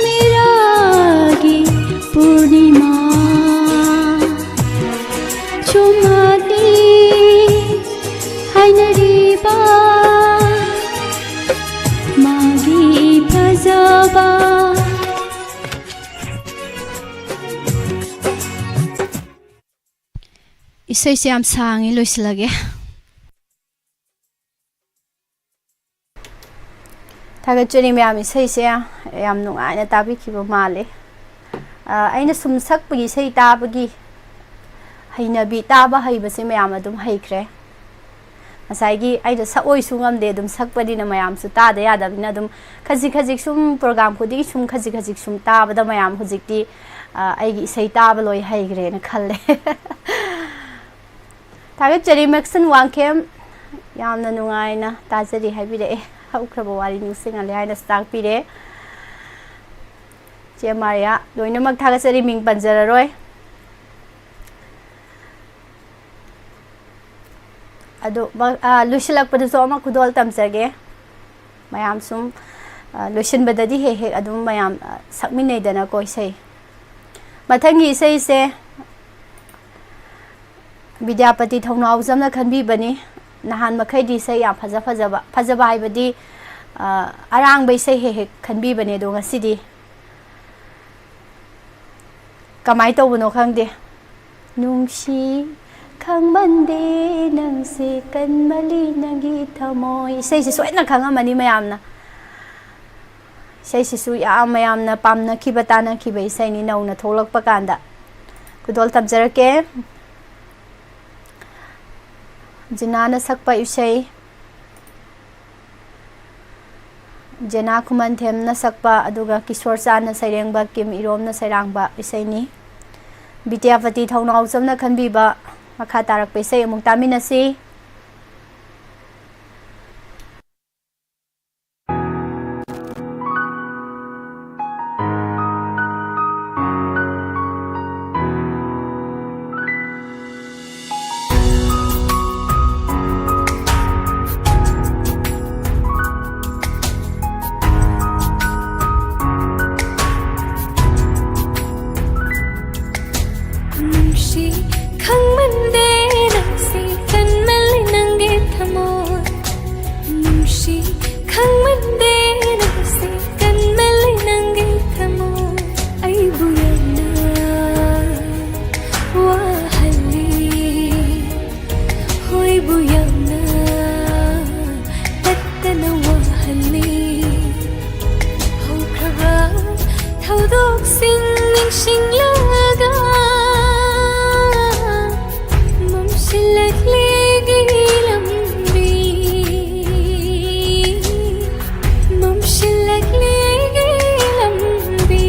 ꯃꯤꯔꯥꯒꯤ ꯄꯨꯔꯅꯤꯃꯥ꯫ ꯆꯨꯝꯃꯗꯤ ꯍꯥꯏꯅꯔꯤꯕ ꯃꯥꯒꯤ ꯐꯖꯕ꯫ ꯏꯁꯩꯁꯦ ꯌꯥꯝ ꯁꯥꯡꯉꯤ, ꯂꯣꯏꯁꯤꯜꯂꯒꯦ꯫ ꯊꯥꯒꯠꯆꯔꯤ ꯃꯌꯥꯝ, ꯏꯁꯩꯁꯦ ꯌꯥꯝ ꯅꯨꯡꯉꯥꯏꯅ ꯇꯥꯕꯤꯈꯤꯕ ꯃꯥꯜꯂꯦ꯫ ꯑ, ꯑꯩꯅ ꯁꯨꯝ ꯁꯛꯄꯒꯤ, ꯏꯁꯩ ꯇꯥꯕꯒꯤ ꯍꯩꯅꯕꯤ, ꯇꯥꯕ ꯍꯩꯕꯁꯦ ꯃꯌꯥꯝ ꯑꯗꯨꯝ ꯍꯩꯈ꯭ꯔꯦ꯫ ꯉꯁꯥꯏꯒꯤ ꯑꯩꯅ ꯁꯛꯑꯣꯏꯁꯨ ꯉꯝꯗꯦ, ꯑꯗꯨꯝ ꯁꯛꯄꯅꯤꯅ ꯃꯌꯥꯝꯁꯨ ꯇꯥꯗ ꯌꯥꯗꯕꯅꯤꯅ ꯑꯗꯨꯝ ꯈꯖꯤꯛ ꯈꯖꯤꯛ ꯁꯨꯝ program ꯈꯨꯗꯤꯡꯒꯤ ꯁꯨꯝ ꯈꯖꯤꯛ ꯈꯖꯤꯛ ꯁꯨꯝ ꯇꯥꯕꯗ ꯃꯌꯥꯝ ꯍꯧꯖꯤꯛꯇꯤ, ꯑ, ꯑꯩꯒꯤ ꯏꯁꯩ ꯇꯥꯕ ꯂꯣꯏ ꯍꯩꯈ꯭ꯔꯦꯅ ꯈꯜꯂꯦ꯫ ꯊꯥꯒꯠꯆꯔꯤ ꯃꯦꯛꯁꯟ ꯋꯥꯡꯈꯦꯝ, ꯌꯥꯝꯅ ꯅꯨꯡꯉꯥꯏꯅ ꯇꯥꯖꯔꯤ ꯍꯥꯏꯕꯤꯔꯛꯑꯦ꯫ ꯍꯧꯈ꯭ꯔꯕ ꯋꯥꯔꯤ ꯅꯤꯡꯁꯤꯡꯍꯜꯂꯦ ꯍꯥꯏꯅꯁꯨ ꯇꯥꯛꯄꯤꯔꯦ꯫ ꯆꯦ ꯃꯥꯔꯤꯌꯥ, ꯂꯣꯏꯅꯃꯛ ꯊꯥꯒꯠꯆꯔꯤ, ꯃꯤꯡ ꯄꯟꯖꯔꯔꯣꯏ꯫ ꯑꯗꯣ, ꯃ-, ꯑ, ꯂꯣꯏꯁꯤꯜꯂꯛꯄꯗꯁꯨ ꯑꯃ ꯈꯨꯗꯣꯜ ꯇꯝꯖꯒꯦ꯫ ꯃꯌꯥꯝ ꯁꯨꯝ, ꯑ, ꯂꯣꯏꯁꯤꯟꯕꯗꯗꯤ ꯍꯦꯛ ꯍꯦꯛ ꯑꯗꯨꯝ ꯃꯌꯥꯝ, ꯑ, ꯁꯛꯃꯤꯟꯅꯩꯗꯅꯀꯣ ꯏꯁꯩ꯫ ꯃꯊꯪꯒꯤ ꯏꯁꯩꯁꯦ ꯕꯤꯗ꯭ꯌꯥꯄꯇꯤ ꯊꯧꯅꯥꯎꯖꯝꯅ ꯈꯟꯕꯤꯕꯅꯤ꯫ ꯅꯍꯥꯟ ꯃꯈꯩꯗꯤ ꯏꯁꯩ ꯌꯥꯝ ꯐꯖ ꯐꯖꯕ, ꯐꯖꯕ ꯍꯥꯏꯕꯗꯤ, ꯑ, ꯑꯔꯥꯡꯕ ꯏꯁꯩ ꯍꯦꯛ ꯍꯦꯛ ꯈꯟꯕꯤꯕꯅꯦ, ꯑꯗꯣ ꯉꯁꯤꯗꯤ ꯀꯃꯥꯏꯅ ꯇꯧꯕꯅꯣ ꯈꯪꯗꯦ꯫ ꯅꯨꯡꯁꯤ ꯈꯪꯃꯟꯗꯦ ꯅꯪꯁꯦ ꯀꯟꯃꯜꯂꯤ ꯅꯪꯒꯤ ꯊꯃꯣꯏ꯫ ꯏꯁꯩꯁꯦ ꯁꯣꯏꯗꯅ ꯈꯪꯉꯝꯃꯅꯤ ꯃꯌꯥꯝꯅ꯫ ꯏꯁꯩꯁꯤꯁꯨ ꯌꯥꯝ ꯃꯌꯥꯝꯅ ꯄꯥꯝꯅꯈꯤꯕ, ꯇꯥꯅꯈꯤꯕ ꯏꯁꯩꯅꯤ ꯅꯧꯅ ꯊꯣꯛꯂꯛꯄ ꯀꯥꯟꯗ꯫ ꯈꯨꯗꯣꯜ ꯇꯝꯖꯔꯛꯀꯦ꯫ ꯖꯤꯅꯥꯅ ꯁꯛꯄ ꯏꯁꯩ, ꯖꯦꯅꯥ ꯈꯨꯃꯟꯊꯦꯝꯅ ꯁꯛꯄ, ꯑꯗꯨꯒ ꯀꯤꯁꯣꯔ ꯆꯥꯟꯅ ꯁꯩꯔꯦꯡꯕ, ꯀꯤꯝ ꯏꯔꯣꯝꯅ ꯁꯩꯔꯥꯡꯕ ꯏꯁꯩꯅꯤ꯫ ꯕꯤꯗ꯭ꯌꯥꯄꯇꯤ ꯊꯧꯅꯥꯎꯖꯝꯅ ꯈꯟꯕꯤꯕ ꯃꯈꯥ ꯇꯥꯔꯛꯄ ꯏꯁꯩ ꯑꯃꯨꯛ ꯇꯥꯃꯤꯟꯅꯁꯤ꯫ ꯅꯨꯡꯁꯤ ꯈꯪꯃꯟꯗꯦ ꯅꯪꯁꯤ ꯀꯟꯃꯜꯂꯤ ꯅꯪꯒꯤ ꯊꯃꯣꯏ꯫ ꯅꯨꯡꯁꯤ ꯈꯪꯃꯟꯗꯦ ꯅꯪꯁꯤ ꯀꯟꯃꯜꯂꯤ ꯅꯪꯒꯤ ꯊꯃꯣꯏ꯫ ꯑꯩꯕꯨ ꯌꯥꯝꯅ ꯋꯥꯍꯜꯂꯤ꯫ ꯍꯣꯏꯕꯨ ꯌꯥꯝꯅ ꯇꯠꯇꯅ ꯋꯥꯍꯜꯂꯤ꯫ ꯍꯧꯈ꯭ꯔꯕ ꯊꯧꯗꯣꯛꯁꯤꯡ ꯅꯤꯡꯁꯤꯡꯂꯒ ꯃꯝꯁꯤꯜꯂꯛꯂꯦ ꯑꯩꯒꯤ ꯂꯝꯕꯤ꯫ ꯃꯝꯁꯤꯜꯂꯛꯂꯦ ꯑꯩꯒꯤ ꯂꯝꯕꯤ꯫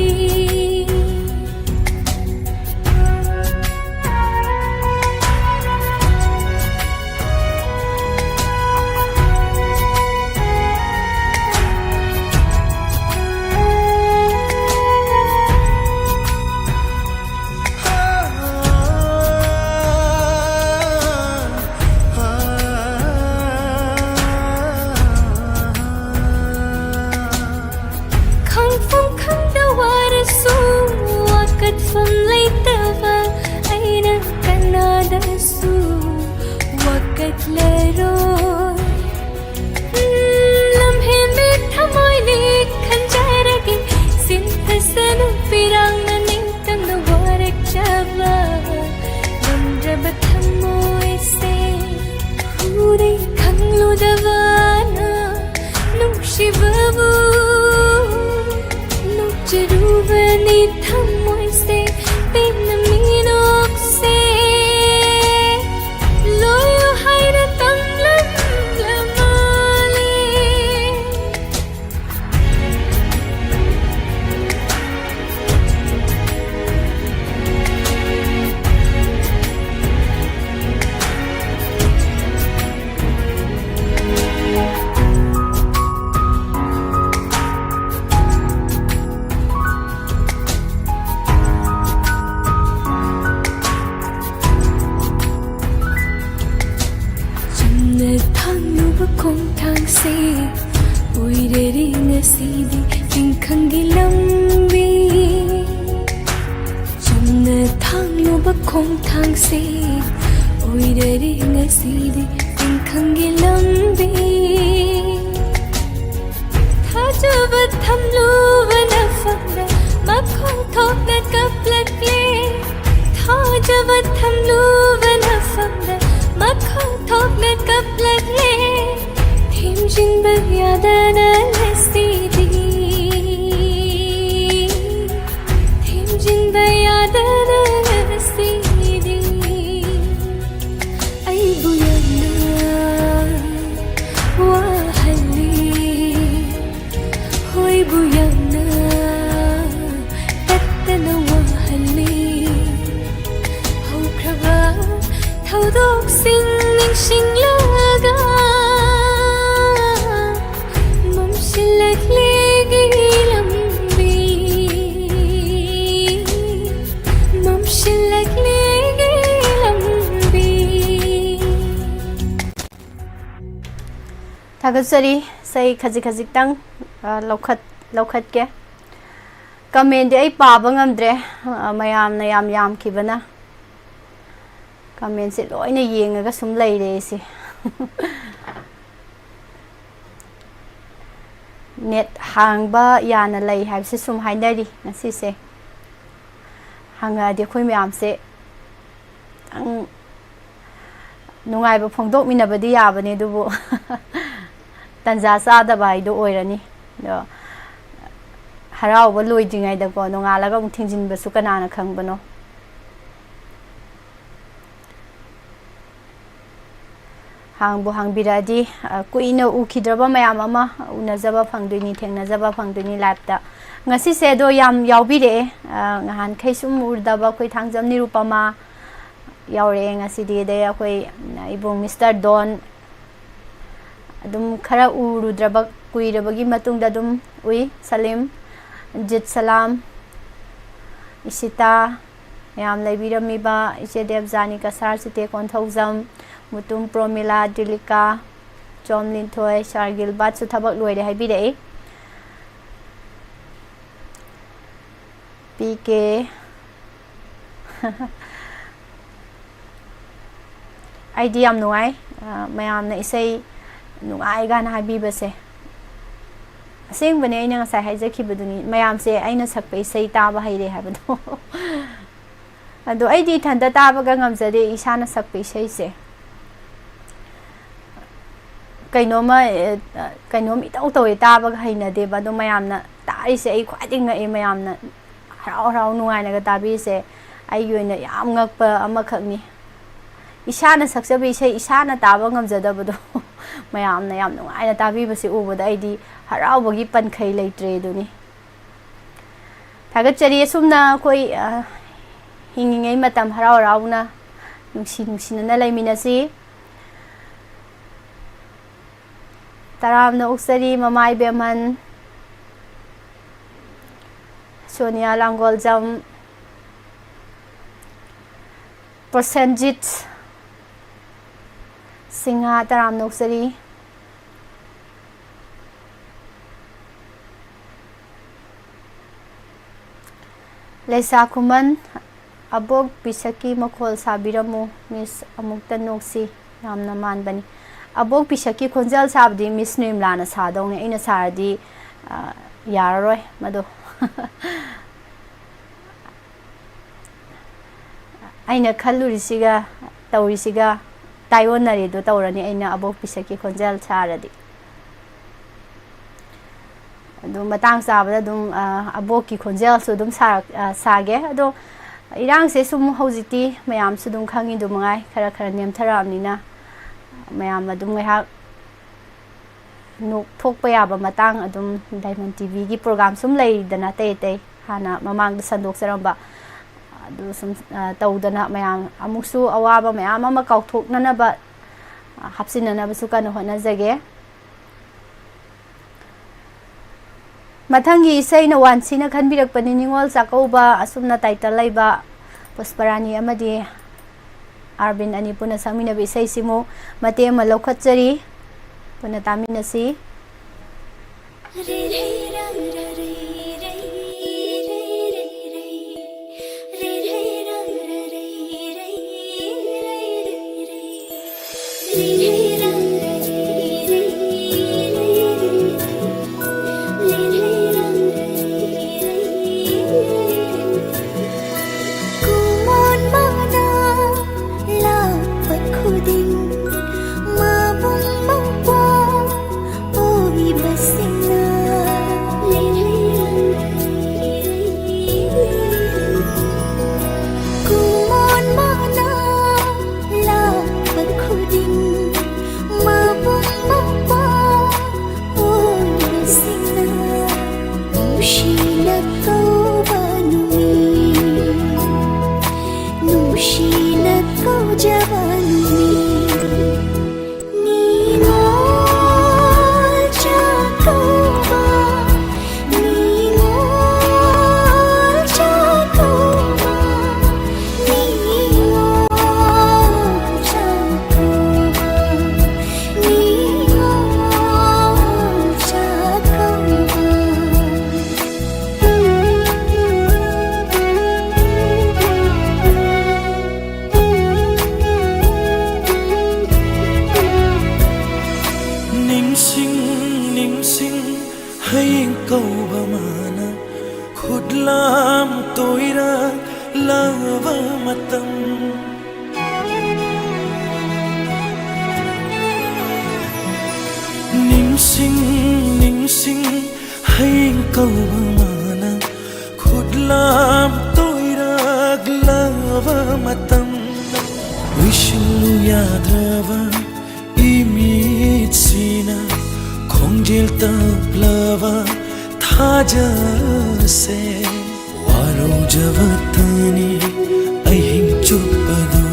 ꯈꯪꯐꯝ ꯈꯪꯗ ꯋꯥꯔꯁꯨ ꯋꯥꯀꯠꯐꯝ ꯂꯩꯇꯕ ꯑꯩꯅ ꯀꯅꯥꯗꯁꯨ ꯋꯥꯀꯠꯂꯔꯣꯏ꯫ ꯎꯝ, ꯂꯝꯍꯦꯟꯕꯤ ꯊꯃꯣꯏꯅꯤ ꯈꯟꯖꯔꯒꯦ, ꯁꯤꯟꯊꯁꯅꯨ ꯄꯤꯔꯥꯡꯅ ꯅꯤꯡꯇꯝꯅ ꯋꯥꯔꯛꯆꯕ ꯉꯝꯗ꯭ꯔꯕ ꯊꯃꯣꯏꯁꯦ꯫ ꯎꯔꯦ ꯈꯪꯂꯨꯗꯕꯅ ꯅꯨꯡꯁꯤꯕꯕꯨ ꯈꯣꯡꯊꯥꯡꯁꯤ ꯑꯣꯏꯔꯔꯦ ꯉꯁꯤꯗꯤ ꯇꯤꯟꯈꯪꯒꯤ ꯂꯝꯕꯤ꯫ ꯊꯥꯖꯕ ꯊꯝꯂꯨꯕ ꯅꯐꯝꯗ ꯃꯈꯣꯡ ꯊꯣꯛꯅ ꯀꯞꯂꯛꯂꯦ꯫ ꯊꯥꯖꯕ ꯊꯝꯂꯨꯕ ꯅꯐꯝꯗ ꯃꯈꯣꯡ ꯊꯣꯛꯅ ꯀꯞꯂꯛꯂꯦ꯫ ꯊꯦꯝꯖꯤꯟꯕ ꯌꯥꯗꯅ ꯉꯁꯤꯗꯤ ꯊꯦꯝꯖꯤꯟꯕ ꯌꯥꯗꯅ ꯉꯁꯤꯗꯤ ꯑꯩꯕꯨ ꯌꯥꯝꯅ ꯋꯥꯍꯜꯂꯤ꯫ ꯍꯣꯏꯕꯨ ꯌꯥꯝꯅ ꯇꯠꯇꯅ ꯋꯥꯍꯜꯂꯤ꯫ ꯍꯧꯈ꯭ꯔꯕ ꯊꯧꯗꯣꯛꯁꯤꯡ ꯅꯤꯡꯁꯤꯡꯂꯒ ꯃꯝꯁꯤꯜꯂꯛꯂꯦ ꯑꯩꯒꯤ ꯂꯝꯕꯤ꯫ ꯃꯝꯁꯤꯜꯂꯛꯂꯦ ꯑꯩꯒꯤ ꯂꯝꯕꯤ꯫ ꯊꯥꯒꯠꯆꯔꯤ꯫ ꯏꯁꯩ ꯈꯖꯤꯛ ꯈꯖꯤꯛꯇꯪ, ꯑ, ꯂꯧꯈꯠ-, ꯂꯧꯈꯠꯀꯦ꯫ ꯀꯃꯦꯟꯗꯤ ꯑꯩ ꯄꯥꯕ ꯉꯝꯗ꯭ꯔꯦ, ꯑ, ꯃꯌꯥꯝꯅ ꯌꯥꯝ ꯌꯥꯝꯈꯤꯕꯅ꯫ ꯀꯃꯦꯟꯁꯦ ꯂꯣꯏꯅ ꯌꯦꯡꯉꯒ ꯁꯨꯝ ꯂꯩꯔꯦ ꯑꯩꯁꯦ꯫ ꯅꯦꯠ ꯍꯥꯡꯕ ꯌꯥꯅ ꯂꯩ ꯍꯥꯏꯕꯁꯦ ꯁꯨꯝ ꯍꯥꯏꯅꯔꯤ ꯉꯁꯤꯁꯦ꯫ ꯍꯥꯡꯉꯛꯑꯗꯤ ꯑꯩꯈꯣꯏ ꯃꯌꯥꯝꯁꯦ ꯈꯤꯇꯪ ꯅꯨꯡꯉꯥꯏꯕ ꯐꯣꯡꯗꯣꯛꯃꯤꯟꯅꯕꯗꯤ ꯌꯥꯕꯅꯤ, ꯑꯗꯨꯕꯨ ꯇꯟꯖꯥ ꯆꯥꯗꯕ ꯍꯥꯏꯗꯣ ꯑꯣꯏꯔꯅꯤ꯫ ꯑꯗꯣ ꯍꯔꯥꯎꯕ ꯂꯣꯏꯗ꯭ꯔꯤꯉꯩꯗꯀꯣ, ꯅꯣꯡꯉꯥꯜꯂꯒ ꯑꯃꯨꯛ ꯊꯤꯡꯖꯤꯟꯕꯁꯨ ꯀꯅꯥꯅ ꯈꯪꯕꯅꯣ? ꯍꯥꯡꯕꯨ ꯍꯥꯡꯕꯤꯔꯛꯑꯗꯤ, ꯑ, ꯀꯨꯏꯅ ꯎꯈꯤꯗ꯭ꯔꯕ ꯃꯌꯥꯝ ꯑꯃ ꯎꯅꯖꯕ ꯐꯪꯗꯣꯏꯅꯤ, ꯊꯦꯡꯅꯖꯕ ꯐꯪꯗꯣꯏꯅꯤ ꯂꯥꯏꯞꯇ꯫ ꯉꯁꯤꯁꯦ ꯑꯗꯣ ꯌꯥꯝ ꯌꯥꯎꯕꯤꯔꯛꯑꯦ꯫ ꯑ, ꯉꯍꯥꯟꯈꯩ ꯁꯨꯝ ꯎꯔꯨꯗꯕ ꯑꯩꯈꯣꯏ ꯊꯥꯡꯖꯝ ꯅꯤꯔꯨꯄꯃꯥ ꯌꯥꯎꯔꯛꯑꯦ ꯉꯁꯤꯗꯤ꯫ ꯑꯗꯩ ꯑꯩꯈꯣꯏ ꯏꯕꯨꯡ ꯃꯤꯁꯇꯔ ꯗꯣꯟ, ꯑꯗꯨꯝ ꯈꯔ ꯎꯔꯨꯗ꯭ꯔꯕ ꯀꯨꯏꯔꯕꯒꯤ ꯃꯇꯨꯡꯗ ꯑꯗꯨꯝ ꯎꯏ꯫ ꯁꯂꯤꯝ, ꯖꯤꯠ ꯁꯂꯥꯝ, ꯏꯁꯤꯇꯥ, ꯃꯌꯥꯝ ꯂꯩꯕꯤꯔꯝꯃꯤꯕ ꯏꯆꯦ ꯗꯦꯕꯖꯥꯅꯤ ꯀꯁꯥꯔ, ꯆꯤꯇꯦ ꯀꯣꯟꯊꯧꯖꯝ, ꯃꯨꯇꯨꯝ ꯄ꯭ꯔꯣꯃꯤꯂꯥ, ꯗꯤꯂꯤꯀꯥ, ꯆꯣꯝ ꯂꯤꯟꯊꯣꯏ, ꯁꯥꯔꯒꯤꯜ ꯕꯥꯠꯁꯨ ꯊꯕꯛ ꯂꯣꯏꯔꯦ ꯍꯥꯏꯕꯤꯔꯛꯏ꯫ P K. ꯑꯩꯗꯤ ꯌꯥꯝ ꯅꯨꯡꯉꯥꯏ꯫ ꯑ, ꯃꯌꯥꯝꯅ ꯏꯁꯩ ꯅꯨꯡꯉꯥꯏ ꯀꯥꯏꯅ ꯍꯥꯏꯕꯤꯕꯁꯦ꯫ ꯑꯁꯦꯡꯕꯅꯦ, ꯑꯩꯅ ꯉꯁꯥꯏ ꯍꯥꯏꯖꯈꯤꯕꯗꯨꯅꯤ, ꯃꯌꯥꯝꯁꯦ ꯑꯩꯅ ꯁꯛꯄ ꯏꯁꯩ ꯇꯥꯕ ꯍꯩꯔꯦ ꯍꯥꯏꯕꯗꯣ꯫ ꯑꯗꯣ ꯑꯩꯗꯤ ꯏꯊꯟꯇ ꯇꯥꯕꯒ ꯉꯝꯖꯗꯦ, ꯏꯁꯥꯅ ꯁꯛꯄ ꯏꯁꯩꯁꯦ꯫ ꯀꯩꯅꯣꯝꯃ, ꯑꯦ, ꯀꯩꯅꯣꯝ ꯏꯇꯧ ꯇꯧꯋꯦ, ꯇꯥꯕꯒ ꯍꯩꯅꯗꯦꯕ꯫ ꯑꯗꯣ ꯃꯌꯥꯝꯅ ꯇꯥꯔꯤꯁꯦ ꯑꯩ ꯈ꯭ꯋꯥꯏꯗꯒꯤ ꯉꯛꯑꯦ, ꯃꯌꯥꯝꯅ ꯍꯔꯥꯎ ꯍꯔꯥꯎ ꯅꯨꯡꯉꯥꯏꯅꯒ ꯇꯥꯕꯤꯔꯤꯁꯦ꯫ ꯑꯩꯒꯤ ꯑꯣꯏꯅ ꯌꯥꯝ ꯉꯛꯄ ꯑꯃꯈꯛꯅꯤ꯫ ꯏꯁꯥꯅ ꯁꯛꯆꯕ ꯏꯁꯩ ꯏꯁꯥꯅ ꯇꯥꯕ ꯉꯝꯖꯗꯕꯗꯣ, ꯃꯌꯥꯝꯅ ꯌꯥꯝ ꯅꯨꯡꯉꯥꯏꯅ ꯇꯥꯕꯤꯕꯁꯦ ꯎꯕꯗ ꯑꯩꯗꯤ ꯍꯔꯥꯎꯕꯒꯤ ꯄꯟꯈꯩ ꯂꯩꯇ꯭ꯔꯦ ꯑꯗꯨꯅꯤ꯫ ꯊꯥꯒꯠꯆꯔꯤ꯫ ꯑꯁꯨꯝꯅ ꯑꯩꯈꯣꯏ, ꯑ, ꯍꯤꯡꯉꯤꯉꯩ ꯃꯇꯝ ꯍꯔꯥꯎ ꯍꯔꯥꯎꯅ, ꯅꯨꯡꯁꯤ ꯅꯨꯡꯁꯤꯅꯅ ꯂꯩꯃꯤꯟꯅꯁꯤ꯫ ꯇꯔꯥꯝꯅ ꯑꯣꯛꯆꯔꯤ ꯃꯃꯥ ꯏꯕꯦꯝꯍꯟ, ꯁꯣꯅꯤꯌꯥ ꯂꯥꯡꯒꯣꯜꯖꯝ, ꯄ꯭ꯔꯣꯁꯦꯟꯖꯤꯠ ꯁꯤꯡꯍ, ꯇꯔꯥꯝꯅ ꯑꯣꯛꯆꯔꯤ꯫ ꯂꯩꯁꯥ ꯈꯨꯃꯟ, ꯑꯕꯣꯛ ꯄꯤꯁꯛꯀꯤ ꯃꯈꯣꯜ ꯁꯥꯕꯤꯔꯝꯃꯨ, ꯃꯤꯁ ꯑꯃꯨꯛꯇ ꯅꯣꯛꯁꯤ, ꯌꯥꯝꯅ ꯃꯥꯟꯕꯅꯤ꯫ ꯑꯕꯣꯛ ꯄꯤꯁꯛꯀꯤ ꯈꯣꯟꯖꯦꯜ ꯁꯥꯕꯗꯤ ꯃꯤꯁ ꯅꯤꯔꯃꯂꯥꯅ ꯁꯥꯗꯧꯅꯤ, ꯑꯩꯅ ꯁꯥꯔꯗꯤ, ꯑ, ꯌꯥꯔꯔꯣꯏ ꯃꯗꯣ꯫ ꯑꯩꯅ ꯈꯜꯂꯨꯔꯤꯁꯤꯒ ꯇꯧꯔꯤꯁꯤꯒ ꯇꯥꯏꯑꯣꯟꯅꯔꯦꯗꯣ ꯇꯧꯔꯅꯤ, ꯑꯩꯅ ꯑꯕꯣꯛ ꯄꯤꯁꯛꯀꯤ ꯈꯣꯟꯖꯦꯜ ꯁꯥꯔꯗꯤ꯫ ꯑꯗꯨꯝ ꯃꯇꯥꯡ ꯆꯥꯕꯗ ꯑꯗꯨꯝ, ꯑ, ꯑꯕꯣꯛꯀꯤ ꯈꯣꯟꯖꯦꯜꯁꯨ ꯑꯗꯨꯝ ꯁꯥꯔꯛ-, ꯑ, ꯁꯥꯒꯦ꯫ ꯑꯗꯣ ꯏꯔꯥꯡꯁꯦ ꯁꯨꯝ ꯍꯧꯖꯤꯛꯇꯤ ꯃꯌꯥꯝꯁꯨ ꯑꯗꯨꯝ ꯈꯪꯉꯤꯗꯨ ꯃꯉꯥꯏ, ꯈꯔ ꯈꯔ ꯅꯦꯝꯊꯔꯛꯑꯕꯅꯤꯅ ꯃꯌꯥꯝ ꯑꯗꯨꯝ ꯉꯥꯏꯍꯥꯛ ꯅꯣꯛꯊꯣꯛꯄ ꯌꯥꯕ ꯃꯇꯥꯡ ꯑꯗꯨꯝ ꯗꯥꯏꯃꯟ ꯇꯤꯚꯤꯒꯤ ꯄ꯭ꯔꯣꯒꯥꯝ ꯁꯨꯝ ꯂꯩꯗꯅ, ꯑꯇꯩ ꯑꯇꯩ ꯍꯥꯟꯅ ꯃꯃꯥꯡꯗ ꯁꯟꯗꯣꯛꯆꯔꯝꯕ, ꯑꯗꯨ ꯁꯨꯝ, ꯑ, ꯇꯧꯗꯅ ꯃꯌꯥꯝ ꯑꯃꯨꯛꯁꯨ ꯑꯋꯥꯕ ꯃꯌꯥꯝ ꯑꯃ ꯀꯥꯎꯊꯣꯛꯅꯅꯕ, ꯑ, ꯍꯥꯞꯆꯤꯟꯅꯅꯕꯁꯨ ꯀꯟꯅ ꯍꯣꯠꯅꯖꯒꯦ꯫ ꯃꯊꯪꯒꯤ ꯏꯁꯩꯅ ꯋꯥꯟꯁꯤꯅ ꯈꯟꯕꯤꯔꯛꯄꯅꯤ, ꯅꯤꯉꯣꯜ ꯆꯥꯛꯀꯧꯕ ꯑꯁꯨꯝꯅ ꯇꯥꯏꯇꯜ ꯂꯩꯕ ꯄꯨꯁꯄꯔꯥꯅꯤ ꯑꯃꯗꯤ ꯑꯥꯔꯕꯤꯟ ꯑꯅꯤ ꯄꯨꯟꯅ ꯁꯛꯃꯤꯟꯅꯕ ꯏꯁꯩꯁꯤꯃꯨ ꯃꯇꯦꯛ ꯑꯃ ꯂꯧꯈꯠꯆꯔꯤ, ꯄꯨꯟꯅ ꯇꯥꯃꯤꯟꯅꯁꯤ꯫ ꯂꯥꯕ ꯃꯇꯝ꯫ ꯅꯤꯡꯁꯤꯡ ꯅꯤꯡꯁꯤꯡ ꯍꯌꯦꯡ ꯀꯧꯕ ꯃꯥꯅ ꯈꯨꯠꯂꯥꯝ ꯇꯣꯏꯔꯛꯂꯕ ꯃꯇꯝ꯫ ꯎꯏꯁꯤꯜꯂꯨ ꯌꯥꯗ꯭ꯔꯕ ꯏꯃꯤꯠꯁꯤꯅ ꯈꯣꯡꯖꯦꯜ ꯇꯞꯂꯕ ꯊꯥꯖꯁꯦ꯫ ꯋꯥꯔꯧꯖꯕꯇꯅꯤ ꯑꯍꯤꯡ ꯆꯨꯞꯄꯗꯣ,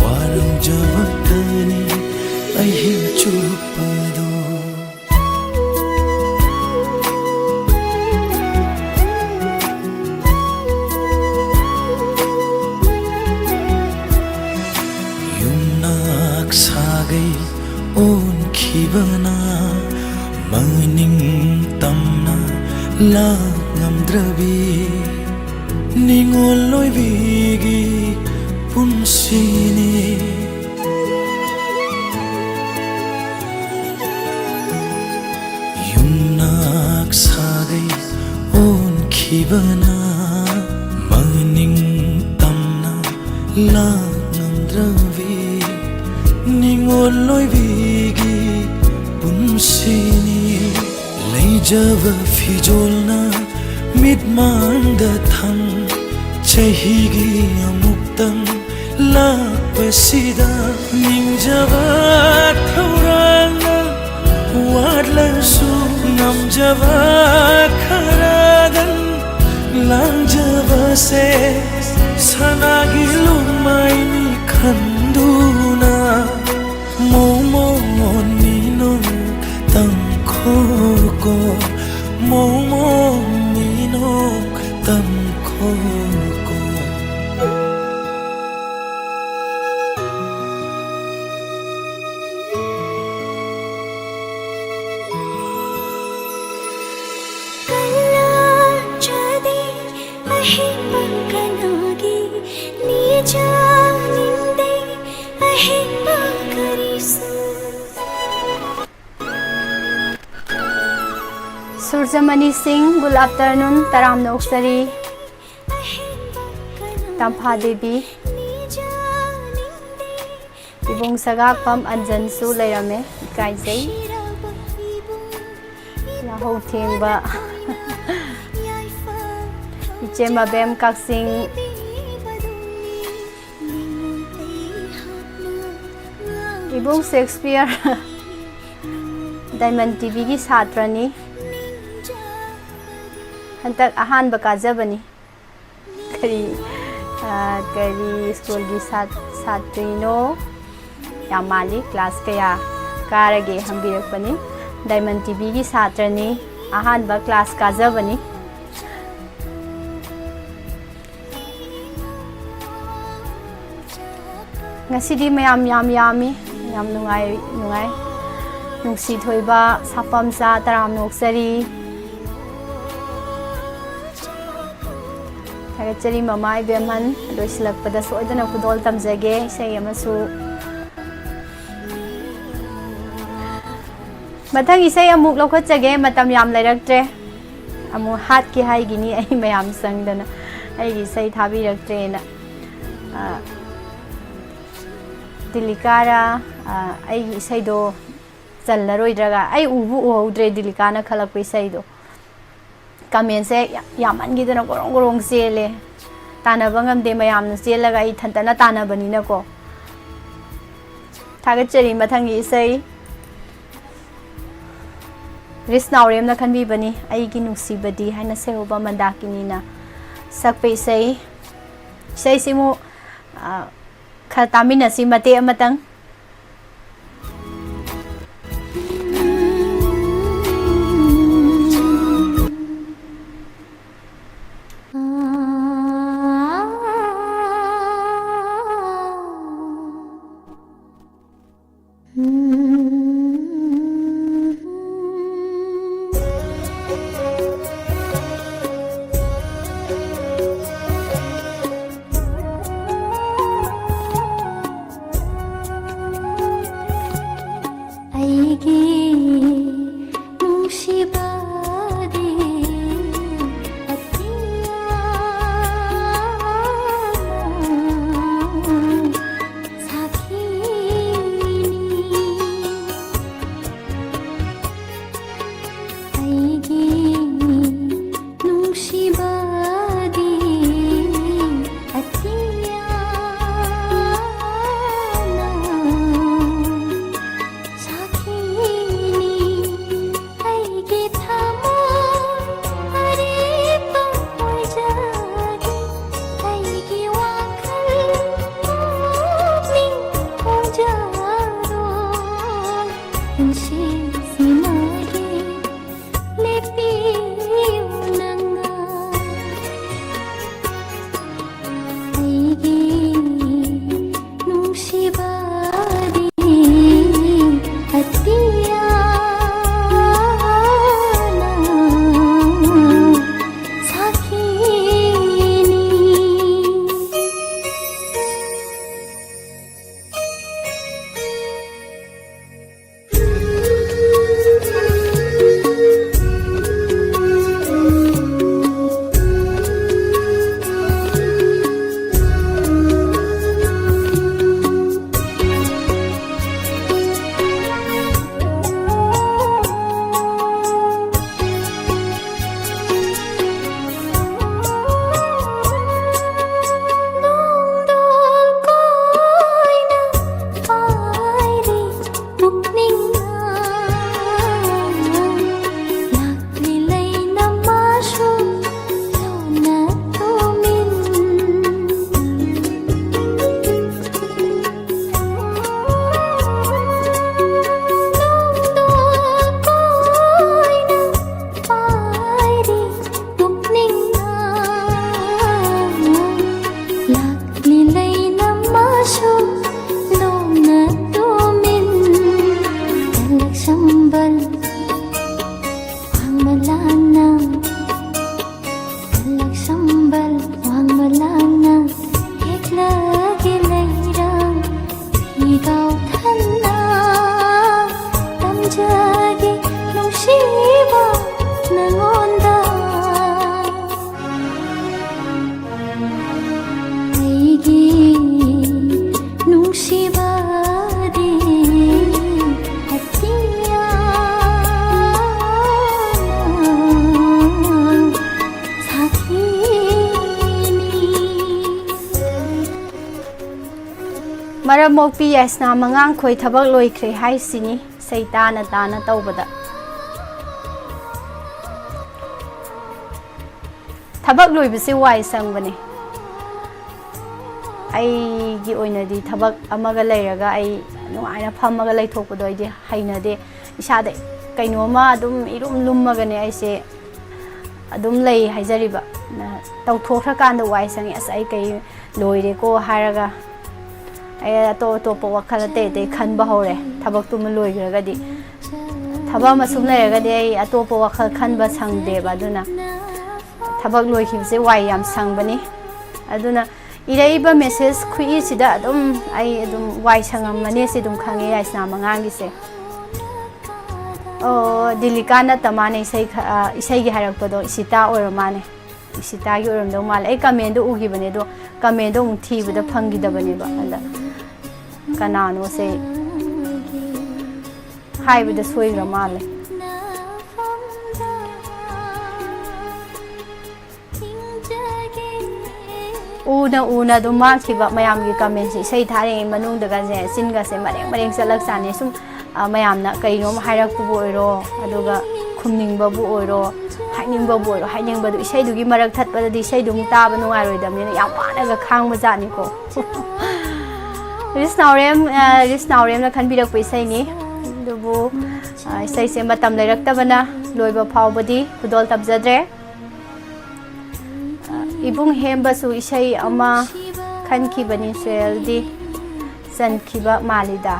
ꯋꯥꯔꯧꯖꯕꯇꯅꯤ ꯑꯍꯤꯡ ꯆꯨꯞꯄꯗꯣ꯫ ꯌꯨꯝꯅꯥꯛ ꯁꯥꯒꯩ ꯑꯣꯟꯈꯤꯕꯅ ꯃꯅꯤꯡ ꯇꯝꯅ ꯂꯥꯛ ꯉꯝꯗ꯭ꯔꯕꯤ ꯅꯤꯉꯣꯜ ꯑꯣꯏꯕꯤꯒꯤ ꯄꯨꯟꯁꯤꯅꯤ꯫ ꯌꯨꯝꯅꯥꯛ ꯁꯥꯒꯩ ꯑꯣꯟꯈꯤꯕꯅ ꯃꯅꯤꯡ ꯇꯝꯅ ꯂꯥꯛ ꯉꯝꯗ꯭ꯔꯕꯤ ꯅꯤꯉꯣꯜ ꯑꯣꯏꯕꯤꯒꯤ ꯄꯨꯟꯁꯤꯅꯤ꯫ ꯂꯩꯖꯕ ꯐꯤꯖꯣꯜꯅ ꯃꯤꯠꯃꯥꯡꯗ ꯊꯝ ꯆꯍꯤꯒꯤ ꯑꯃꯨꯛꯇꯪ ꯂꯥꯛꯄꯁꯤꯗ ꯅꯤꯡꯖꯕ ꯊꯧꯔꯥꯡꯅ ꯋꯥꯠꯂꯁꯨ ꯉꯝꯖꯕ ꯈꯔꯗꯪ ꯂꯥꯡꯖꯕꯁꯦ ꯁꯅꯥꯒꯤ ꯂꯨꯃꯥꯏꯅꯤ ꯈꯟꯗꯨꯅ ꯃꯣꯃꯣ ꯅꯤꯅꯣ ꯇꯝꯈꯣꯀꯣ ꯃꯣꯃꯣ ꯅꯤꯅꯣ ꯇꯝꯈꯣꯀꯣ꯫ ꯀꯜꯂꯥ ꯆꯗꯦ ꯑꯍꯤꯡ ꯄꯪꯀꯅꯥꯒꯤ ꯅꯤꯖꯥ ꯅꯤꯡꯗꯦ ꯑꯍꯤꯡ ꯄꯪꯀꯔꯤꯁꯨ꯫ ꯁꯨꯔꯖꯃꯅꯤ ꯁꯤꯡ, good afternoon, ꯇꯔꯥꯝꯅ ꯑꯣꯛꯆꯔꯤ꯫ ꯑꯍꯤꯡ ꯇꯝꯐꯥ ꯗꯦꯕꯤ, ꯏꯕꯨꯡ ꯁꯒꯥꯛꯐꯝ ꯑꯟꯖꯟꯁꯨ ꯂꯩꯔꯝꯃꯦ, ꯏꯀꯥꯏꯖꯩ꯫ ꯌꯥꯍꯧ ꯊꯦꯡꯕ ꯏꯆꯦ ꯃꯕꯦꯝ ꯀꯛꯆꯤꯡ, ꯏꯕꯨꯡ ꯁꯦꯛꯁꯄꯤꯌꯔ, ꯗꯥꯏꯃꯟ ꯇꯤꯚꯤꯒꯤ ꯁꯥꯇ꯭ꯔꯅꯤ꯫ ꯍꯟꯗꯛ ꯑꯍꯥꯟꯕ ꯀꯥꯖꯕꯅꯤ꯫ ꯀꯔꯤ, ꯑ, ꯀꯔꯤ ꯁ꯭ꯀꯨꯜꯒꯤ ꯁꯥꯠ-, ꯁꯥꯇ꯭ꯔꯤꯅꯣ? ꯌꯥꯝ ꯃꯥꯜꯂꯤ꯫ ꯀ꯭ꯂꯥꯁ ꯀꯌꯥ ꯀꯥꯔꯒꯦ ꯍꯪꯕꯤꯔꯛꯄꯅꯤ꯫ ꯗꯥꯏꯃꯟ ꯇꯤꯚꯤꯒꯤ ꯁꯥꯇ꯭ꯔꯅꯤ꯫ ꯑꯍꯥꯟꯕ ꯀ꯭ꯂꯥꯁ ꯀꯥꯖꯕꯅꯤ꯫ ꯉꯁꯤꯗꯤ ꯃꯌꯥꯝ ꯌꯥꯝ ꯌꯥꯝꯃꯤ, ꯌꯥꯝ ꯅꯨꯡꯉꯥꯏ, ꯅꯨꯡꯉꯥꯏ꯫ ꯅꯨꯡꯁꯤ ꯊꯣꯏꯕ, ꯁꯥꯐꯝꯆꯥ, ꯇꯔꯥꯝꯅ ꯑꯣꯛꯆꯔꯤ꯫ ꯊꯥꯒꯠꯆꯔꯤ ꯃꯃꯥ ꯏꯕꯦꯝꯍꯟ꯫ ꯂꯣꯏꯁꯤꯜꯂꯛꯄꯗ ꯁꯣꯏꯗꯅ ꯈꯨꯗꯣꯜ ꯇꯝꯖꯒꯦ, ꯏꯁꯩ ꯑꯃꯁꯨ꯫ ꯃꯊꯪ ꯏꯁꯩ ꯑꯃꯨꯛ ꯂꯧꯈꯠꯆꯒꯦ, ꯃꯇꯝ ꯌꯥꯝ ꯂꯩꯔꯛꯇ꯭ꯔꯦ꯫ ꯑꯃꯨꯛ ꯍꯥꯠꯀꯦ ꯍꯥꯏꯒꯤꯅꯤ ꯑꯩ ꯃꯌꯥꯝ ꯆꯪꯗꯅ꯫ ꯑꯩꯒꯤ ꯏꯁꯩ ꯊꯥꯕꯤꯔꯛꯇ꯭ꯔꯦꯅ꯫ ꯑ, ꯗꯤꯂꯤꯀꯥꯔ, ꯑ, ꯑꯩꯒꯤ ꯏꯁꯩꯗꯣ ꯆꯜꯂꯔꯣꯏꯗ꯭ꯔꯒ, ꯑꯩ ꯎꯕꯨ ꯎꯍꯧꯗ꯭ꯔꯦ ꯗꯤꯂꯤꯀꯥꯅ ꯈꯜꯂꯛꯄ ꯏꯁꯩꯗꯣ꯫ ꯀꯃꯦꯟꯁꯦ ꯌꯥꯝ-, ꯌꯥꯝꯃꯟꯈꯤꯗꯅ ꯒꯣꯔꯣꯡ ꯒꯣꯔꯣꯡ ꯆꯦꯜꯂꯦ꯫ ꯇꯥꯟꯅꯕ ꯉꯝꯗꯦ, ꯃꯌꯥꯝꯅ ꯆꯦꯜꯂꯒ ꯑꯩ ꯏꯊꯟꯇꯅ ꯇꯥꯟꯅꯕꯅꯤꯅꯀꯣ꯫ ꯊꯥꯒꯠꯆꯔꯤ꯫ ꯃꯊꯪꯒꯤ ꯏꯁꯩ ꯔꯤꯁ ꯅꯥꯎꯔꯦꯝꯅ ꯈꯟꯕꯤꯕꯅꯤ, "ꯑꯩꯒꯤ ꯅꯨꯡꯁꯤꯕꯗꯤ" ꯍꯥꯏꯅ ꯁꯩꯍꯧꯕ ꯃꯟꯗꯥꯀꯤꯅꯤꯅ ꯁꯛꯄ ꯏꯁꯩ꯫ ꯏꯁꯩꯁꯤꯃꯨ, ꯑ, ꯈꯔ ꯇꯥꯃꯤꯟꯅꯁꯤ ꯃꯇꯦꯛ ꯑꯃꯇꯪ꯫ ꯃꯔꯝ ꯃꯣꯛꯄꯤ ꯌꯥꯏꯁꯅꯥ ꯃꯉꯥꯡꯈꯣꯏ ꯊꯕꯛ ꯂꯣꯏꯈ꯭ꯔꯦ ꯍꯥꯏꯁꯤꯅꯤ, ꯏꯁꯩ ꯇꯥꯅ ꯇꯥꯅ ꯇꯧꯕꯗ꯫ ꯊꯕꯛ ꯂꯣꯏꯕꯁꯦ ꯋꯥꯏ ꯁꯪꯕꯅꯦ꯫ ꯑꯩꯒꯤ ꯑꯣꯏꯅꯗꯤ ꯊꯕꯛ ꯑꯃꯒ ꯂꯩꯔꯒ ꯑꯩ ꯅꯨꯡꯉꯥꯏꯅ ꯐꯝꯃꯒ ꯂꯩꯊꯣꯛꯄꯗꯣ ꯑꯩꯗꯤ ꯍꯩꯅꯗꯦ꯫ ꯏꯁꯥꯗ ꯀꯩꯅꯣꯝꯃ ꯑꯗꯨꯝ ꯏꯔꯨꯝ ꯂꯨꯝꯃꯒꯅꯦ ꯑꯩꯁꯦ ꯑꯗꯨꯝ ꯂꯩ ꯍꯥꯏꯖꯔꯤꯕ꯫ ꯇꯧꯊꯣꯛꯈ꯭ꯔꯀꯥꯟꯗ ꯋꯥꯏ ꯁꯪꯉꯤ, "ꯑꯁ, ꯑꯩ ꯀꯩ ꯂꯣꯏꯔꯦꯀꯣ" ꯍꯥꯏꯔꯒ ꯑꯩ ꯑꯇꯣꯞ ꯑꯇꯣꯞꯄ ꯋꯥꯈꯜ ꯑꯇꯩ ꯑꯇꯩ ꯈꯟꯕ ꯍꯧꯔꯦ꯫ ꯊꯕꯛꯇꯨꯃ ꯂꯣꯏꯈ꯭ꯔꯒꯗꯤ, ꯊꯕꯛ ꯑꯃ ꯁꯨꯝ ꯂꯩꯔꯒꯗꯤ ꯑꯩ ꯑꯇꯣꯞꯄ ꯋꯥꯈꯜ ꯈꯟꯕ ꯁꯪꯗꯦꯕ꯫ ꯑꯗꯨꯅ ꯊꯕꯛ ꯂꯣꯏꯈꯤꯕꯁꯦ ꯋꯥꯏ ꯌꯥꯝ ꯁꯪꯕꯅꯤ꯫ ꯑꯗꯨꯅ ꯏꯔꯛꯏꯕ ꯃꯦꯁꯦꯖ ꯈꯨꯏꯁꯤꯗ ꯑꯗꯨꯝ ꯑꯩ ꯑꯗꯨꯝ ꯋꯥꯏ ꯁꯪꯉꯝꯃꯅꯤ ꯁꯤ ꯑꯗꯨꯝ ꯈꯪꯉꯦ, ꯌꯥꯏꯁꯅꯥ ꯃꯉꯥꯡꯒꯤꯁꯦ꯫ ꯑꯣ, ꯗꯤꯂꯤꯀꯥ ꯅꯠꯇ ꯃꯥꯅꯦ ꯏꯁꯩ ꯈ-, ꯑ, ꯏꯁꯩꯒꯤ ꯍꯥꯏꯔꯛꯄꯗꯣ, ꯏꯁꯤꯇꯥ ꯑꯣꯏꯔ ꯃꯥꯅꯦ꯫ ꯏꯁꯤꯇꯥꯒꯤ ꯑꯣꯏꯔꯝꯗꯧ ꯃꯥꯜꯂꯦ꯫ ꯑꯩ ꯀꯃꯦꯟꯗꯣ ꯎꯈꯤꯕꯅꯦ, ꯑꯗꯣ ꯀꯃꯦꯟꯗꯣ ꯑꯃꯨꯛ ꯊꯤꯕꯗ ꯐꯪꯈꯤꯗꯕꯅꯦꯕ꯫ ꯑꯗ ꯀꯅꯥꯅꯣꯁꯦ ꯍꯥꯏꯕꯗ ꯁꯣꯏꯈ꯭ꯔ ꯃꯥꯜꯂꯦ꯫ ꯎꯅ ꯎꯅ ꯑꯗꯨꯝ ꯃꯥꯡꯈꯤꯕ ꯃꯌꯥꯝꯒꯤ ꯀꯃꯦꯟꯁꯦ, ꯏꯁꯩ ꯊꯥꯔꯤꯉꯩ ꯃꯅꯨꯡꯗꯒꯁꯦ ꯆꯤꯟꯒꯁꯦ ꯃꯔꯦꯡ ꯃꯔꯦꯡ ꯆꯠꯂꯛꯆꯥꯅꯤ꯫ ꯁꯨꯝ, ꯑ, ꯃꯌꯥꯝꯅ ꯀꯩꯅꯣꯝ ꯍꯥꯏꯔꯛꯄꯕꯨ ꯑꯣꯏꯔꯣ, ꯑꯗꯨꯒ ꯈꯨꯝꯅꯤꯡꯕꯕꯨ ꯑꯣꯏꯔꯣ, ꯍꯥꯏꯅꯤꯡꯕꯕꯨ ꯑꯣꯏꯔꯣ, ꯍꯥꯏꯅꯤꯡꯕꯗꯨ ꯏꯁꯩꯗꯨꯒꯤ ꯃꯔꯛ ꯊꯠꯄꯗꯗꯤ ꯏꯁꯩꯗꯨ ꯑꯃꯨꯛ ꯇꯥꯕ ꯅꯨꯡꯉꯥꯏꯔꯣꯏꯗꯕꯅꯤꯅ ꯌꯥꯝ ꯋꯥꯅꯒ ꯈꯥꯡꯕ ꯖꯥꯠꯅꯤꯀꯣ꯫ ꯔꯤꯁ ꯅꯥꯎꯔꯦꯝ, ꯑ, ꯔꯤꯁ ꯅꯥꯎꯔꯦꯝꯅ ꯈꯟꯕꯤꯔꯛꯄ ꯏꯁꯩꯅꯤ꯫ ꯑꯗꯨꯕꯨ, ꯑ, ꯏꯁꯩꯁꯦ ꯃꯇꯝ ꯂꯩꯔꯛꯇꯕꯅ ꯂꯣꯏꯕ ꯐꯥꯎꯕꯗꯤ ꯈꯨꯗꯣꯜ ꯇꯝꯖꯗ꯭ꯔꯦ꯫ ꯏꯕꯨꯡ ꯍꯦꯝꯕꯁꯨ ꯏꯁꯩ ꯑꯃ ꯈꯟꯈꯤꯕꯅꯤ, ꯁꯣꯌꯦꯜꯗꯤ ꯆꯟꯈꯤꯕ ꯃꯥꯜꯂꯤꯗ꯫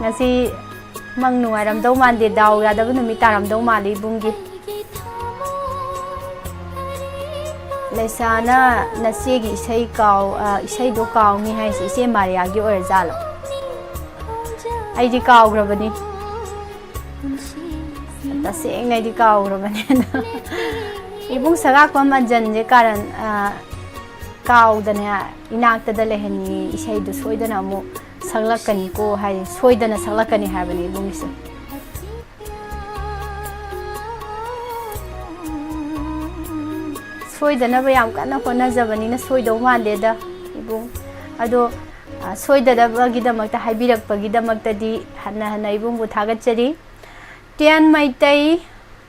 ꯉꯁꯤ ꯃꯪ ꯅꯨꯡꯉꯥꯏꯔꯝꯗꯧ ꯃꯥꯟꯗꯦ, ꯗꯥꯎ ꯌꯥꯗꯕ ꯅꯨꯃꯤꯠ ꯇꯥꯔꯝꯗꯧ ꯃꯥꯜꯂꯤ ꯏꯕꯨꯡꯒꯤ꯫ ꯂꯩꯁꯥꯅ ꯅꯆꯦꯒꯤ ꯏꯁꯩ ꯀꯥꯎ-, ꯑ, ꯏꯁꯩꯗꯣ ꯀꯥꯎꯅꯤ ꯍꯥꯏꯁꯦ ꯏꯆꯦ ꯃꯥꯔꯤꯌꯥꯒꯤ ꯑꯣꯏꯔꯖꯥꯠꯂꯣ? ꯑꯩꯗꯤ ꯀꯥꯎꯈ꯭ꯔꯕꯅꯤ꯫ ꯇꯁꯦꯡꯅ ꯑꯩꯗꯤ ꯀꯥꯎꯈ꯭ꯔꯕꯅꯦ꯫ ꯏꯕꯨꯡ ꯁꯒꯥꯛꯄꯝ ꯑꯟꯖꯟꯁꯦ ꯀꯥꯔꯟ, ꯑ, ꯀꯥꯎꯗꯅ ꯏꯅꯥꯛꯇꯗ ꯂꯩꯍꯟꯅꯤꯡꯉꯤ, ꯏꯁꯩꯗꯨ ꯁꯣꯏꯗꯅ ꯑꯃꯨꯛ ꯁꯛꯂꯛꯀꯅꯤꯀꯣ ꯍꯥꯏ, ꯁꯣꯏꯗꯅ ꯁꯛꯂꯛꯀꯅꯤ ꯍꯥꯏꯕꯅꯤ ꯏꯕꯨꯡꯒꯤꯁꯦ꯫ ꯁꯣꯏꯗꯅꯕ ꯌꯥꯝ ꯀꯟꯅ ꯍꯣꯠꯅꯖꯕꯅꯤꯅ ꯁꯣꯏꯗꯧ ꯃꯥꯟꯗꯦꯗ꯫ ꯏꯕꯨꯡ꯫ ꯑꯗꯣ, ꯑ, ꯁꯣꯏꯗꯅꯕꯒꯤꯗꯃꯛꯇ ꯍꯥꯏꯕꯤꯔꯛꯄꯒꯤꯗꯃꯛꯇꯗꯤ ꯍꯟꯅ ꯍꯟꯅ ꯏꯕꯨꯡꯕꯨ ꯊꯥꯒꯠꯆꯔꯤ꯫ ꯇꯤꯌꯥꯟ ꯃꯩꯇꯩ,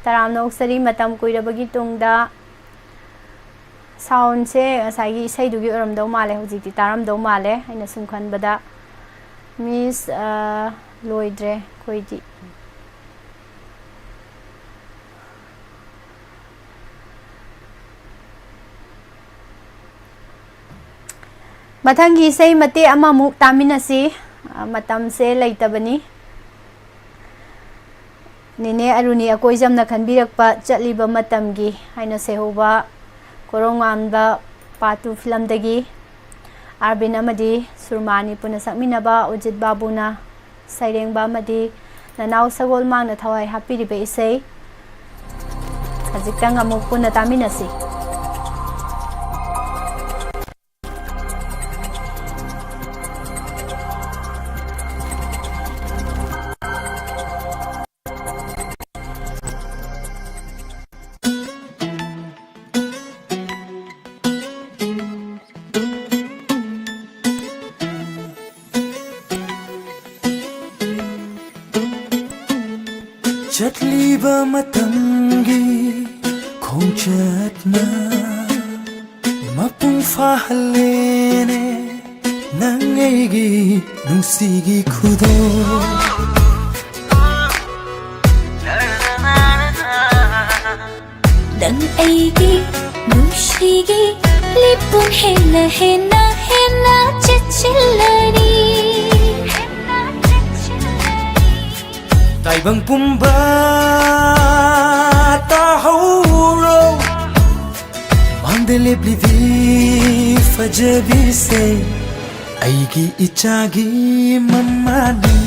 ꯇꯔꯥꯝꯅ ꯑꯣꯛꯆꯔꯤ꯫ ꯃꯇꯝ ꯀꯨꯏꯔꯕꯒꯤ ꯇꯨꯡꯗ꯫ ꯁꯥꯎꯟꯁꯦ ꯉꯁꯥꯏꯒꯤ ꯏꯁꯩꯗꯨꯒꯤ ꯑꯣꯏꯔꯝꯗꯧ ꯃꯥꯜꯂꯦ, ꯍꯧꯖꯤꯛꯇꯤ ꯇꯥꯔꯝꯗꯧ ꯃꯥꯜꯂꯦ, ꯑꯩꯅ ꯁꯨꯝ ꯈꯟꯕꯗ꯫ ꯃꯤꯁ, ꯑ, ꯂꯣꯏꯗ꯭ꯔꯦ ꯑꯩꯈꯣꯏꯗꯤ꯫ ꯃꯊꯪꯒꯤ ꯏꯁꯩ ꯃꯇꯦꯛ ꯑꯃꯃꯨꯛ ꯇꯥꯃꯤꯟꯅꯁꯤ꯫ ꯑ, ꯃꯇꯝꯁꯦ ꯂꯩꯇꯕꯅꯤ꯫ ꯅꯦꯅꯦ ꯑꯔꯨꯅꯤ ꯑꯀꯣꯏꯖꯝꯅ ꯈꯟꯕꯤꯔꯛꯄ ꯆꯠꯂꯤꯕ ꯃꯇꯝꯒꯤ ꯍꯥꯏꯅ ꯁꯩꯍꯧꯕ ꯀꯣꯔꯧꯉꯥꯟꯕ ꯄꯥꯔꯠ ꯇꯨ ꯐꯤꯂꯝꯗꯒꯤ ꯑꯥꯔꯕꯤꯟ ꯑꯃꯗꯤ ꯁꯨꯔꯃꯥꯅꯤ ꯄꯨꯟꯅ ꯁꯛꯃꯤꯟꯅꯕ ꯑꯣꯖꯤꯠ ꯕꯥꯕꯨꯅ ꯁꯩꯔꯦꯡꯕ ꯑꯃꯗꯤ ꯅꯅꯥꯎ ꯁꯒꯣꯜ ꯃꯥꯡꯅ ꯊꯋꯥꯏ ꯍꯥꯞꯄꯤꯔꯤꯕ ꯏꯁꯩ ꯈꯖꯤꯛꯇꯪ ꯑꯃꯨꯛ ꯄꯨꯟꯅ ꯇꯥꯃꯤꯟꯅꯁꯤ꯫ ꯆꯠꯂꯤꯕ ꯃꯇꯝꯒꯤ ꯈꯣꯡꯆꯠꯅ ꯃꯄꯨꯡ ꯐꯥꯍꯜꯂꯦꯅꯦ ꯅꯪ ꯑꯩꯒꯤ ꯅꯨꯡꯁꯤꯒꯤ ꯈꯨꯗꯣꯜ꯫ ꯅꯪ ꯑꯩꯒꯤ ꯅꯨꯡꯁꯤꯒꯤ ꯂꯤꯄꯨꯟ ꯍꯦꯟꯅ ꯍꯦꯟꯅ ꯍꯦꯟꯅ ꯆꯦꯠꯁꯤꯜꯂꯅꯤ꯫ ꯇꯥꯏꯕꯪ ꯄꯨꯝꯕ ꯇꯥꯍꯧꯔꯣ, ꯃꯥꯡꯗ ꯂꯦꯞꯂꯤꯕꯤ ꯐꯖꯕꯤꯁꯦ ꯑꯩꯒꯤ ꯏꯆꯥꯒꯤ ꯃꯃꯥꯅꯤ꯫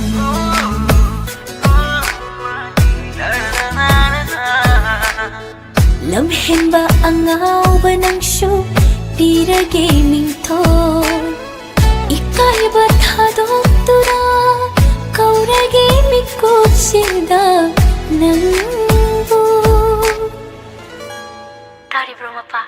ꯂꯝꯍꯦꯟꯕ ꯑꯉꯥꯎꯕ ꯅꯪꯁꯨ ꯄꯤꯔꯒꯦ ꯃꯤꯡꯊꯣꯜ꯫ ꯏꯀꯥꯏꯕ ꯊꯥꯗꯣꯛꯇꯨꯅ ꯀꯧꯔꯒꯦ ꯃꯤꯀꯨꯞꯁꯤꯗ ꯅꯪꯕꯨ꯫ ꯇꯥꯔꯤꯕ꯭ꯔꯣ ꯃꯄꯥ?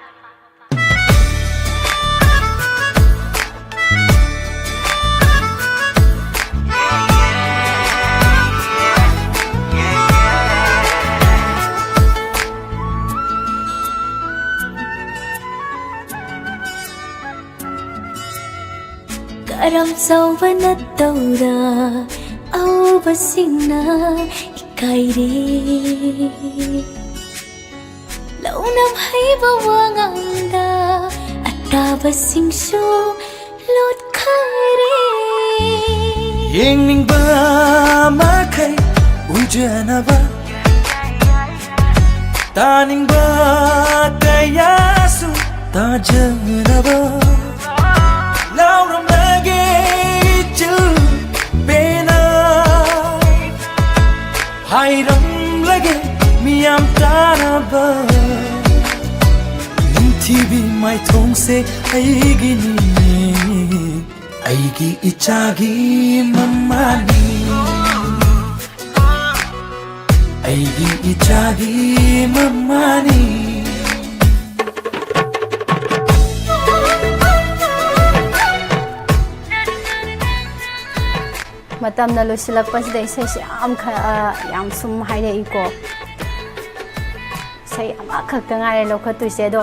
ꯑꯔꯥꯝ ꯆꯥꯎꯕ ꯅꯠꯇꯧꯔ ꯑꯎꯕꯁꯤꯡꯅ ꯏꯀꯥꯏꯔꯦ꯫ ꯂꯧꯅꯝ ꯍꯩꯕ ꯋꯥꯉꯥꯡꯗ ꯑꯇꯥꯕꯁꯤꯡꯁꯨ ꯂꯣꯠꯈꯔꯦ꯫ ꯌꯦꯡꯅꯤꯡꯕ ꯃꯈꯩ ꯎꯖꯅꯕ, ꯇꯥꯅꯤꯡꯕ ꯀꯌꯥꯁꯨ ꯇꯥꯖꯅꯕ, ꯂꯥꯎꯔꯝꯂꯒꯦ ꯏꯆꯤꯜ ꯄꯦꯅ, ꯍꯥꯏꯔꯝꯂꯒꯦ ꯃꯤꯌꯥꯝ ꯇꯥꯅꯕ꯫ ꯅꯤꯡꯊꯤꯕꯤ ꯃꯥꯏꯊꯣꯡꯁꯦ ꯑꯩꯒꯤꯅꯤ, ꯑꯩꯒꯤ ꯏꯆꯥꯒꯤ ꯃꯃꯥꯅꯤ, ꯑꯩꯒꯤ ꯏꯆꯥꯒꯤ ꯃꯃꯥꯅꯤ꯫ ꯃꯇꯝꯅ ꯂꯣꯏꯁꯤꯜꯂꯛꯄꯁꯤꯗ ꯏꯁꯩꯁꯦ ꯌꯥꯝ ꯈ-, ꯑ, ꯌꯥꯝ ꯁꯨꯝ ꯍꯥꯏꯔꯛꯏꯀꯣ꯫ ꯏꯁꯩ ꯑꯃꯈꯛꯇ ꯉꯥꯏꯔꯦ ꯂꯧꯈꯠꯇꯣꯏꯁꯦ꯫ ꯑꯗꯣ,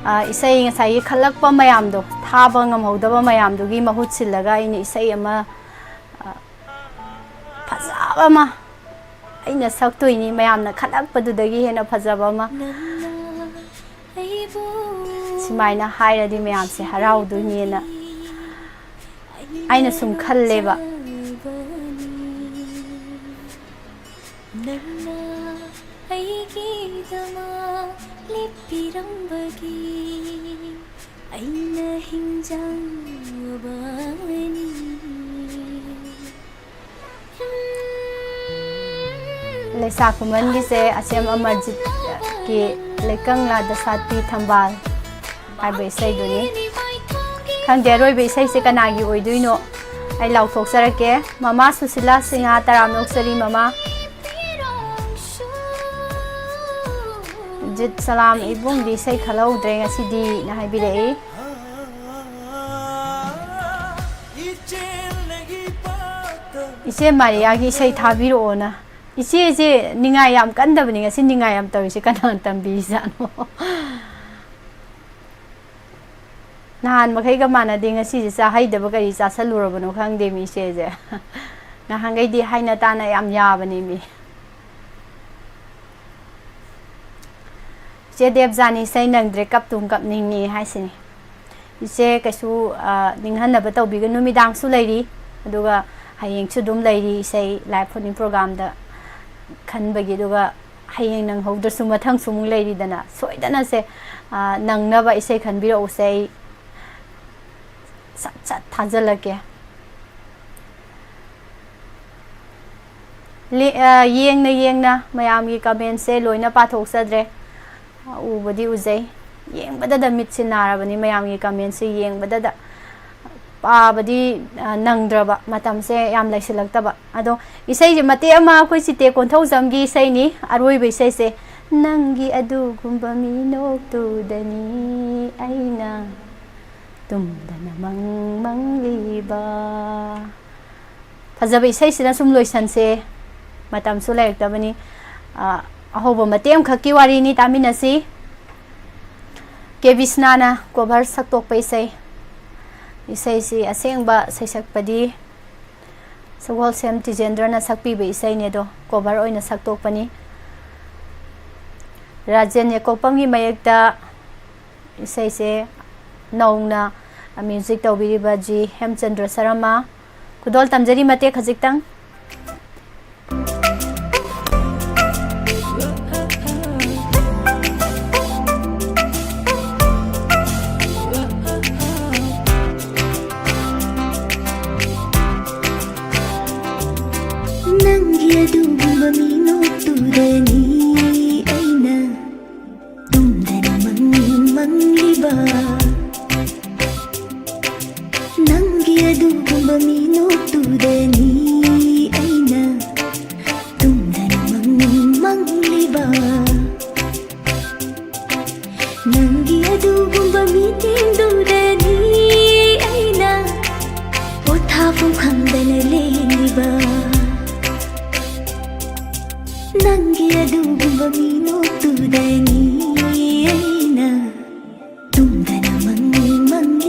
ꯑ, ꯏꯁꯩ ꯉꯁꯥꯏꯒꯤ ꯈꯜꯂꯛꯄ ꯃꯌꯥꯝꯗꯣ, ꯊꯥꯕ ꯉꯝꯍꯧꯗꯕ ꯃꯌꯥꯝꯗꯨꯒꯤ ꯃꯍꯨꯠ ꯁꯤꯜꯂꯒ ꯑꯩꯅ ꯏꯁꯩ ꯑꯃ, ꯑ, ꯐꯖꯕ ꯑꯃ, ꯑꯩꯅ ꯁꯛꯇꯣꯏꯅꯤ, ꯃꯌꯥꯝꯅ ꯈꯜꯂꯛꯄꯗꯨꯗꯒꯤ ꯍꯦꯟꯅ ꯐꯖꯕ ꯑꯃ꯫ ꯁꯨꯃꯥꯏꯅ ꯍꯥꯏꯔꯗꯤ ꯃꯌꯥꯝꯁꯦ ꯍꯔꯥꯎꯗꯣꯏꯅꯦꯅ ꯑꯩꯅ ꯁꯨꯝ ꯈꯜꯂꯦꯕ꯫ ꯅꯪꯅ ꯑꯩꯒꯤꯗꯃꯛ ꯂꯦꯞꯄꯤꯔꯝꯕꯒꯤ ꯑꯩꯅ ꯍꯤꯡꯖꯕꯅꯤ꯫ ꯂꯩꯁꯥ ꯈꯨꯃꯟꯒꯤꯁꯦ ꯑꯁꯦꯝ ꯑꯃꯔꯖꯤꯠꯀꯤ ꯂꯩꯀꯪꯂꯥꯗ ꯁꯥꯠꯄꯤ ꯊꯝꯕꯥꯜ ꯍꯥꯏꯕ ꯏꯁꯩꯗꯨꯅꯤ꯫ ꯈꯪꯗꯦ, ꯑꯔꯣꯏꯕ ꯏꯁꯩꯁꯦ ꯀꯅꯥꯒꯤ ꯑꯣꯏꯗꯣꯏꯅꯣ? ꯑꯩ ꯂꯥꯎꯊꯣꯛꯆꯔꯛꯀꯦ꯫ ꯃꯃꯥ ꯁꯨꯁꯤꯂꯥ ꯁꯤꯡꯍ, ꯇꯔꯥꯝꯅ ꯑꯣꯛꯆꯔꯤ ꯃꯃꯥ꯫ ꯖꯤꯠ ꯁꯂꯥꯝ ꯏꯕꯨꯡꯗꯤ ꯏꯁꯩ ꯈꯜꯍꯧꯗ꯭ꯔꯦ ꯉꯁꯤꯗꯤꯅ ꯍꯥꯏꯕꯤꯔꯛꯏ꯫ ꯏꯆꯦ ꯃꯥꯔꯤꯌꯥꯒꯤ ꯏꯁꯩ ꯊꯥꯕꯤꯔꯛꯑꯣꯅ꯫ ꯏꯆꯦꯁꯦ ꯅꯤꯡꯉꯥꯏ ꯌꯥꯝ ꯀꯟꯗꯕꯅꯤ, ꯉꯁꯤ ꯅꯤꯡꯉꯥꯏ ꯌꯥꯝ ꯇꯧꯔꯤꯁꯦ ꯀꯅꯥꯅ ꯇꯝꯕꯤꯔꯤꯖꯥꯠꯅꯣ? ꯅꯍꯥꯟ ꯃꯈꯩꯒ ꯃꯥꯟꯅꯗꯦ, ꯉꯁꯤꯁꯦ ꯆꯥꯍꯩꯗꯕ ꯀꯔꯤ ꯆꯥꯁꯜꯂꯨꯔꯕꯅꯣ ꯈꯪꯗꯦ ꯃꯤ ꯏꯆꯦꯁꯦ꯫ ꯅꯍꯥꯟꯈꯩꯗꯤ ꯍꯥꯏꯅ ꯇꯥꯅ ꯌꯥꯝ ꯌꯥꯕꯅꯤ ꯃꯤ꯫ ꯏꯆꯦ ꯗꯦꯕꯖꯥꯅꯤ, ꯏꯁꯩ ꯅꯪꯗ꯭ꯔꯦ, ꯀꯞꯇꯨꯝ ꯀꯞꯅꯤꯡꯉꯤ ꯍꯥꯏꯁꯤꯅꯤ꯫ ꯏꯆꯦ ꯀꯩꯁꯨ, ꯑ, ꯅꯤꯡꯍꯟꯅꯕ ꯇꯧꯕꯤꯒꯅꯨ, ꯅꯨꯃꯤꯗꯥꯡꯁꯨ ꯂꯩꯔꯤ, ꯑꯗꯨꯒ ꯍꯌꯦꯡꯁꯨ ꯑꯗꯨꯝ ꯂꯩꯔꯤ ꯏꯁꯩ live ꯐꯨꯅꯤꯡ programꯗ ꯈꯟꯕꯒꯤ, ꯑꯗꯨꯒ ꯍꯌꯦꯡ ꯅꯪꯍꯧꯗ꯭ꯔꯁꯨ ꯃꯊꯪꯁꯨ ꯑꯃꯨꯛ ꯂꯩꯔꯤꯗꯅ, ꯁꯣꯏꯗꯅꯁꯦ, ꯑ, ꯅꯪꯅꯕ ꯏꯁꯩ ꯈꯟꯕꯤꯔꯛꯎꯁꯦ, ꯑꯩ ꯁꯠ ꯁꯠ ꯊꯥꯖꯤꯜꯂꯛꯀꯦ꯫ ꯂꯦ-, ꯑ, ꯌꯦꯡꯅ ꯌꯦꯡꯅ ꯃꯌꯥꯝꯒꯤ commentꯁꯦ ꯂꯣꯏꯅ ꯄꯥꯊꯣꯛꯆꯗ꯭ꯔꯦ꯫ ꯎꯕꯗꯤ ꯎꯖꯩ꯫ ꯌꯦꯡꯕꯗꯗ ꯃꯤꯠꯁꯦ ꯅꯥꯔꯕꯅꯤ ꯃꯌꯥꯝꯒꯤ commentꯁꯦ ꯌꯦꯡꯕꯗꯗ꯫ ꯄꯥꯕꯗꯤ, ꯑ, ꯅꯪꯗ꯭ꯔꯕ, ꯃꯇꯝꯁꯦ ꯌꯥꯝ ꯂꯩꯁꯤꯜꯂꯛꯇꯕ꯫ ꯑꯗꯣ ꯏꯁꯩꯁꯦ ꯃꯇꯦꯛ ꯑꯃ ꯑꯩꯈꯣꯏ ꯆꯤꯇꯦ ꯀꯣꯟꯊꯧꯖꯝꯒꯤ ꯏꯁꯩꯅꯤ, ꯑꯔꯣꯏꯕ ꯏꯁꯩꯁꯦ꯫ "ꯅꯪꯒꯤ ꯑꯗꯨꯒꯨꯝꯕ ꯃꯤꯅꯣꯛꯇꯨꯗꯅꯤ ꯑꯩꯅ ꯇꯨꯝꯗꯅ ꯃꯪ ꯃꯪꯂꯤꯕ"꯫ ꯐꯖꯕ ꯏꯁꯩꯁꯤꯅ ꯁꯨꯝ ꯂꯣꯏꯁꯟꯁꯦ, ꯃꯇꯝꯁꯨ ꯂꯩꯔꯛꯇꯕꯅꯤ꯫ ꯑ, ꯑꯍꯧꯕ ꯃꯇꯦꯛ ꯑꯃꯈꯛꯀꯤ ꯋꯥꯔꯤꯅꯤ, ꯇꯥꯃꯤꯟꯅꯁꯤ꯫ ꯀꯦ ꯕꯤꯁꯅꯥꯅ cover ꯁꯛꯇꯣꯛꯄ ꯏꯁꯩ꯫ ꯏꯁꯩꯁꯤ ꯑꯁꯦꯡꯕ ꯁꯩꯁꯛꯄꯗꯤ ꯁꯒꯣꯜꯁꯦꯝ ꯇꯤꯖꯦꯟꯗ꯭ꯔꯅ ꯁꯛꯄꯤꯕ ꯏꯁꯩꯅꯦ, ꯑꯗꯣ cover ꯑꯣꯏꯅ ꯁꯛꯇꯣꯛꯄꯅꯤ꯫ ꯔꯥꯖꯦꯟ ꯌꯥꯏꯀꯣꯛꯄꯝꯒꯤ ꯃꯌꯦꯛꯇ ꯏꯁꯩꯁꯦ ꯅꯧꯅ music ꯇꯧꯕꯤꯔꯤꯕ ꯖꯤ ꯍꯦꯝꯆꯟꯗ꯭ꯔ ꯁꯔꯃ꯫ ꯈꯨꯗꯣꯜ ꯇꯝꯖꯔꯤ ꯃꯇꯦꯛ ꯈꯖꯤꯛꯇꯪ꯫ ꯅꯪꯒꯤ ꯑꯗꯨꯒꯨꯝꯕ ꯃꯤꯅꯣꯛꯇꯨꯗꯅꯤ ꯑꯩꯅ ꯇꯨꯝꯗꯅ ꯃꯪ ꯃꯪꯂꯤꯕ꯫ ꯅꯪꯒꯤ ꯑꯗꯨꯒꯨꯝꯕ ꯃꯤꯅꯣꯛꯇꯨꯗꯅꯤ ꯑꯩꯅ ꯇꯨꯝꯗꯅ ꯃꯪ ꯃꯪꯂꯤꯕ꯫ ꯅꯪꯒꯤ ꯑꯗꯨꯒꯨꯝꯕ ꯃꯤꯠꯌꯦꯡꯗꯨꯗꯅꯤ ꯑꯩꯅ ꯄꯣꯊꯥꯐꯝ ꯈꯪꯗꯅ ꯂꯦꯜꯂꯤꯕ꯫ ꯅꯪꯒꯤ ꯑꯗꯨꯒꯨꯝꯕ ꯃꯤꯅꯣꯛꯇꯨꯗꯅꯤ ꯑꯩꯅ ꯇꯨꯝꯗꯅ ꯃꯪ ꯃꯪ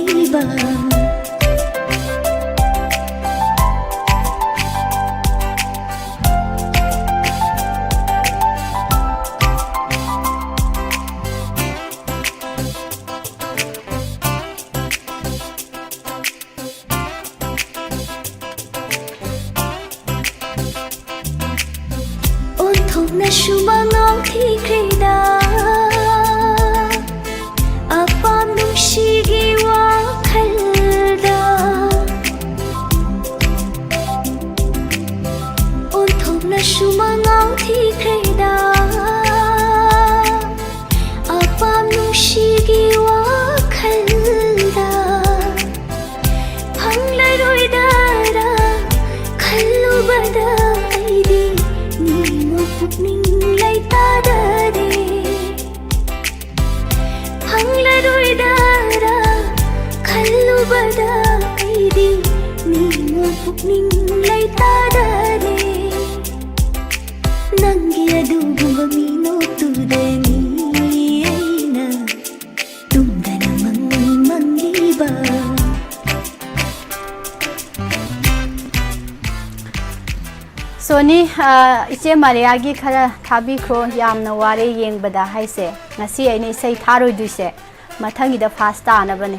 ꯂꯣꯏꯗꯔꯥ ꯈꯜꯂꯨꯕꯗ ꯑꯩꯗꯤ ꯅꯤꯡꯕ ꯄꯨꯛꯅꯤꯡ ꯂꯩꯇꯥꯗꯔꯦ꯫ ꯅꯪꯒꯤ ꯑꯗꯨꯒꯨꯝꯕ ꯃꯤꯅꯣꯛꯇꯨꯗꯅꯤ ꯑꯩꯅ ꯇꯨꯝꯗꯅ ꯃꯪ ꯃꯪꯂꯤꯕ꯫ ꯁꯣꯅꯤ, ꯑ, ꯏꯆꯦ ꯃꯥꯔꯤꯌꯥꯒꯤ ꯈꯔ ꯊꯥꯕꯤꯈ꯭ꯔꯣ, ꯌꯥꯝꯅ ꯋꯥꯔꯦ ꯌꯦꯡꯕꯗ ꯍꯥꯏꯁꯦ꯫ ꯉꯁꯤ ꯑꯩꯅ ꯏꯁꯩ ꯊꯥꯔꯣꯏꯗꯣꯏꯁꯦ ꯃꯊꯪꯒꯤꯗ ꯐꯥꯁ ꯇꯥꯅꯕꯅꯦ꯫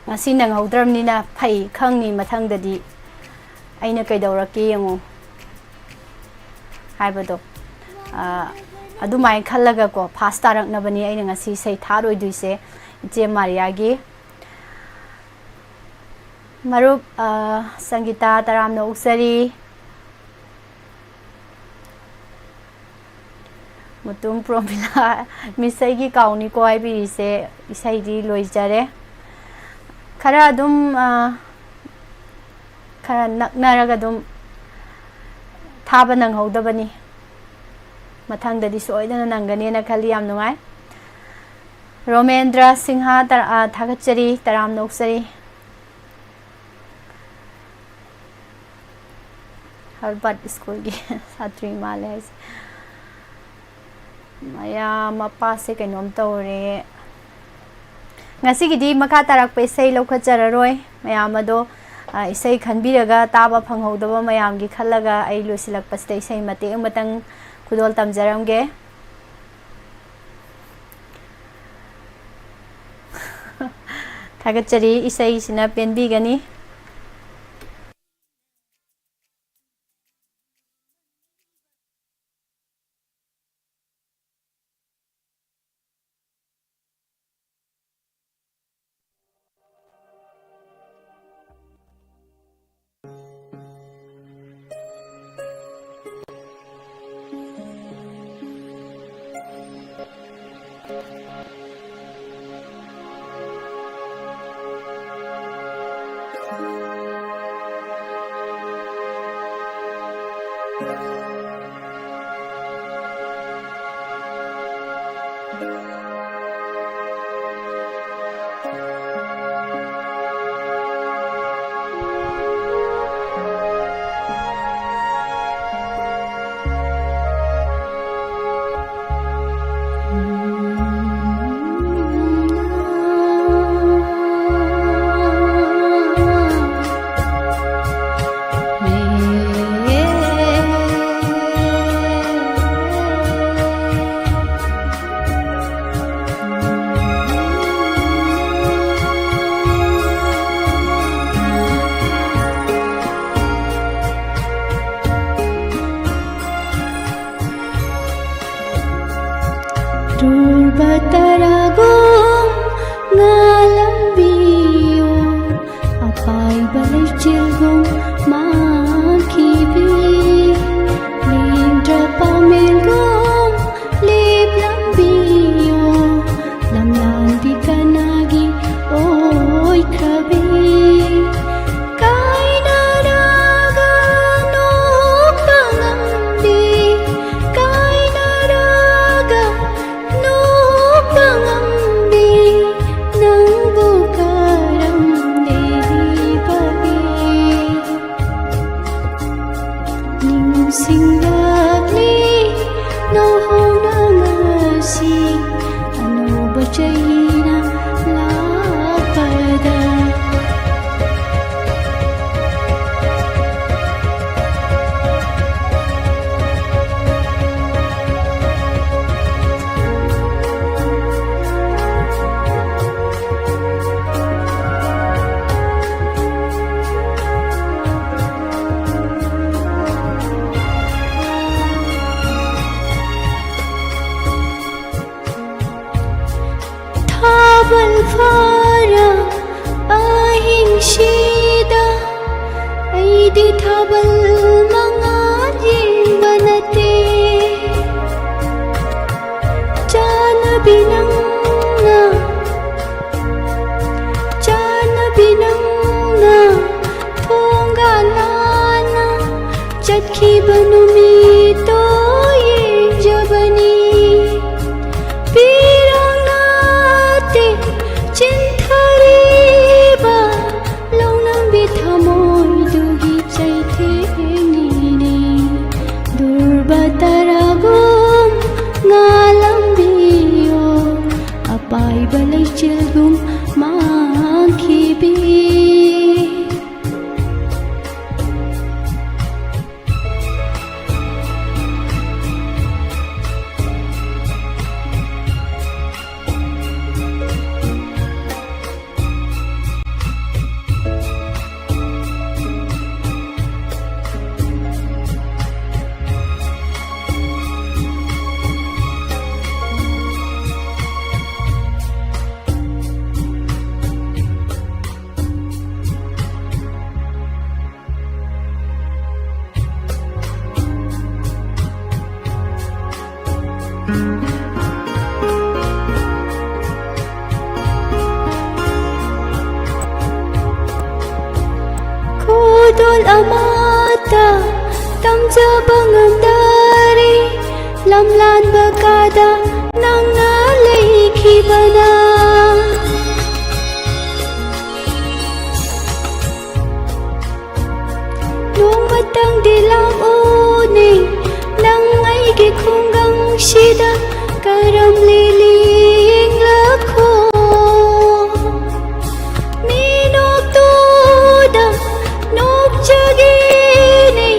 ꯉꯁꯤ ꯅꯪꯍꯧꯗ꯭ꯔꯕꯅꯤꯅ ꯐꯩ, ꯈꯪꯅꯤ ꯃꯊꯪꯗꯗꯤ ꯑꯩꯅ ꯀꯩꯗꯧꯔꯛꯀꯦ ꯌꯦꯡꯉꯨ ꯍꯥꯏꯕꯗꯣ꯫ ꯑ, ꯑꯗꯨꯃꯥꯏꯅ ꯈꯜꯂꯒꯀꯣ, ꯐꯥꯁ ꯇꯥꯔꯛꯅꯕꯅꯤ ꯑꯩꯅ ꯉꯁꯤ ꯏꯁꯩ ꯊꯥꯔꯣꯏꯗꯣꯏꯁꯦ ꯏꯆꯦ ꯃꯥꯔꯤꯌꯥꯒꯤ꯫ ꯃꯔꯨꯞ, ꯑ, ꯁꯪꯒꯤꯇꯥ, ꯇꯔꯥꯝꯅ ꯑꯣꯛꯆꯔꯤ꯫ ꯃꯨꯇꯨꯝ ꯄ꯭ꯔꯣꯃꯤꯂꯥ, ꯃꯤꯁ ꯑꯩꯒꯤ ꯀꯥꯎꯅꯤꯀꯣ ꯍꯥꯏꯕꯤꯔꯤꯁꯦ, ꯏꯁꯩꯗꯤ ꯂꯣꯏꯖꯔꯦ꯫ ꯈꯔ ꯑꯗꯨꯝ, ꯑ, ꯈꯔ ꯅꯛꯅꯔꯒ ꯑꯗꯨꯝ ꯊꯥꯕ ꯅꯪꯍꯧꯗꯕꯅꯤ꯫ ꯃꯊꯪꯗꯗꯤ ꯁꯣꯏꯗꯅ ꯅꯪꯒꯅꯦꯅ ꯈꯜꯂꯤ꯫ ꯌꯥꯝ ꯅꯨꯡꯉꯥꯏ꯫ ꯔꯣꯃꯦꯟꯗ꯭ꯔ ꯁꯤꯡꯍ, ꯇꯔꯥ-, ꯑ, ꯊꯥꯒꯠꯆꯔꯤ, ꯇꯔꯥꯝꯅ ꯑꯣꯛꯆꯔꯤ꯫ ꯍꯔꯕꯔꯠ ꯁ꯭ꯀꯨꯜꯒꯤ ꯁꯥꯇ꯭ꯔꯤ ꯃꯥꯜꯂꯦ ꯍꯥꯏꯁꯦ꯫ ꯃꯌꯥꯝ ꯃꯄꯥꯁꯦ ꯀꯩꯅꯣꯝ ꯇꯧꯔꯦ꯫ ꯉꯁꯤꯒꯤꯗꯤ ꯃꯈꯥ ꯇꯥꯔꯛꯄ ꯏꯁꯩ ꯂꯧꯈꯠꯆꯔꯔꯣꯏ꯫ ꯃꯌꯥꯝ ꯑꯗꯣ, ꯑ, ꯏꯁꯩ ꯈꯟꯕꯤꯔꯒ ꯇꯥꯕ ꯐꯪꯍꯧꯗꯕ ꯃꯌꯥꯝꯒꯤ ꯈꯜꯂꯒ ꯑꯩ ꯂꯣꯏꯁꯤꯜꯂꯛꯄꯁꯤꯗ ꯏꯁꯩ ꯃꯇꯦꯛ ꯑꯃꯇꯪ ꯈꯨꯗꯣꯜ ꯇꯝꯖꯔꯝꯒꯦ꯫ ꯊꯥꯒꯠꯆꯔꯤ, ꯏꯁꯩꯁꯤꯅ ꯄꯦꯟꯕꯤꯒꯅꯤ꯫ ꯇꯨꯔꯕ ꯇꯔꯥꯒꯨꯝ ꯉꯥꯜꯂꯝꯕꯤꯌꯨ, ꯑꯄꯥꯏꯕ ꯂꯩꯆꯤꯜꯒꯨꯝ ꯃꯥꯡꯈꯤꯕꯤ, ꯂꯦꯡꯗ꯭ꯔ ꯄꯥꯃꯦꯜꯒꯨꯝ ꯂꯦꯞꯂꯝꯕꯤꯌꯨ, ꯂꯝꯂꯥꯟꯕꯤ ꯀꯅꯥꯒꯤ ꯑꯣꯏꯈ꯭ꯔꯕꯤ? ꯀꯥꯏꯅꯔꯒ ꯅꯣꯛꯄ ꯉꯝꯕꯤ, ꯀꯥꯏꯅꯔꯒ ꯅꯣꯛꯄ ꯉꯝꯕꯤ, ꯅꯪꯕꯨ ꯀꯔꯝꯂꯤꯕꯒꯦ? ꯅꯤꯡꯁꯤꯡꯂꯛꯂꯤ ꯅꯧꯍꯧꯅ ꯉꯁꯤ, ꯑꯅꯧꯕ ꯆꯍꯤꯅ ꯂꯥꯛꯄꯗ꯫ ꯊꯥꯕꯜ ꯐꯥꯔ ꯑꯍꯤꯡꯁꯤꯗ ꯑꯩꯗꯤ ꯊꯥꯕꯜ ꯃꯉꯥꯜ ꯌꯦꯡꯕ ꯅꯠꯇꯦ꯫ ꯆꯥꯟꯅꯕꯤ ꯅꯪꯅ, ꯆꯥꯟꯅꯕꯤ ꯅꯪꯅ ꯊꯣꯡꯒꯥꯜ ꯂꯥꯟꯅ ꯆꯠꯈꯤꯕ ꯅꯨꯃꯤꯠꯇꯣ ꯌꯦꯡꯖꯕꯅꯤ꯫ ꯄꯤ ꯑꯃꯠꯇ ꯇꯝꯖꯕ ꯉꯝꯗꯔꯦ꯫ ꯂꯝꯂꯥꯟꯕ ꯀꯥꯗ ꯅꯪꯅ ꯂꯩꯈꯤꯕꯅ꯫ ꯅꯣꯡꯃꯇꯪꯗꯤ ꯂꯥꯛꯎꯅꯦ, ꯅꯪ ꯑꯩꯒꯤ ꯈꯨꯡꯒꯪꯁꯤꯗ ꯀꯔꯝ ꯂꯦꯡꯂꯛꯈꯣ꯫ ꯃꯤꯅꯣꯛꯇꯨꯗ ꯅꯣꯛꯆꯒꯦꯅꯦ,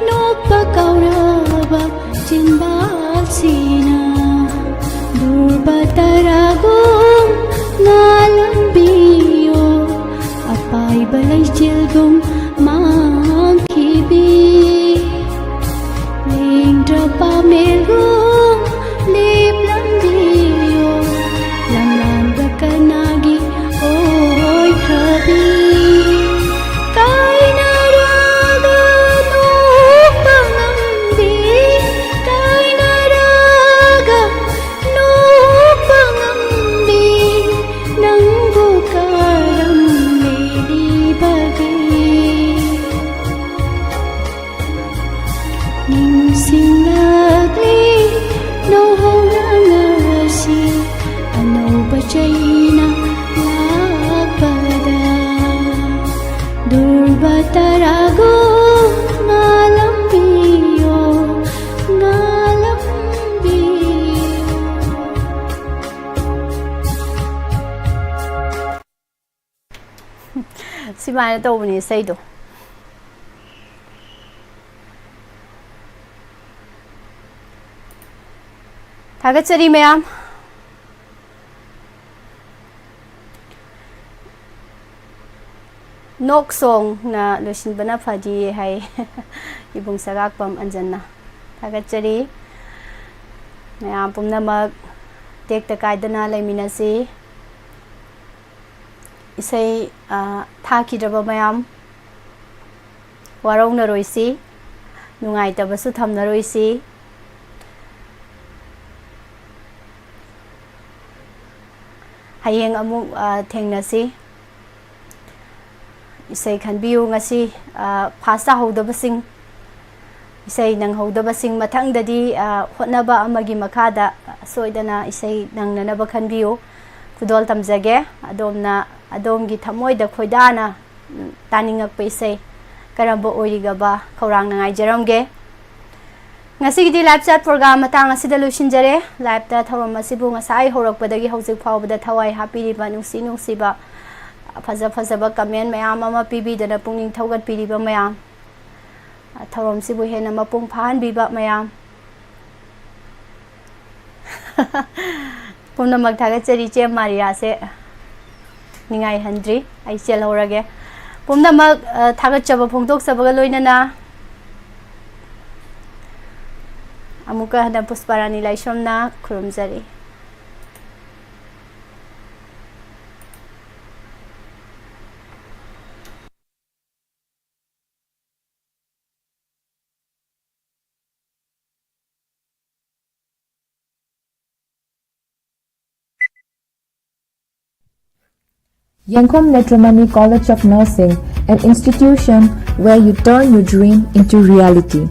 ꯅꯣꯛꯄ ꯀꯧꯔꯕ ꯆꯤꯟꯕꯥꯜꯁꯤꯅ꯫ ꯗꯨꯔꯕ ꯇꯔꯥꯒꯨꯝ ꯉꯥꯜꯂꯝꯕꯤꯌꯣ, ꯑꯄꯥꯏꯕ ꯂꯩꯆꯤꯜꯒꯨꯝ ꯃꯥꯡꯈꯤꯕꯤ꯫ ꯂꯦꯡꯗ꯭ꯔ ꯄꯥꯃꯦꯜꯒꯨꯝ ꯂꯦꯞꯂꯝꯕꯤꯌꯣ, ꯂꯝꯂꯥꯟꯕ ꯀꯅꯥꯒꯤ ꯑꯣꯏꯈ꯭ꯔꯕꯤ꯫ ꯀꯥꯏꯅꯔꯒ ꯅꯣꯛꯄ ꯉꯝꯕꯤ, ꯀꯥꯏꯅꯔꯒ ꯅꯣꯛꯄ ꯉꯝꯕꯤ, ꯅꯪꯕꯨ ꯀꯔꯝ ꯂꯩꯔꯤꯕꯒꯦ? ꯅꯤꯡꯁꯤꯡꯂꯛꯂꯤ ꯅꯧꯍꯧꯅ ꯉꯁꯤ ꯑꯅꯧꯕ ꯆꯩꯅ ꯂꯥꯛꯄꯗ꯫ ꯗꯨꯔꯕ ꯇꯔꯥꯒꯨꯝ ꯉꯥꯜꯂꯝꯕꯤꯌꯣ, ꯉꯥꯜꯂꯝꯕꯤꯌꯣ꯫ ꯁꯨꯃꯥꯏꯅ ꯇꯧꯕꯅꯦ ꯏꯁꯩꯗꯣ꯫ ꯊꯥꯒꯠꯆꯔꯤ ꯃꯌꯥꯝ꯫ ꯅꯣꯛ ꯁꯣꯡꯅ ꯂꯣꯏꯁꯤꯟꯕꯅ ꯐꯗꯤ ꯍꯥꯏ ꯏꯕꯨꯡ ꯁꯒꯥꯛꯄꯝ ꯑꯟꯖꯟꯅ꯫ ꯊꯥꯒꯠꯆꯔꯤ꯫ ꯃꯌꯥꯝ ꯄꯨꯝꯅꯃꯛ ꯇꯦꯛꯇ ꯀꯥꯏꯗꯅ ꯂꯩꯃꯤꯟꯅꯁꯤ꯫ ꯏꯁꯩ, ꯑ, ꯊꯥꯈꯤꯗ꯭ꯔꯕ ꯃꯌꯥꯝ ꯋꯥꯔꯧꯅꯔꯣꯏꯁꯤ, ꯅꯨꯡꯉꯥꯏꯇꯕꯁꯨ ꯊꯝꯅꯔꯣꯏꯁꯤ꯫ ꯍꯌꯦꯡ ꯑꯃꯨꯛ, ꯑ, ꯊꯦꯡꯅꯁꯤ꯫ ꯏꯁꯩ ꯈꯟꯕꯤꯌꯨ꯫ ꯉꯁꯤ ꯐꯥꯁ ꯇꯥꯍꯧꯗꯕꯁꯤꯡ, ꯏꯁꯩ ꯅꯪꯍꯧꯗꯕꯁꯤꯡ ꯃꯊꯪꯗꯗꯤ ꯍꯣꯠꯅꯕ ꯑꯃꯒꯤ ꯃꯈꯥꯗ ꯁꯣꯏꯗꯅ ꯏꯁꯩ ꯅꯪꯅꯅꯕ ꯈꯟꯕꯤꯌꯨ꯫ ꯈꯨꯗꯣꯜ ꯇꯝꯖꯒꯦ꯫ ꯑꯗꯣꯝꯅ ꯑꯗꯣꯝꯒꯤ ꯊꯃꯣꯏꯗ ꯈꯣꯏꯗꯥꯅ ꯇꯥꯅꯤꯡꯉꯛꯄ ꯏꯁꯩ ꯀꯔꯝꯕ ꯑꯣꯏꯔꯤꯒꯕ ꯈꯧꯔꯥꯡꯅ ꯉꯥꯏꯖꯔꯝꯒꯦ꯫ ꯉꯁꯤꯒꯤꯗꯤ ꯂꯥꯏꯞ ꯆꯥꯠ ꯄ꯭ꯔꯣꯒ꯭ꯔꯥꯝ ꯃꯇꯥꯡ ꯑꯁꯤꯗ ꯂꯣꯏꯁꯤꯟꯖꯔꯦ꯫ ꯂꯥꯏꯞꯇ ꯊꯧꯔꯝ ꯑꯁꯤꯕꯨ ꯉꯁꯥꯏ ꯍꯧꯔꯛꯄꯗꯒꯤ ꯍꯧꯖꯤꯛ ꯐꯥꯎꯕꯗ ꯊꯋꯥꯏ ꯍꯥꯞꯄꯤꯔꯤꯕ ꯅꯨꯡꯁꯤ ꯅꯨꯡꯁꯤꯕ ꯐꯖ ꯐꯖꯕ ꯀꯃꯦꯟ ꯃꯌꯥꯝ ꯑꯃ ꯄꯤꯕꯤꯗꯅ ꯄꯨꯛꯅꯤꯡ ꯊꯧꯒꯠꯄꯤꯔꯤꯕ ꯃꯌꯥꯝ, ꯊꯧꯔꯝꯁꯤꯕꯨ ꯍꯦꯟꯅ ꯃꯄꯨꯡ ꯐꯥꯍꯟꯕꯤꯕ ꯃꯌꯥꯝ, ꯄꯨꯝꯅꯃꯛ ꯊꯥꯒꯠꯆꯔꯤ꯫ ꯏꯆꯦ ꯃꯥꯔꯤꯌꯥꯁꯦ ꯅꯤꯡꯉꯥꯏꯍꯟꯗ꯭ꯔꯤ, ꯑꯩ ꯆꯦꯜꯍꯧꯔꯒꯦ꯫ ꯄꯨꯝꯅꯃꯛ ꯊꯥꯒꯠꯆꯕ ꯐꯣꯡꯗꯣꯛꯆꯕꯒ ꯂꯣꯏꯅꯅ ꯑꯃꯨꯛꯀ ꯍꯟꯅ ꯄꯨꯁꯄꯥꯔꯥꯅꯤ ꯂꯥꯏꯁ꯭ꯔꯝꯅ ꯈꯨꯔꯨꯝꯖꯔꯤ꯫ Yengkhum Netramani College of Nursing, an institution where you turn your dream into reality.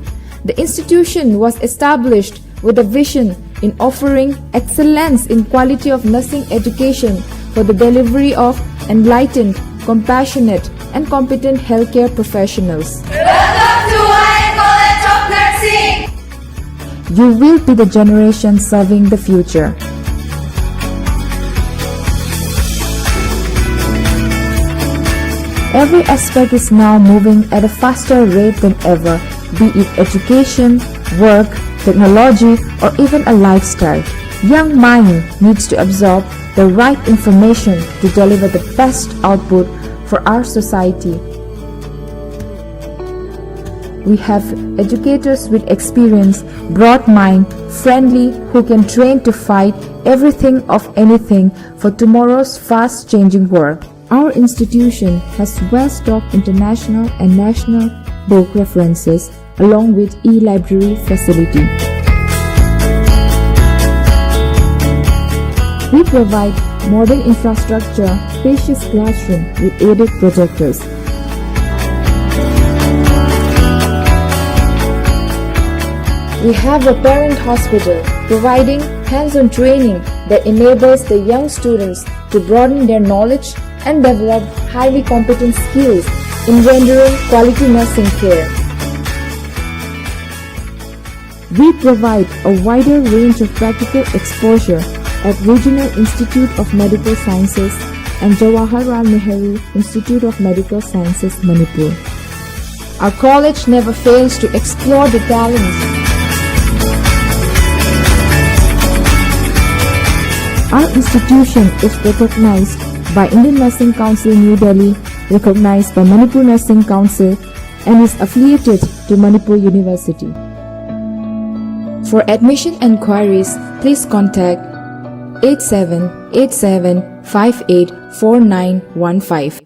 The institution was established with a vision in offering excellence in quality of nursing education for the delivery of enlightened, compassionate, and competent healthcare professionals. Welcome to Higher College of Nursing! You will be the generation serving the future. Every aspect is now moving at a faster rate than ever, be it education, work, technology, or even a lifestyle. Young mind needs to absorb the right information to deliver the best output for our society. We have educators with experience, broad mind, friendly, who can train to fight everything of anything for tomorrow's fast-changing world. Our institution has well-stocked international and national book references along with e-library facility. We provide modern infrastructure, spacious classroom with aided projectors, We have a parent hospital providing hands-on training that enables the young students to broaden their knowledge and develop highly competent skills in rendering quality nursing care. We provide a wider range of practical exposure at Regional Institute of Medical Sciences and Jawaharlal Nehru Institute of Medical Sciences, Manipur. Our college never fails to explore the talents. Our institution is recognized by Indian Nursing Council New Delhi, recognized by Manipur Nursing Council, and is affiliated to Manipur University. For admission enquiries, please contact eight seven eight seven five eight four nine one five.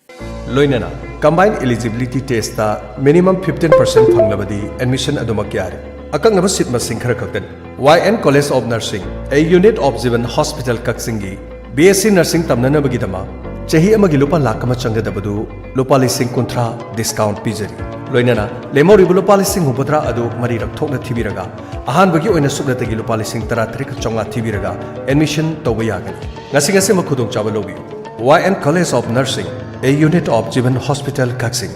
ꯂꯣꯏꯅꯅ combine eligibility test minimum fifteen percent ꯐꯪꯂꯕꯗꯤ ꯑꯦꯗꯃꯤꯁꯟ ꯑꯗꯨꯃꯛ ꯌꯥꯔꯦ꯫ ꯑꯀꯛꯅꯕ ꯁꯤꯠ ꯃꯁꯤꯡ ꯈꯔ ꯈꯛꯇꯅꯤ꯫ Y N college of nursing, A unit of Jivan hospital ꯀꯛꯆꯤꯡꯒꯤ ꯕꯤ ꯑꯦꯁ ꯁꯤ ꯅꯔꯁꯤꯡ ꯇꯝꯅꯅꯕꯒꯤꯗꯃꯛ ꯆꯍꯤ ꯑꯃꯒꯤ ꯂꯨꯄꯥ ꯂꯥꯈ ꯑꯃ ꯆꯪꯒꯗꯕꯗꯨ ꯂꯨꯄꯥ ꯂꯤꯁꯤꯡ ꯀꯨꯟꯊ꯭ꯔꯥ ꯗꯤꯁꯀꯥꯎꯟ ꯄꯤꯖꯔꯤ꯫ ꯂꯣꯏꯅꯅ ꯂꯦꯝꯍꯧꯔꯤꯕ ꯂꯨꯄꯥ ꯂꯤꯁꯤꯡ ꯍꯨꯝꯐꯨꯇꯔꯥ ꯑꯗꯨ ꯃꯔꯤꯔꯛ ꯊꯣꯛꯅ ꯊꯤꯕꯤꯔꯒ ꯑꯍꯥꯟꯕꯒꯤ ꯑꯣꯏꯅ ꯁꯨꯞꯅꯇꯒꯤ ꯂꯨꯄꯥ ꯂꯤꯁꯤꯡ ꯇꯔꯥ ꯇꯔꯦꯠꯀ ꯆꯥꯝꯃꯉꯥ ꯊꯤꯕꯤꯔꯒ ꯑꯦꯗꯃꯤꯁꯟ ꯇꯧꯕ ꯌꯥꯒꯅꯤ꯫ ꯉꯁꯤ ꯉꯁꯤꯃꯛ ꯈꯨꯗꯣꯡꯆꯥꯕ ꯂꯧꯕꯤꯌꯨ꯫ Y N college of nursing, A unit of Jivan hospital Kakching.